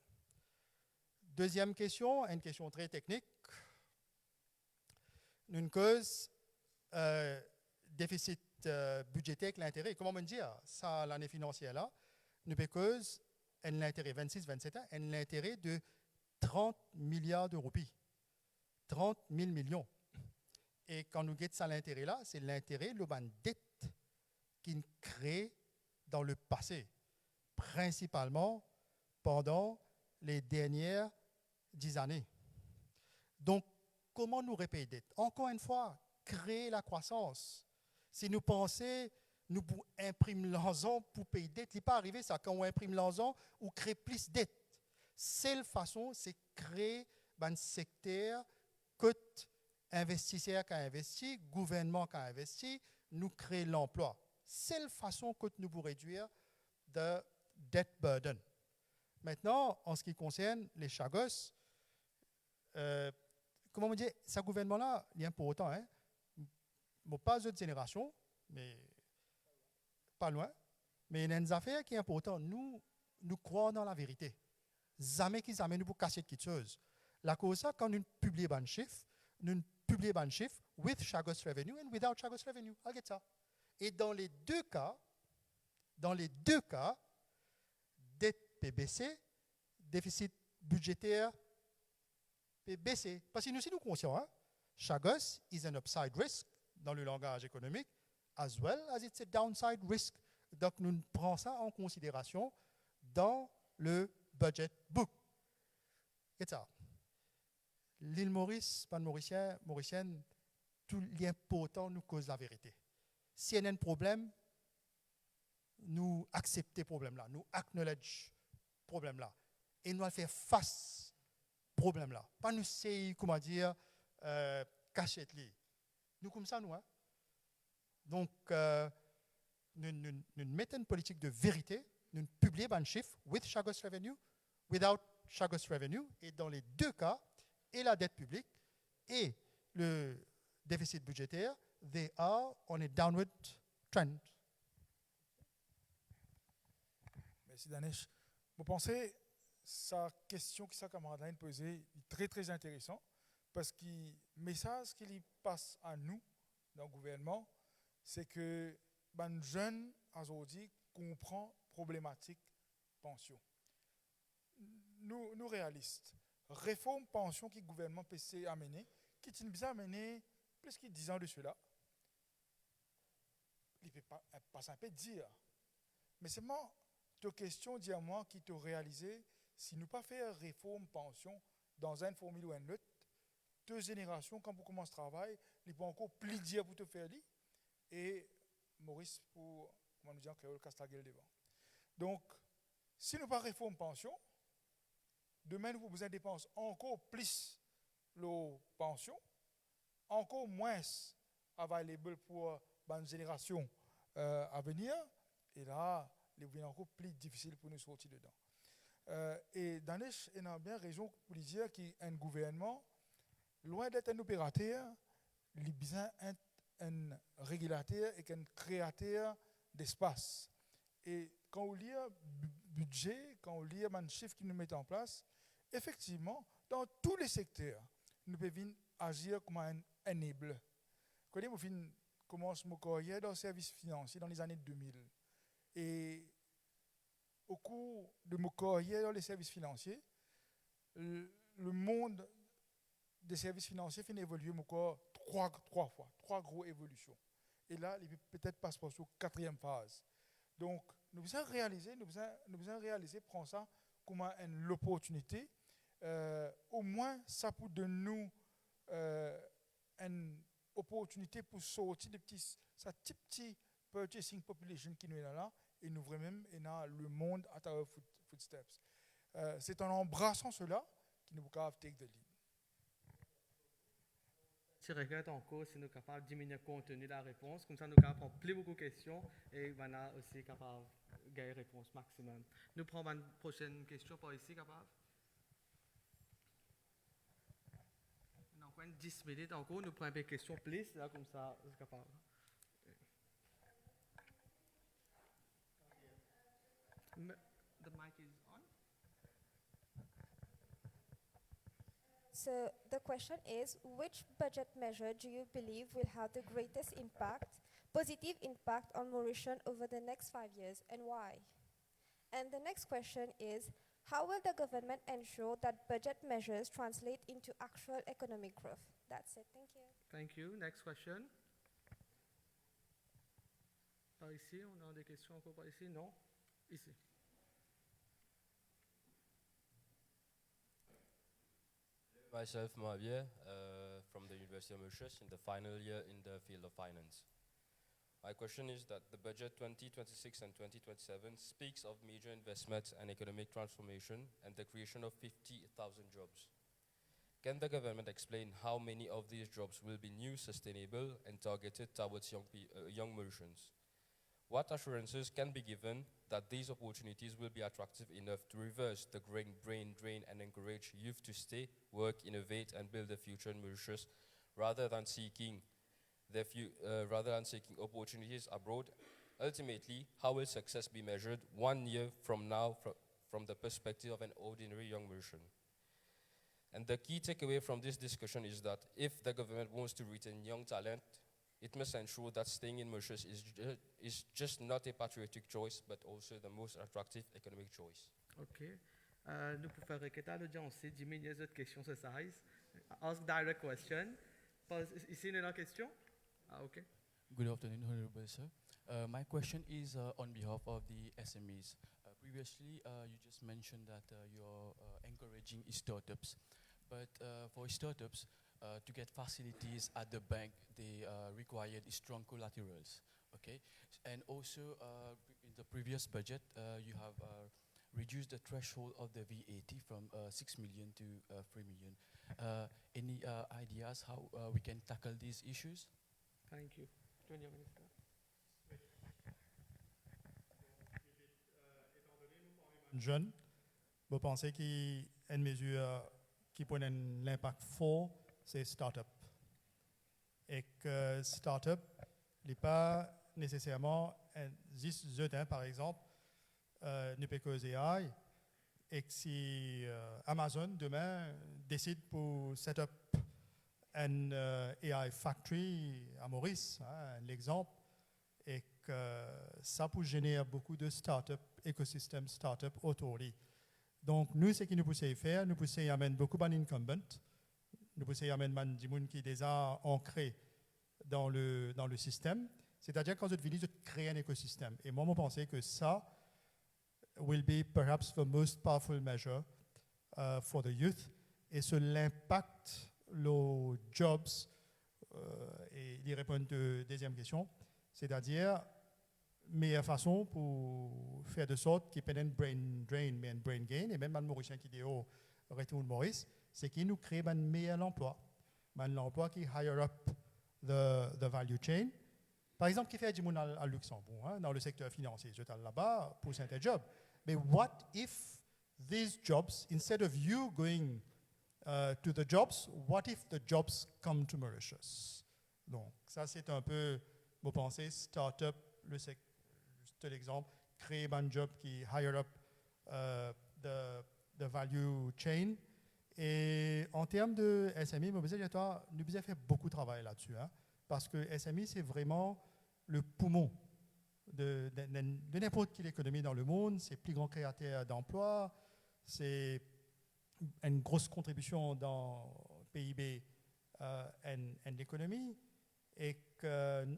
Deziem kestion, enn kestion tre teknik. Nou'nn koz, euh, defisit, euh, bidzeter ek lintere. Kouma mo'nn dir, sa lane finansier la, nou pe koz enn lintere, vennsis, vennset an, enn lintere de trant miliar de roupi. Trant mil milion. E kan nou get sa lintere la, se lintere lor bann det ki'nn kre dan lepase, prinsipalman pandan le dernie diz ane. Donk, kouma nou repey det? Ankor enn fwa, kre lakrwasans. Si nou panse nou pou inprim larzan pou pey det, li pa arive sa. Kan ou inprim larzan, ou kre plis det. Sel fason, se kre bann sekter kot investiser kapav investi, gouvernman kapav investi, nou kre lanplwa. Sel fason kot nou pou redwir the debt burden. Mintnan, an se ki konsern le Chagos, euh, kouma mo dir, sa gouvernman la, li inportan, hein. Mo pa zot zenerasion, me pa lwin. Me ena enn zafer ki inportan, nou, nou krwar dan laverite. Zame ki zame nou pou kasiet kiksoz. Lakoz sa, kan nou piblie bann sif, nou piblie bann sif with Chagos revenue and without Chagos revenue. Al get sa. E dan le de ka, dan le de ka, det pe bese, defisit bidzeter pe bese. Parski nou, si nou konsian, hein, Chagos is an upside risk dan le langaz ekonomik, as well as it's a downside risk. Donk, nou pran sa an konsiderasion dan le budget book. Get sa. Lil Moris, bann Morisien, Morisienn, tou li inportan nou koz laverite. Si ena enn problem, nou aksepte problem la, nou acknowledge problem la, e nou al fer fas problem la. Pa nou sey, kouma dir, euh, kasiet li. Nou koumsa nou, hein. Donk, euh, nou, nou, nou met enn politik de verite, nou piblie bann sif with Chagos revenue, without Chagos revenue, e dan le de ka, e ladet piblik e le defisit bidzeter, they are on a downward trend. Mersi, Danesh. Mo panse sa kestion ki sa kamarad la inn poze, li tre, tre interesan, parski mesaz ki li pas a nou dan gouvernman, se ke bann zenn azordi konpran problematik pansion. Nou, nou realis. Reform pansion ki gouvernman pe sey amene, ki ti bizin amene plis ki diz an de sela, li pe pa, pas inpe dir. Me selman, to kestion dir mwa ki to realize, si nou pa fer reform pansion dan enn formil ou enn lot, to zenerasion, kan pou koumans travay, li pou ankor pli dir pou to fer li, e Moris pou, kouma nou dir an kreol, kas lagel devan. Donk, si nou pa reform pansion, demin nou pou bizin depans ankor plis lor pansion, ankor mwins available pou, euh, bann zenerasion, euh, avenir, e la, li vinn ankor pli difisil pou nou sorti dedan. Euh, e Danesh ena bien rezon pou li dir ki enn gouvernman, lwin det enn operater, li bizin enn, enn regilater ek enn kreater despas. E kan ou lir bi-, bidze, kan ou lir bann sif ki nou met an plas, efektivman, dan tou le sekter, nou pe vinn azir kouma enn enabler. Kone, mo finn koumans mo karyer dan servis finansie dan lezane de mil. E okour de mo karyer dan le servis finansie, le, le mond de servis finansie finn evolie mo krwar trwa, trwa fwa, trwa gro evolision. E la, li pe petet pas par so katriem faz. Donk, nou bizin realize, nou bizin, nou bizin realize, pran sa kouma enn loportinite. Eh, omwin sa pou donn nou, eh, enn oportinite pou sorti de pti, sa ti pti purchasing population ki nou ena la, e nou vremem ena lemond at our foot-, footsteps. Eh, se an anbrasan sela ki nou pou kapav take the lead. Ti regret ankor si nou kapav diminie konteni larepons, koumsa nou kapav pran pli boukou kestion e bann la osi kapav gagn repons maximum. Nou pran bann prosenn kestion par isi, kapav? Nou ankor enn dis minit ankor, nou pran enn pe kestion plis, la koumsa nou kapav. Me-, the mic is on. So the question is, which budget measure do you believe will have the greatest impact, positive impact on Mauritians over the next five years, and why? And the next question is, how will the government ensure that budget measures translate into actual economic growth? That's it. Thank you. Thank you. Next question. Par isi, on a des questions encore par isi? Non? Isi. Myself, Mavier, uh, from the University of Mauritius, in the final year in the field of finance. My question is that the budget twenty twenty-six and twenty twenty-seven speaks of major investments and economic transformation and the creation of fifty thousand jobs. Can the government explain how many of these jobs will be new, sustainable, and targeted towards young pe-, uh, young Mauritians? What assurances can be given that these opportunities will be attractive enough to reverse the growing brain drain and encourage youth to stay, work, innovate, and build a future in Mauritius rather than seeking their fu-, uh, rather than seeking opportunities abroad? Ultimately, how will success be measured one year from now fr-, from the perspective of an ordinary young Mauritian? And the key takeaway from this discussion is that if the government wants to retain young talent, it must ensure that staying in Mauritius is ju-, is just not a patriotic choice, but also the most attractive economic choice. Ok. Euh, nou pou fer reketat lodians, diminie zot kestion so size. Ask direct question. Pas isi, nou ena kestion? Ah, ok. Good afternoon, Honorable Sir. Uh, my question is, uh, on behalf of the S M Es. Uh, previously, uh, you just mentioned that, uh, you're, uh, encouraging startups. But, uh, for startups, uh, to get facilities at the bank, they, uh, required strong collaterals. Okay? And also, uh, in the previous budget, uh, you have, uh, reduced the threshold of the V A T from, uh, six million to, uh, three million. Uh, any, uh, ideas how, uh, we can tackle these issues? Thank you. Junior Minister. Zenn, mo panse ki enn mezir ki pou ena enn linpak for, se startup. Ek, euh, startup, li pa neseserman enn, zis zot, hein, par exanp, euh, nou pe koz A I, ek si, euh, Amazon demin desid pou set up enn, euh, A I factory a Moris, hein, enn lexanp, ek, euh, sa pou zener boukou de startup, ekosistem startup otour li. Donk, nou, seki nou pou sey fer, nou pou sey amenn boukou bann incumbent, nou pou sey amenn bann dimoun ki deza ankre dan le, dan le sistem. Setadir, kan zot vini, zot kre enn ekosistem. E mwa, mo panse ke sa will be perhaps the most powerful measure, uh, for the youth. E so linpak lor jobs, euh, e li reponn de deziem kestion, setadir, meyer fason pou fer de sort ki pena enn brain drain, me enn brain gain, e mem bann Morisien ki deor retourn Moris, seki nou kre bann meyer lanplwa, bann lanplwa ki higher up the, the value chain. Par exanp, kifer dimoun al, al Luxembourg, hein, dan le sekter finansie, zot al laba pou serten job. But what if these jobs, instead of you going, uh, to the jobs, what if the jobs come to Mauritius? Donk, sa se enn pe, mo panse, startup, le sek-, zis lexanp, kre bann job ki higher up, euh, the, the value chain. E an term de S M E, mo bizin dir twa, nou bizin fer boukou travay ladsi, hein, parski S M E, se vreman le poumon de, de, de, de ninport ki lekonomi dan lemond, se pli gran kreater danplwa, se enn gro kontribision dan P I B, euh, enn, enn lekonomi. E ke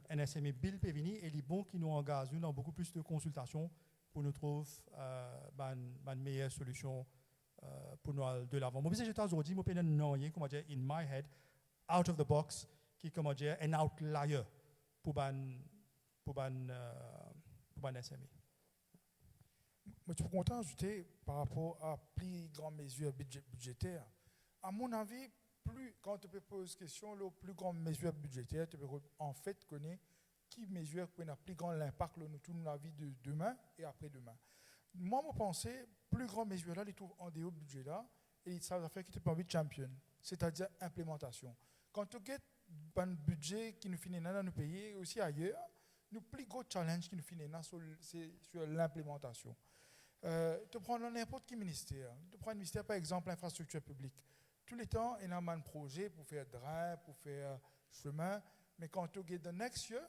enn S M E bill pe vini, e li bon ki nou angaz nou dan boukou plis de konsiltasion pou nou trouv, euh, bann, bann meyer solision, euh, pou nou al de lavan. Mo pe zet azordi, mo pena nanye, kouma dir, in my head, out of the box, ki, kouma dir, enn outlier pou bann, pou bann, euh, pou bann S M E. Mo ti pou kontan azoute par rapor a pli gran mezir bidze-, bidzeter. A mon avi, pli, kan to pe poz kestion lor pli gran mezir bidzeter, to pe, anfet, kone ki mezir ki pou ena pli gran linpak lor nou tou, nou lavi de demin e apre demin. Mwa, mo panse, pli gran mezir la, li trouv andeor bidze la, e li sa zafer ki to pe anvi champion, setadir inplimantasion. Kan to get bann bidze ki nou finn ena dan nou pei e osi ayer, nou pli gro challenge ki nou finn ena, so, se sir linplimantasion. Euh, to pran dan ninport ki minister, to pran enn minister, par exanp, linfrastriktir piblik. Touletan, ena bann proze pou fer dren, pou fer sime, me kan to get the next year,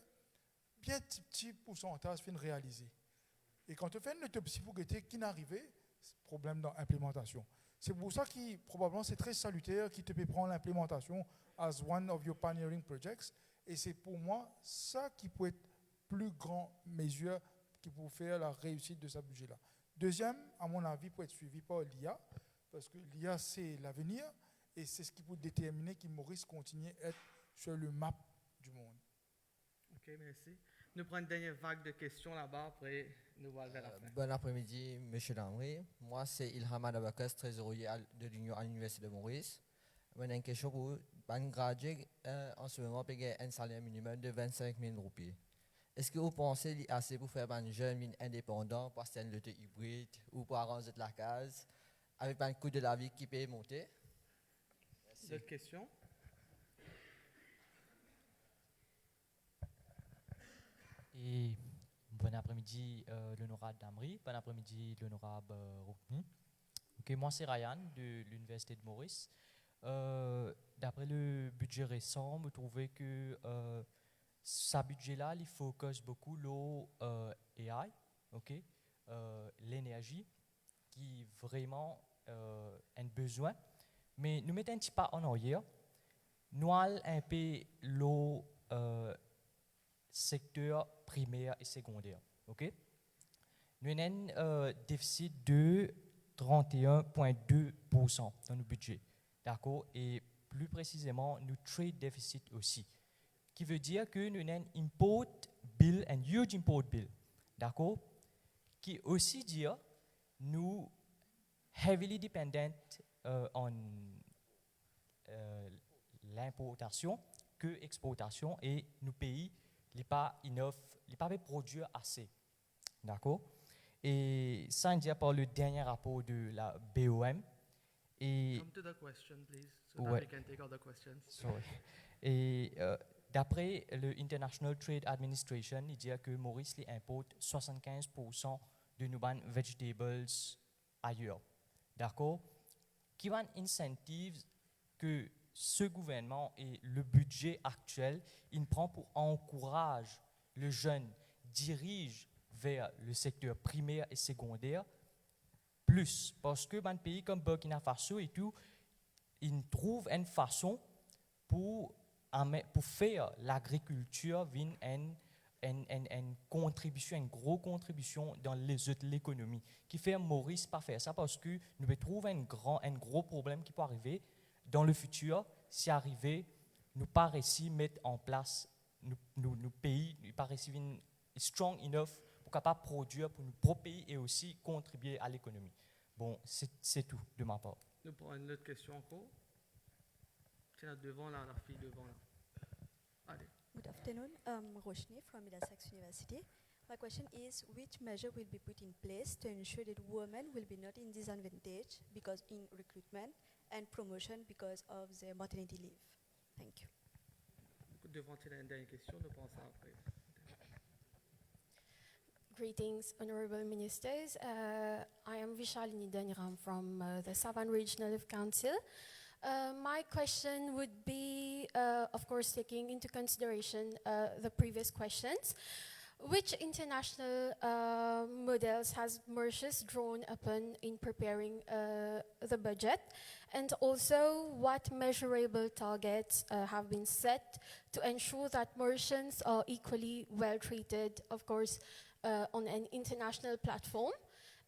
bien ti, ti poursantaz finn realize. E kan to fer enn otopsi pou gete ki finn arive, problem dan inplimantasion. Se pou sa ki, probableman, se tre saliter ki to pe pran linplimantasion as one of your pioneering projects, e se pou mwa sa ki pou et pli gran mezir ki pou fer la reisit de sa bidze la. Deziem, a mon avi, pou et swivi par l'I A, parski l'I A se lavenir e se seki pou determine ki Moris kontigne et sir le map di mond. Ok, mersi. Nou pran enn dernie vag de kestion laba, apre nou al ver lafin. Euh, bon après-midi, Monsieur Lamry. Moi, c'est Ilham Abacus, trésorier à l-, de l'Union à l'Université de Maurice. Mo ena enn kestion pou ou. Bann gradie, euh, an se moman pe gagn enn saler minimem de vennsenk mil roupi. Eski ou panse li ase pou fer bann zenn vinn indepandan, pou aste enn loto ibrid ou pou aranz zot lakaz avek bann kou de lavi ki pe monte? Mersi. Dot kestion? Et bon après-midi, euh, l'honorable Lamry, bon après-midi, l'honorable, euh, Roukni. Ok, moi c'est Ryan de l'Université de Maurice. Euh, d'après le budget récent, mo trouve ke, euh, sa bidze la, li focus boukou lor, euh, A I, ok, euh, lenerzi, ki vreman, euh, enn bezwin. Me nou met enn ti pa an aryer, nou al inpe lor, euh, sekter primer e segonder, ok? Nou ena enn, euh, defisit de trant e enn pwin de poursan dan nou bidze, dakor? E pli presizeman, nou trade deficit osi. Ki ve dir ke nou ena enn import bill, enn huge import bill, dakor? Ki osi dir nou heavily dependent, euh, on, euh, linportasion ke exportasion, e nou pei, li pa enough, li pa pe prodwir ase. Dakor? E sa inn dir par le dernie rapor de la B O M. E Come to the question, please, so that we can take other questions. Sorry. E, euh, dapre le International Trade Administration, li dir ke Moris, li inport swasannkinz poursan de nou bann vegetables ayer. Dakor? Ki bann incentives ke se gouvernman e le bidze aktiel inn pran pou ankouraz le zenn diriz ver le sekter primer e segonder plis? Parski bann pei kom Burkina Faso e tou, inn trouv enn fason pou ame-, pou fer lagrikiltir vinn enn, enn, enn, enn kontribision, enn gro kontribision dan lezot lekonomi. Kifer Moris pa fer sa? Parski nou pe trouv enn gran, enn gro problem ki pou arive dan le fitir, si arive nou pa resi met an plas, nou, nou, nou pei, nou pa resi vinn strong enough pou kapav prodwir pou nou prop pei e osi kontribie a lekonomi. Bon, se, se tou de ma par. Nou pran enn lot kestion ankor. Ti ena devan la, lafi devan la. Ale. Good afternoon. Um, Roshni from Middlesex University. My question is, which measure will be put in place to ensure that women will be not in disadvantage because in recruitment and promotion because of the maternity leave? Thank you. Devan, ti ena enn dernie kestion, nou pran sa apre. Greetings, Honorable Ministers. Uh, I am Vishalini Dhaniram from, uh, the Savane Regional Youth Council. Uh, my question would be, uh, of course, taking into consideration, uh, the previous questions, which international, uh, models has Mauritius drawn upon in preparing, uh, the budget, and also what measurable targets, uh, have been set to ensure that Mauritians are equally well treated, of course, uh, on an international platform.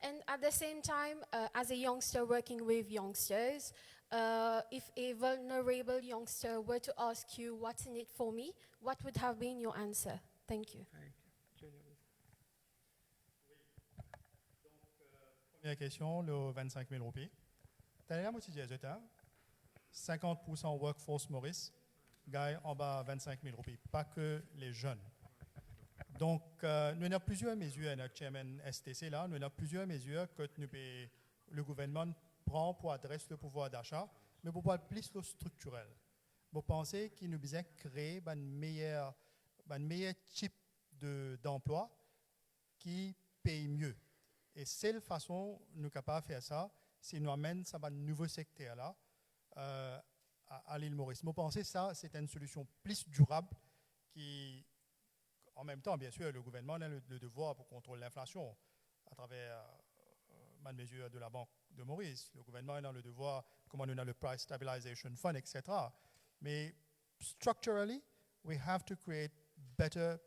And at the same time, uh, as a youngster working with youngsters, uh, if a vulnerable youngster were to ask you, "What's in it for me?" what would have been your answer? Thank you. Thank you. Julius. Premie kestion, le vennsenk mil roupi. Taler mo ti dir zot, hein, sinkant poursan workforce Maurice gagn anba vennsenk mil roupi, pa ke les jeunes. Donk, euh, nou ena plizier mezir, nou chairman S T C la, nou ena plizier mezir ke nou pe, le gouvernman pran pou adres le pouvwar dacha, me pou al plis lo striktirel. Mo panse ki nou bizin kree bann meyer, bann meyer tip de, danplwa ki pey mie. E sel fason nou kapav fer sa, se nou amenn sa bann nouvo sekter la, euh, a, a Lil Moris. Mo panse sa, se enn solision plis dirab ki, an mem tan, bien sir, le gouvernman ena le, le devwar pou kontrol linflasion atraver, euh, bann mezir de la Bank de Maurice. Le gouvernman ena le devwar, kouma nou ena le Price Stabilization Fund, et cetera. Me structurally, we have to create better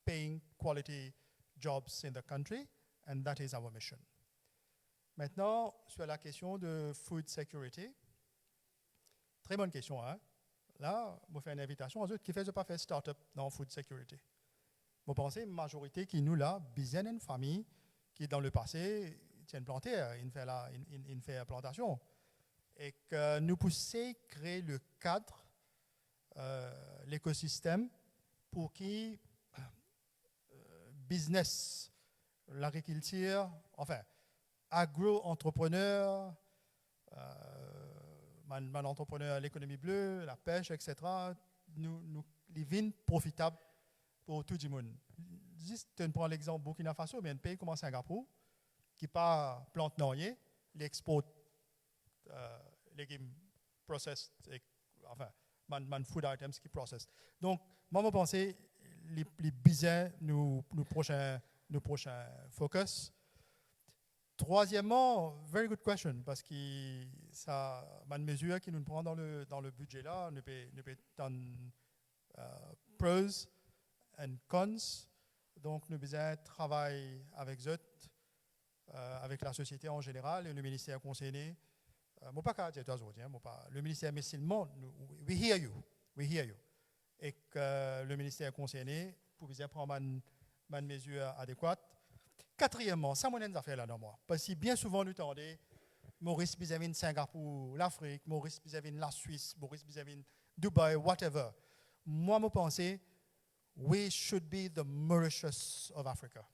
paying quality jobs in the country, and that is our mission. Maintenant, sur la question de food security, très bonne question, hein? La, mo fer enn invitasion a zot, kifer zot pa fer start-up dan food security? Mo panse mazorite ki nou la, bizin enn fami ki dan lepase ti enn planter, inn fer la, inn, inn, inn fer plantasion. E ke nou pou sey kree le kad, euh, lekosistem pou ki, euh, biznes, lagrikiltir, anfin, agro-antreprener, euh, bann, bann antreprener lekonomi ble, lapes, et cetera, nou, nou, li vinn profitab pou tou dimoun. Zis, to pran lexanp Burkina Faso, me enn pei kouma Singapour, ki pa plant nanye, li export, euh, legim processed, e, anfin, bann, bann food items ki processed. Donk, mwa, mo panse li, li bizin nou, nou prosin, nou prosin focus. Trwazieman, very good question, parski sa, bann mezir ki nou pran dan le, dan le bidze la, nou pe, nou pe tann, euh, pros and cons. Donk, nou bizin travay avek zot, euh, avek lasosiete an zeneral e le minister konserni. Euh, mo pa kapav dir twa zordi, hein, mo pa, le minister, me selman, nou, we hear you, we hear you. E ke le minister konserni pou bizin pran bann, bann mezir adekwat. Katriyemman, sa mo ena enn zafer ladan mwa. Parski bien souvan nou tande, Moris bizin vinn Singapour, Lafrik, Moris bizin vinn Laswis, Moris bizin vinn Dubai, whatever. Mwa, mo panse, we should be the Mauritius of Africa.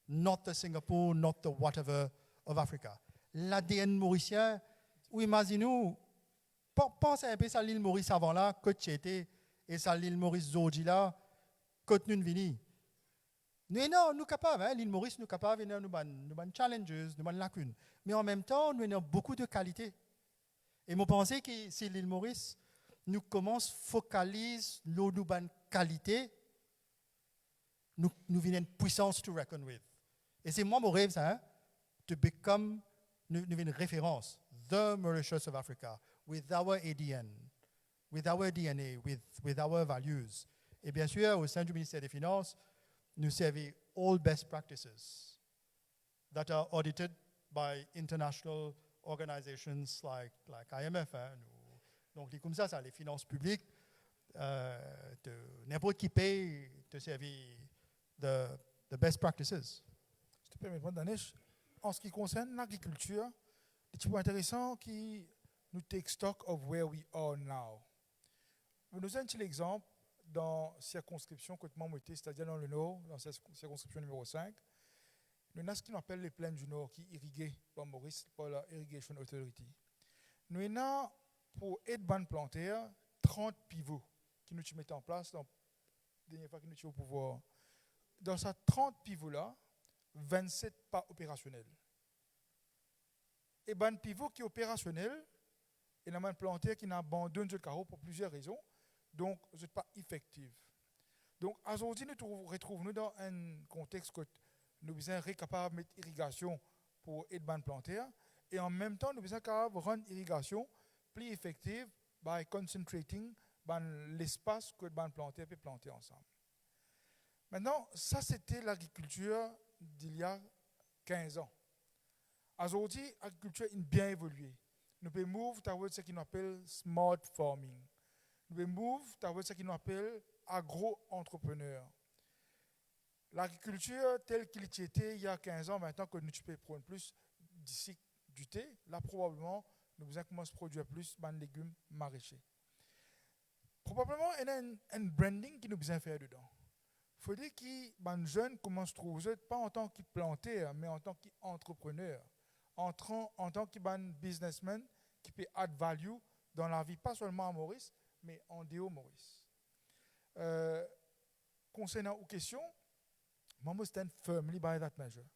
Not the Singapore, not the whatever of Africa. L'A D N morisien, ou imazinn ou, pa-, pans enpe sa Lil Moris avan la, kot ti ete, e sa Lil Moris zordi la, kot nou vini. Nou, non, nou kapav, hein, Lil Moris, nou kapav, ena nou bann, nou bann challenges, nou bann lakinn. Me an mem tan, nou ena boukou de kalite. E mo panse ki si Lil Moris, nou koumans fokaliz lor nou bann kalite, nou, nou vinn enn pwisans to reckon with. E se mwa mo rev sa, hein, to become, nou, nou vinn referans, the Mauritius of Africa, with our A D N, with our D N A, with, with our values. E bien sir, o sein du minister de finans, nou servi all best practices that are audited by international organizations like, like I M F, hein, nou, donk, li koumsa sa, le finans piblik, euh, to, ninport ki pei, to servi the, the best practices. Si to permet mwa, Danesh, an se ki konsern lagrikiltir, li ti pou interesan ki nou take stock of where we are now. Mo donn enn ti lexanp dan sirkonskripsion kot mwa mo ete, setadir dan Lenor, dan sir-, sirkonskripsion nimero sink, nou ena seki nou apel le Plaine du Nord ki irige par Moris, par la Irrigation Authority. Nou ena pou ed bann planter trant pivo ki nou ti met an plas dan dernie fwa ki nou ti o pouvwar. Dan sa trant pivo la, vennset pa operasionel. E bann pivo ki operasionel, ena bann planter ki inn abandonn zot karo pou plizier rezon, donk zot pa efektif. Donk, azordi, nou trouv, retrouv nou dan enn kontex kot Nou bizin rekapav met irigasion pou ed bann planter, e anmemtan nou bizin kapav rann irigasion pli efektiv by concentrating bann lespas kot bann planter pe plante ansam. Aster, sa sete lagrikiltir dilya kinz an. Azordi, lagrikiltir inn bien evolie. Nou pe move towards seki nou apel smart farming. Nou pe move towards seki nou apel agro-entrepreneur. Lagrikiltir tel ki li ti ete il y a quinze ans, aster ki nou ti pe pran plis disik, dite, la probableman nou bizin koumans prodwir plis bann legim marese. Probableman ena enn, enn branding ki nou bizin fer dedan. Fode ki bann zenn koumans trouv zot pa antan ki planter, me antan ki antreprener, antan, antan ki bann biznesmenn ki pe add value dan lavi, pa selman a Moris, me andeor Moris. Eh, konsernan ou kestion, mwa, mo stand firmly by that measure.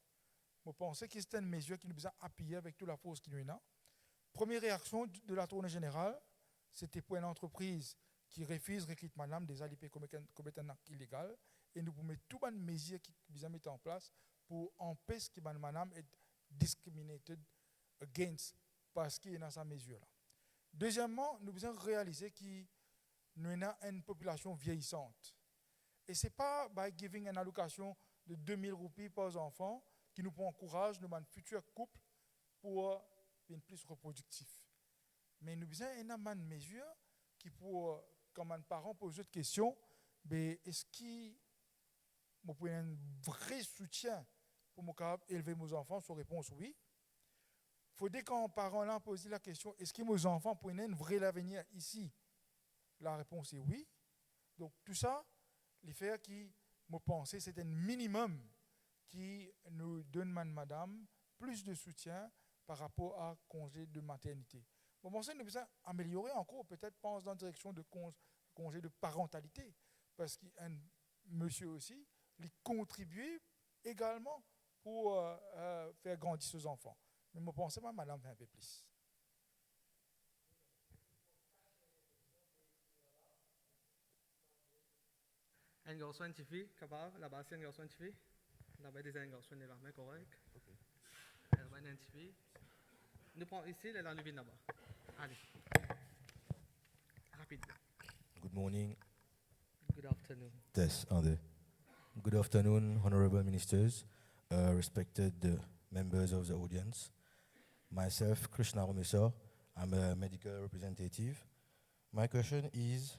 Mo panse ki se enn mezir ki nou bizin apiye avek tou lafors ki nou ena. Premie reaksion de Latorne Zeneral, sete pou enn antrepriz ki refiz rekrit madam, deza li pe komet enn, komet enn akt ilegal, e nou pou met tou bann mezir ki bizin met an plas pou anpes ki bann madam et discriminated against parski ena sa mezir la. Dezieman, nou bizin realize ki nou ena enn popilasion vieyisan. E se pa by giving enn alokasion de de mil roupi par zanfan ki nou pou ankouraz nou bann fitir koup pou, eh, vinn plis reprodiktif. Me nou bizin ena bann mezir ki pou, eh, kan bann paran poz zot kestion, be eski mo pou ena enn vre soutien pou mo kapav elve mo zanfan? So repons, wi. Fode kan paran la poz li lakestion, eski mo zanfan pou ena enn vre lavenir isi? Larepons se wi. Donk, tou sa, li fer ki mo panse se enn minimem ki nou donn bann madam plis de soutien par rapor a konze de maternite. Mo panse nou bizin ameliore ankor, petet pans dan direksion de konz-, konze de parantalite, parski enn misie osi, li kontribie egalman pou, eh, eh, fer grandi so zanfan. Me mo panse bann madam fer enn pe plis. Enn garson, enn tifi, kapav, laba si enn garson, enn tifi. Laba deza enn garson, leve lame, korek. Ok. Laba enn tifi. Nou pran isi, lerla nou vinn laba. Ale. Rapid. Good morning. Good afternoon. Test, un, deux. Good afternoon, honorable ministers, uh, respected, uh, members of the audience. Myself, Krishna Romesa, I'm a medical representative. My question is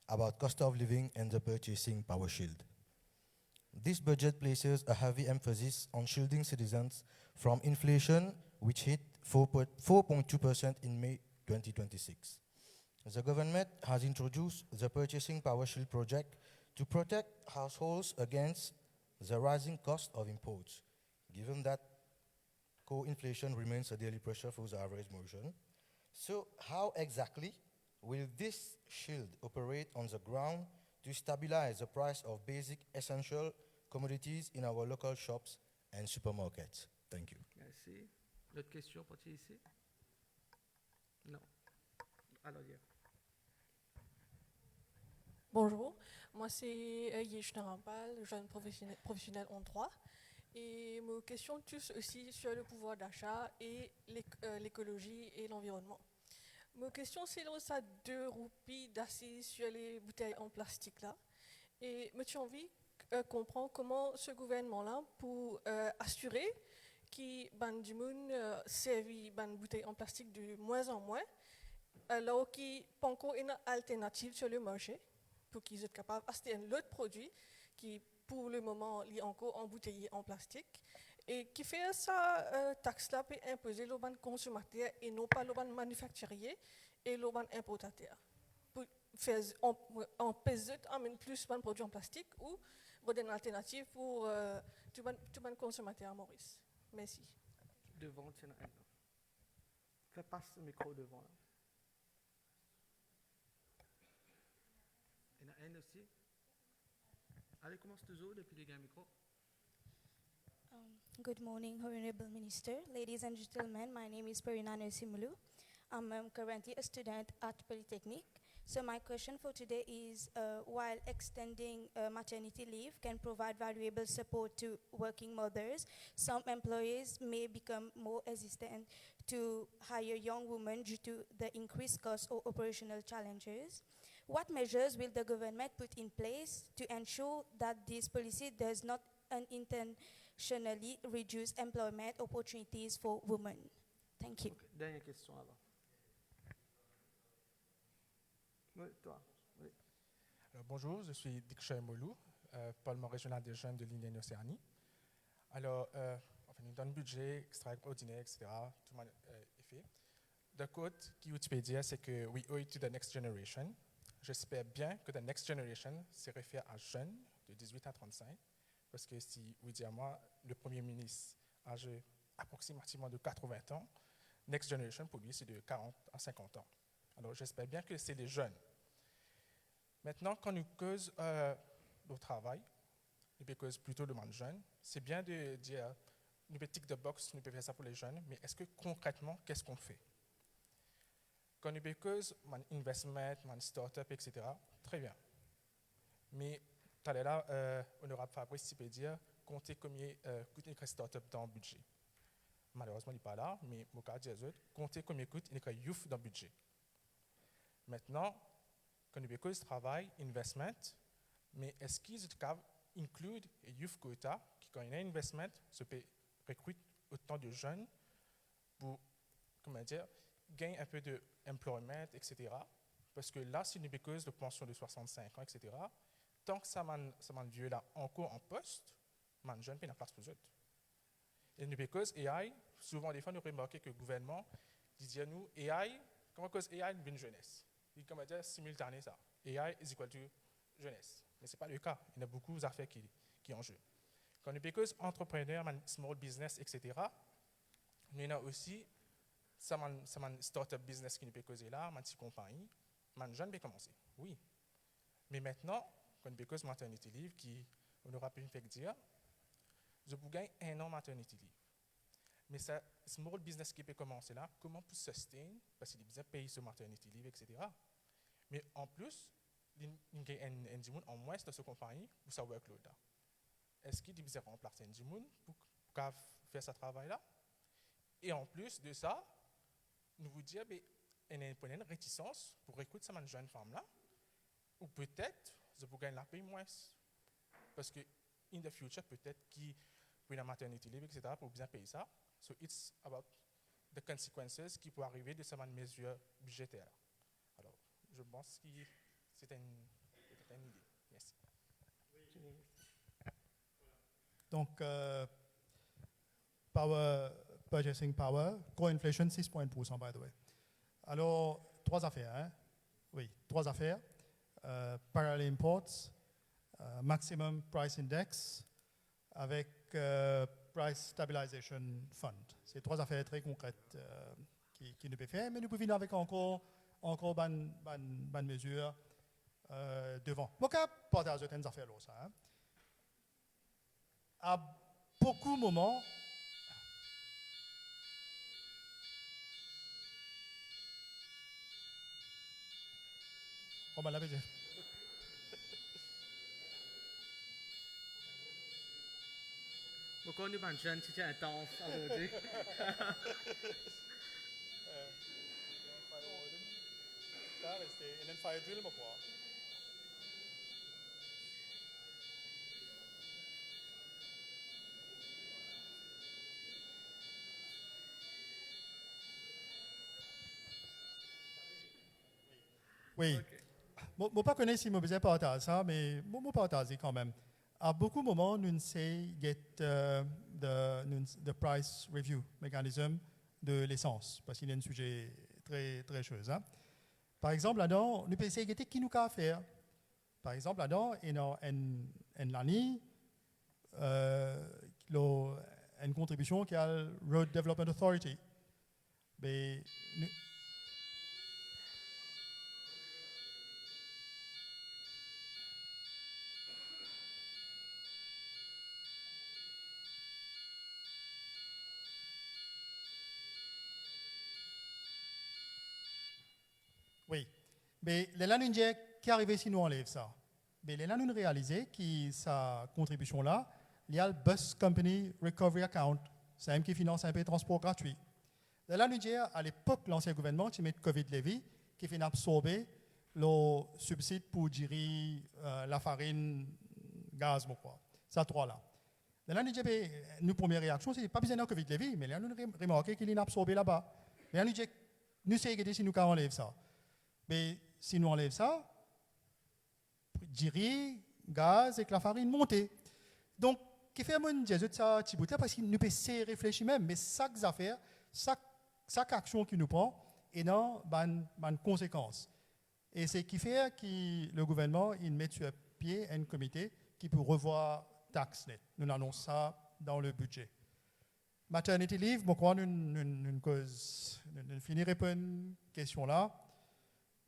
about cost of living and the purchasing power shield. This budget places a heavy emphasis on shielding citizens from inflation, which hit four point, four point two percent in May twenty twenty-six. The government has introduced the Purchasing Power Shield project to protect households against the rising cost of imports. Given that core inflation remains a daily pressure for the average Mauritian. So, how exactly will this shield operate on the ground to stabilize the price of basic essential commodities in our local shops and supermarkets? Thank you. Mersi. Lot kestion, parti isi? Non. Alors, yeah. Bonjour, moi c'est, euh, Yeshna Rampal, jeune professionnel, professionnel en droit. Et mes questions touchent aussi sur le pouvoir d'achat et l'éc-, euh, l'écologie et l'environnement. Mes questions, c'est lor sa de roupi d'assiz sur les bouteilles en plastique là. Et moi, j'ai envie, euh, comprendre comment ce gouvernement-là pour, euh, assurer ki bann dimoun, euh, servi bann boutey an plastik de mwin an mwin, alor ki pankor ena alternativ sur le marse pou ki zot kapav aste enn lot prodwi ki pou le moman li ankor anbouteye an plastik, e kifer sa, euh, tax la pe inpoze lor bann konsomater e non pa lor bann manifaktirie e lor bann inportater, pou fer z-, an-, anpes zot amenn plis bann prodwi an plastik ou rod enn alternativ pou, euh, tou bann, tou bann konsomater a Moris. Mersi. Devan, ti ena enn. Fer pas mikro devan la. Ena enn osi. Ale, koumans touzour depi li gagn mikro. Um, good morning, Honorable Minister. Ladies and gentlemen, my name is Perina Nursimulu. I'm, um, currently a student at Polytechnic. So my question for today is, uh, while extending, uh, maternity leave can provide valuable support to working mothers, some employers may become more hesitant to hire young women due to the increased costs or operational challenges. What measures will the government put in place to ensure that this policy does not unintentionally reduce employment opportunities for women? Thank you. Ok, dernye kestion avan. Oui, toi. Oui. Alors, bonjour, je suis Dikshay Molou, euh, parlement régional des jeunes de l'Union Océanie. Alors, euh, enfin, nous donne budget, extraordinaire, et cetera. Tout le monde euh, est fait. D'un côté, ce que tu peux dire, c'est que we owe it to the next generation. J'espère bien que the next generation se réfère à jeunes de dix-huit à trente-cinq, parce que si vous dites à moi, le Premier ministre âgé approximativement de quatre-vingts ans, next generation pour lui, c'est de quarante à cinquante ans. Alors, j'espère bien que c'est les jeunes. Maintenant, quand nous causons euh, le travail, nous causons plutôt le monde jeune, c'est bien de dire, nous pouvons tick the box, nous pouvons faire ça pour les jeunes, mais est-ce que concrètement, qu'est-ce qu'on fait? Quand nous causons mon investment, mon start-up, et cetera, très bien. Mais talèla, euh, onorab Fabrice ti pe dir, konte komie euh, kout enn start-up dan bidze. Malerezman, li pa la, me mo kav dir zot, konte komie kout enn youth dan bidze. Maintenant, kan nou pe koz travay, investment, me eski zot kav include youth quota, ki kan ena investment, zot pe recrute autant de jeunes pour, comment dire, gain un peu de employment, et cetera. Parce que là, si nou pe koz de pension de soixante-cinq ans, et cetera, tant que sa bann, sa bann vie la ankor an post, bann jeune pena plas pour zot. E nou pe koz A I, souvan defwa nou remarke ke gouvernman, li dir nou A I, kan nou koz A I, li vinn jenes. Li kouma dir similtane sa. A I is equal to jenes. Me se pa le ka. Ena boukou zafer ki, ki an ze. Kan nou pe koz antreprener, bann small business, et cetera, nou ena osi sa bann, sa bann start-up business ki nou pe koze la, bann ti konpagni, bann jeune pe koumanse. Wi. Me mintnan, kan nou pe koz maternity leave, ki onorab finn fek dir, zot pou gagn enn an maternity leave. Me sa small business ki pe koumanse la, kouma pou sustain, paski li bizin pey so maternity leave, et cetera. Me anplis, li, li gagn enn, enn dimoun an mwins dan so konpagni pou sa workload la. Eski li bizin ranplas enn dimoun pou, pou kav fer sa travay la? E anplis de sa, nou pou dir, be, ena, pou ena enn retisans pou rekrit sa bann zenn fam la, ou petet zot pou gagn lapey mwins. Paski in the future, petet ki pou ena maternity leave, et cetera, pou bizin pey sa. So it's about the consequences ki pou arive de sa bann mezir bidzeter la. Alors, je pense que c'est une, c'est une idée. Merci. Donc, euh, power, purchasing power, core inflation six point pour cent, by the way. Alors, trois affaires, hein? Oui, trois affaires. Euh, parallel imports, euh, maximum price index, avec euh, price stabilization fund. C'est trois affaires très concrètes euh, ki, ki nou pe fer, me nou pou vini avek ankor, ankor bann, bann, bann mezir euh, devan. Mo kav partaz zot enn zafer lor sa. Hein. A boukou moman, Roman, la vérité. Mo konn nou bann zenn ti ti intans azordi. Sa reste, e enn fire drill, mo krwar. Wi. Mo, mo pa kone si mo bizin partaz sa, me mo, mo partaz li kanmem. A boukou moman, nou sey get uh, the, nou, the price review mechanism de lesans, paski li enn size tre, tre shoz. Hein. Par exanp, ladan, nou pe sey gete ki nou kav fer. Par exanp, ladan, ena enn, enn lani, uh, lor enn kontribision ki al Road Development Authority. Be, nou, wi. Me lerla nou dir, ki arive si nou anlev sa? Me lerla nou realize ki sa kontribision la, li al Bus Company Recovery Account, samem ki finans inpe transpor gratwi. Lerla nou dir, alepok, lansien gouvernman ti met covid levy, ki finn absorbe lor sibsid pou diri, eh, lafarinn, gaz, mo krwar. Sa trwa la. Lerla nou dir, be, nou premie reaksion, se pa bizin dan covid levy, me lerla nou re-, remarke ki linn absorbe laba. Lerla nou dir, nou sey gete si nou kapav anlev sa. Me si nou anlev sa, diri, gaz ek lafarinn monte. Donk, kifer mo dir zot sa ti bout la, parski nou pe sey reflesi mem, me sak zafer, sak, sak aksion ki nou pran, ena bann, bann konsekans. E se kifer ki le gouvernman inn met sir pie enn komite ki pou revwar tax net. Nou anons sa dan le bidze. Maternity leave, mo krwar nou, nou, nou koz, nou, nou fini reponn kestion la.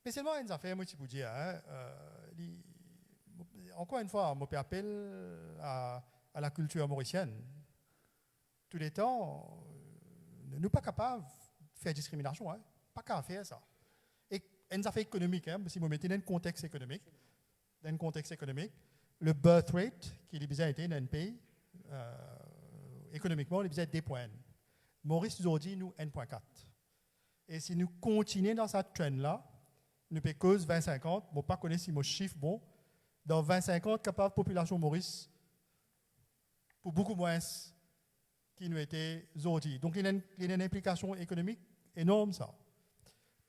Me selman enn zafer mo ti pou dir, hein, eh, li, ankor enn fwa, mo pe apel a, a lakiltir morisienn. Touletan, eh, nou pa kapav fer diskriminasion, hein. Pa kapav fer sa. E enn zafer ekonomik, hein, si mo met li dan enn kontex ekonomik, dan enn kontex ekonomik, le birth rate ki li bizin ete dan enn pei, eh, ekonomikman, li bizin de pwin enn. Moris zordi, nou enn pwin kat. E si nou kontinie dan sa trend la, nou pe koz vin sinkant, mo pa kone si mo sif bon, dan vin sinkant, kapav popilasion Moris pou boukou mwins ki nou ete zordi. Donk, li ena enn, li ena enn inplikasion ekonomik enorm, sa.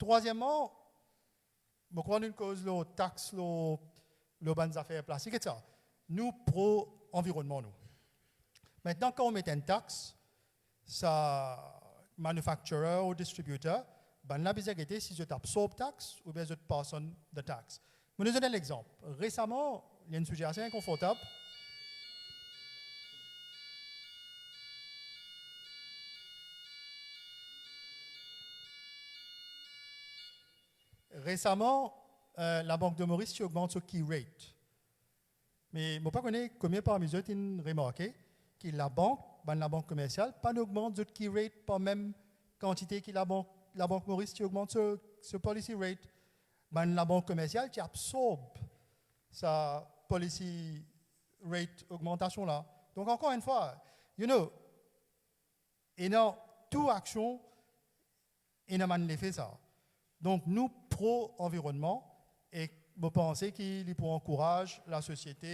Trwazieman, mo krwar nou koz lor tax, lor, lor bann zafer plastik, etsetera. Nou pro anvironnman, nou. Aster, kan ou met enn tax, sa manufacturer ou distributor, bannla bizin gete si zot absorb tax oubien zot pass on the tax. Mo donn zot enn lexanp. Resaman, li enn size ase inkonfortab. Resaman, eh, Labank de Moris ti ogmant so key rate. Me mo pa kone konbien parmi zot inn remarke ki labank, bann labank komersial, pa'nn ogmant zot key rate par mem kantite ki labank, Labank Moris ti ogmant so, so policy rate. Bann labank komersial ti absorb sa policy rate ogmantasion la. Donk, ankor enn fwa, you know, ena tou aksion ena bann lefe sa. Donk, nou pro anvironnman, e mo panse ki li pou ankouraz lasosiete,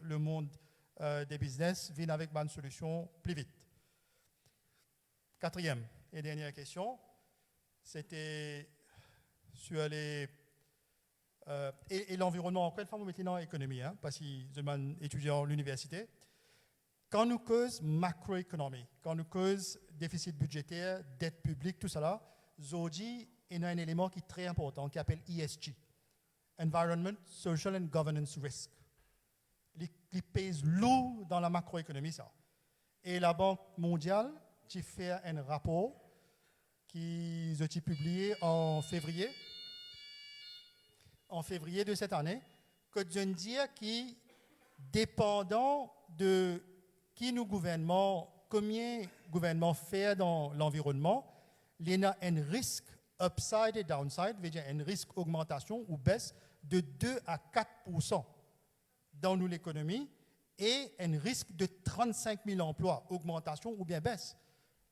lemond, eh, de biznes vinn avek bann solision pli vit. Katriem e dernie kestion, sete sur les, eh, e, e lanvironnman, ankor enn fwa, mo met li dan ekonomi, hein, parski zot bann etidian liniversite. Kan nou koz makroekonomi, kan nou koz defisit bidzeter, det piblik, tousala, zordi, ena enn eleman ki tre inportan, ki apel E S G, Environment, Social and Governance Risk. Li, li pez lour dan lamakroekonomi, sa. E Labank Mondial ti fer enn rapor ki zot ti pibliye an fevriye, an fevriye de set ane, kot zot dir ki depandan de ki nou gouvernman, komie gouvernman fer dan lanvironnman, li ena enn risk upside e downside, vedir enn risk ogmantasion ou bes de de a kat poursan dan nou lekonomi e enn risk de trannsink mil anplwa, ogmantasion oubien bes.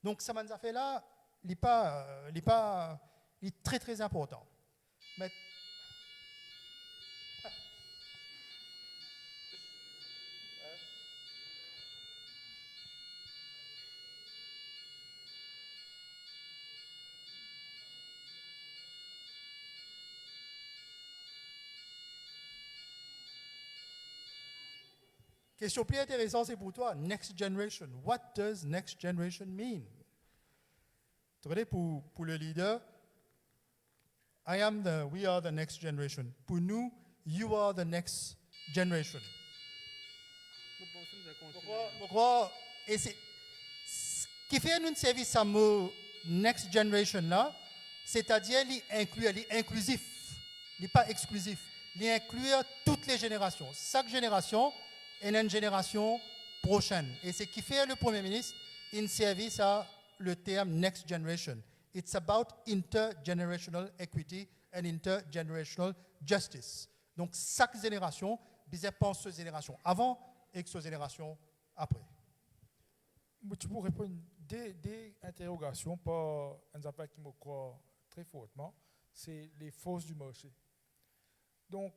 Donk, sa bann zafer la, li pa, li pa, li tre, tre inportan. Me Kestion pli interesan, se pou twa, next generation. What does next generation mean? To kone, pou, pou le lider, I am the, we are the next generation. Pou nou, you are the next generation. Mo krwar, mo krwar, e se, s-, kifer nou servi sa mo next generation la, setadir li inklir, li inklizif, li pa exklizif, li inklir tout le zenerasion. Sak zenerasion ena enn zenerasion prosenn. E se kifer le Premie Minis inn servi sa, le term next generation. It's about intergenerational equity and intergenerational justice. Donk, sak zenerasion bizin pans so zenerasion avan ek so zenerasion apre. Mo ti pou reponn de, de interrogasion par enn zafer ki mo krwar tre fortman, se les forces du marché. Donk,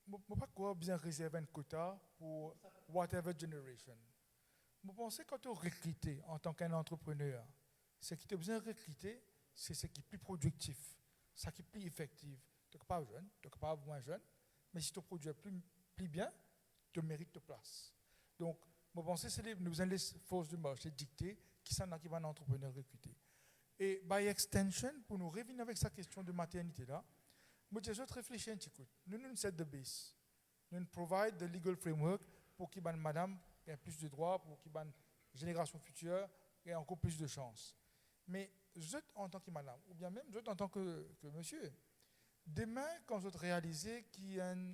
mo, mo pa krwar bizin rezerv enn kota pou whatever generation. Mo panse kan to rekrite antan ki enn antreprener, seki to bizin rekrite, se seki pli prodiktif, seki pli efektif. To kapav zenn, to kapav mwin zenn, me si to prodwir pli, pli bien, to merit to plas. Donk, mo panse se li, nou bizin les forces du marché dikte kisannla ki bann antreprener rekrite. E by extension, pou nou revinn avek sa kestion de maternite la, mo dir zot reflesi enn ti kout. Nou, nou set the base. Nou provide the legal framework pou ki bann madam gagn plis de drwa, pou ki bann zenerasion fitir gagn ankor plis de sans. Me zot antan ki madam, oubien mem zot antan ki, ki misie, demin, kan zot realize ki enn,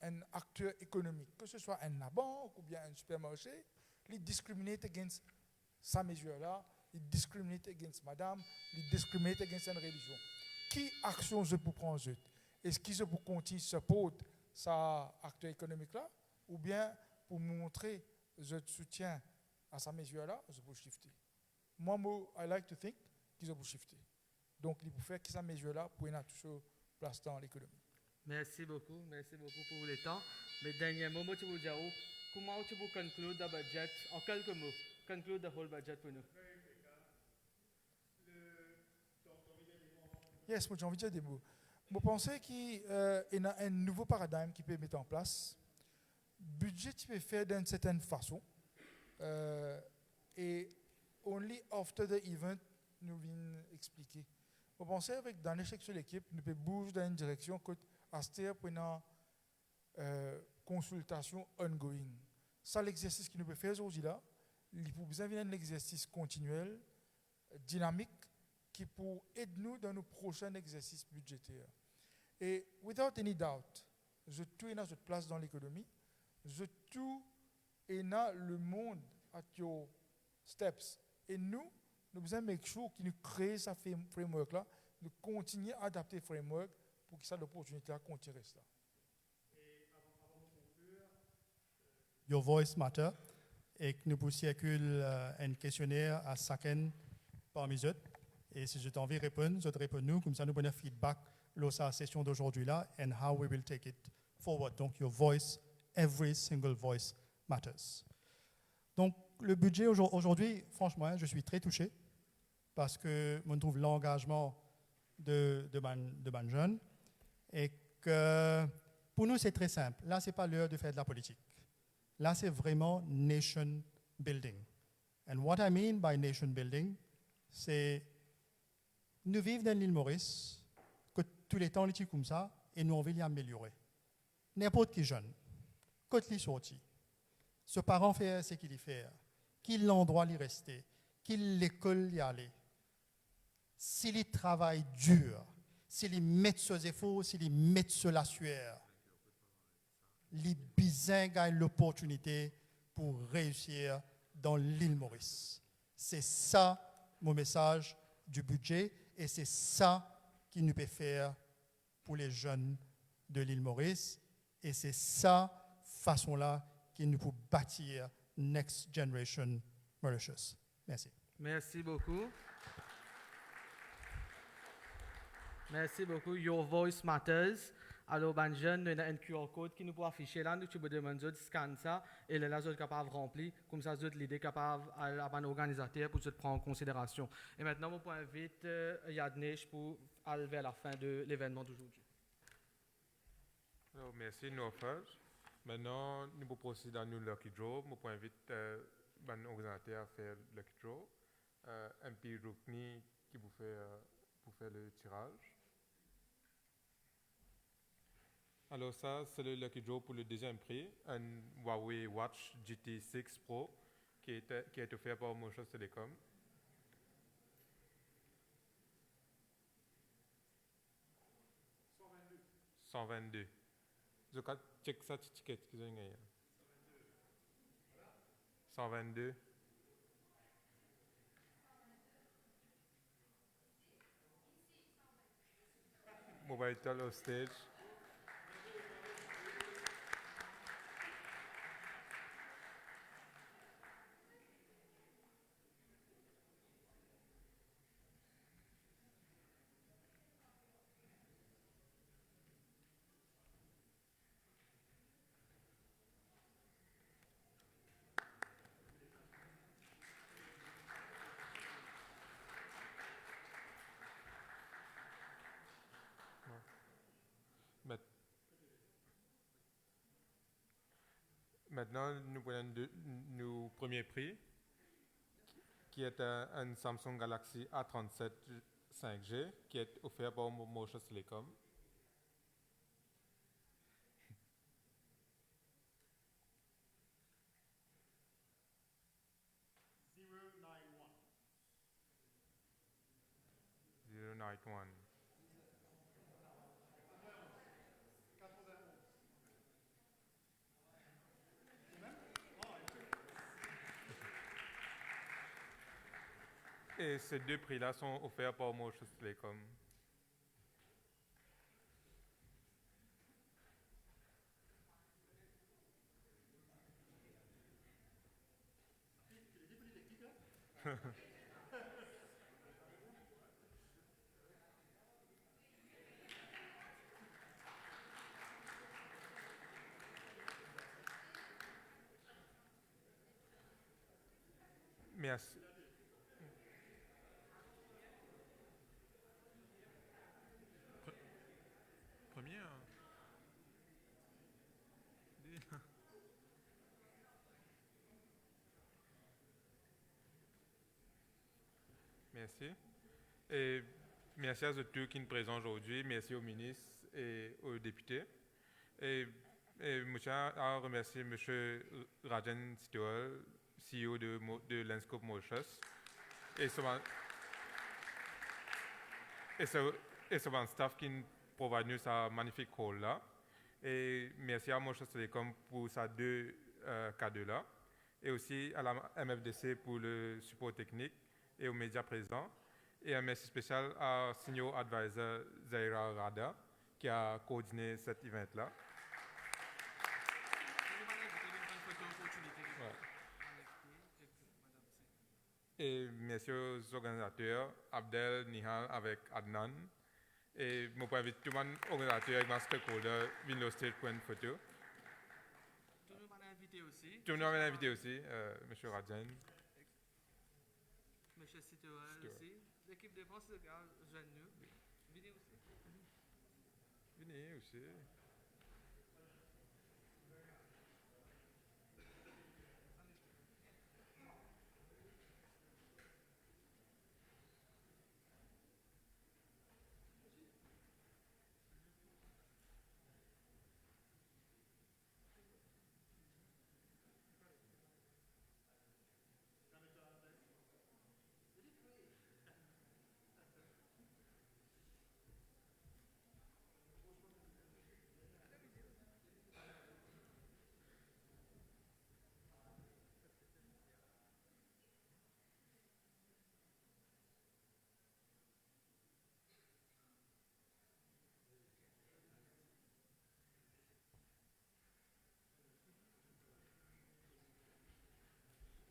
enn akter ekonomik, ke se swa enn labank oubien enn sipermarse, li discriminate against sa mezir la, li discriminate against madam, li discriminate against enn relizion. Ki aksion zot pou pran zot? Eski zot pou kontign siport sa akter ekonomik la, oubien pou montre zot soutien a sa mezir la, zot pou shifte? Mwa, mo, I like to think ki zot pou shifte. Donk, li pou fer ki sa mezir la pou ena tou so plas dan lekonomi. Mersi boukou, mersi boukou pou letan. Me dernie mo, mo ti pou dir ou, kouma ou ti pou conclude the budget, an kelke mo, conclude the whole budget pou nou? Yes, mo ti anvi dir de mo. Mo panse ki, eh, ena enn nouvo paradigm ki pe met an plas. Bidze ti pe fer dan enn sertenn fason, eh, e only after the event nou vinn explike. Mo panse avek Danesh ek so lekip, nou pe bouz dan enn direksion kot aster pou ena, eh, konsiltasion ongoing. Sa lexersis ki nou pe fer zordi la, li pou bizin vinn enn lexersis kontiniel, dinamik, ki pou ed nou dan nou prosin lexersis bidzeter. E without any doubt, zot tou ena zot plas dan lekonomi, zot tou ena lemond at your steps. E nou, nou bizin make sure ki nou kree sa frame-, framework la, nou kontigne adapte framework pou ki sa loportinite la kontigne res la. Your voice matter, ek nou pou sirkil, eh, enn kestionner a sakenn parmi zot. E si zot anvi reponn, zot reponn nou, koumsa nou pou ena feedback lor sa sesion d'aujourd'hui la, and how we will take it forward. Donc, your voice, every single voice matters. Donc, le budget aujourd'hui, aujourd'hui, franchement, hein, je suis très touché. Parski mo trouv langazman de, de bann, de bann zenn. Ek pou nou, se tre sinp. La, se pa ler de fer de la politik. La, se vreman nation building. And what I mean by nation building, se nou viv dan lil Moris, kot touletan li ti koumsa, e nou anvi li ameliore. Ninport ki zenn, kot li sorti, so paran fer seki li fer, ki landrwa li reste, ki lekol li ale, si li travay dir, si li met so zefor, si li met so laswier, li bizin gagn loportinite pou reisir dan lil Moris. Se sa mo mesaz di bidze e se sa ki nou pe fer pou le zenn de lil Moris, e se sa fason la ki nou pou batir next generation Mauritius. Mersi. Mersi boukou. Mersi boukou. Your voice matters. Alor, bann zenn, nou ena enn Q R code ki nou pou afise la, nou ti pou demann zot scan sa, e lerla zot kapav ranpli, koumsa zot lide kapav al a bann organizater pou zot pran an konsiderasion. E aster, mo pou invit, eh, Yadnesh pou al ver lafin de levennman d'aujourd'hui. Alor, mersi Norfaz. Aster, nou pou prosid a nou lucky draw. Mo pou invit, eh, bann organizater a fer lucky draw. Eh, M P Roukni ki pou fer, pou fer le tiraz. Alor sa, se le lucky draw pou le deziem pri, enn Huawei Watch G T six Pro ki a ete, ki a ete ofer par Mauritius Telecom. San vennde. Zot kapav check sa ti tiket ki zot gagn. San vennde. Mo pa inn al lor stage. Met-, Mintnan, nou pou donn de-, nou premie pri, ki est un, un Samsung Galaxy A trente-sept cinq G, qui est offert par Mo-, Mauritius Telecom. Zero nine one. Zero nine one. Et ces deux prix-là sont offerts par Mauritius Telecom. Merci. Pre-, premier, hein. Merci. Et merci à tous qui sont présents aujourd'hui. Merci aux ministres et aux députés. Et, et je tiens à remercier monsieur Rajen Sitewal, C E O de Mo-, de Lenscope Mauritius, et son, et son, et son staff qui provide nous sa magnifique hall là. Et merci à Mauritius Telecom pour sa deux, euh, cadeaux là. Et aussi à la M F D C pour le support technique et aux médias présents. Et un merci spécial à Senior Advisor Zaira Rada, qui a coordonné cet event-là. Ouais. Et merci aux organisateurs, Abdel, Nihal avec Adnan. E mo pou invit tou bann organizater ek bann stakeholder vinn lor stage pou enn foto. Tou nou bann invite osi. Tou nou bann invite osi, euh, Monsieur Rajen. Monsieur Sitewal osi. Lekip de près, zot kapav zwenn nou. Vini osi. Vini osi.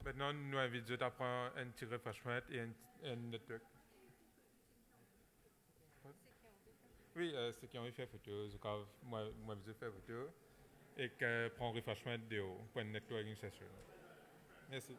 Mintnan, nou invit zot a pran enn ti refreshment e enn, enn network. Wi, euh, seki anvi fer foto, zot kapav, mwa, mwa bizin fer foto, ek, euh, pran refreshment deor pou enn networking session. Mersi.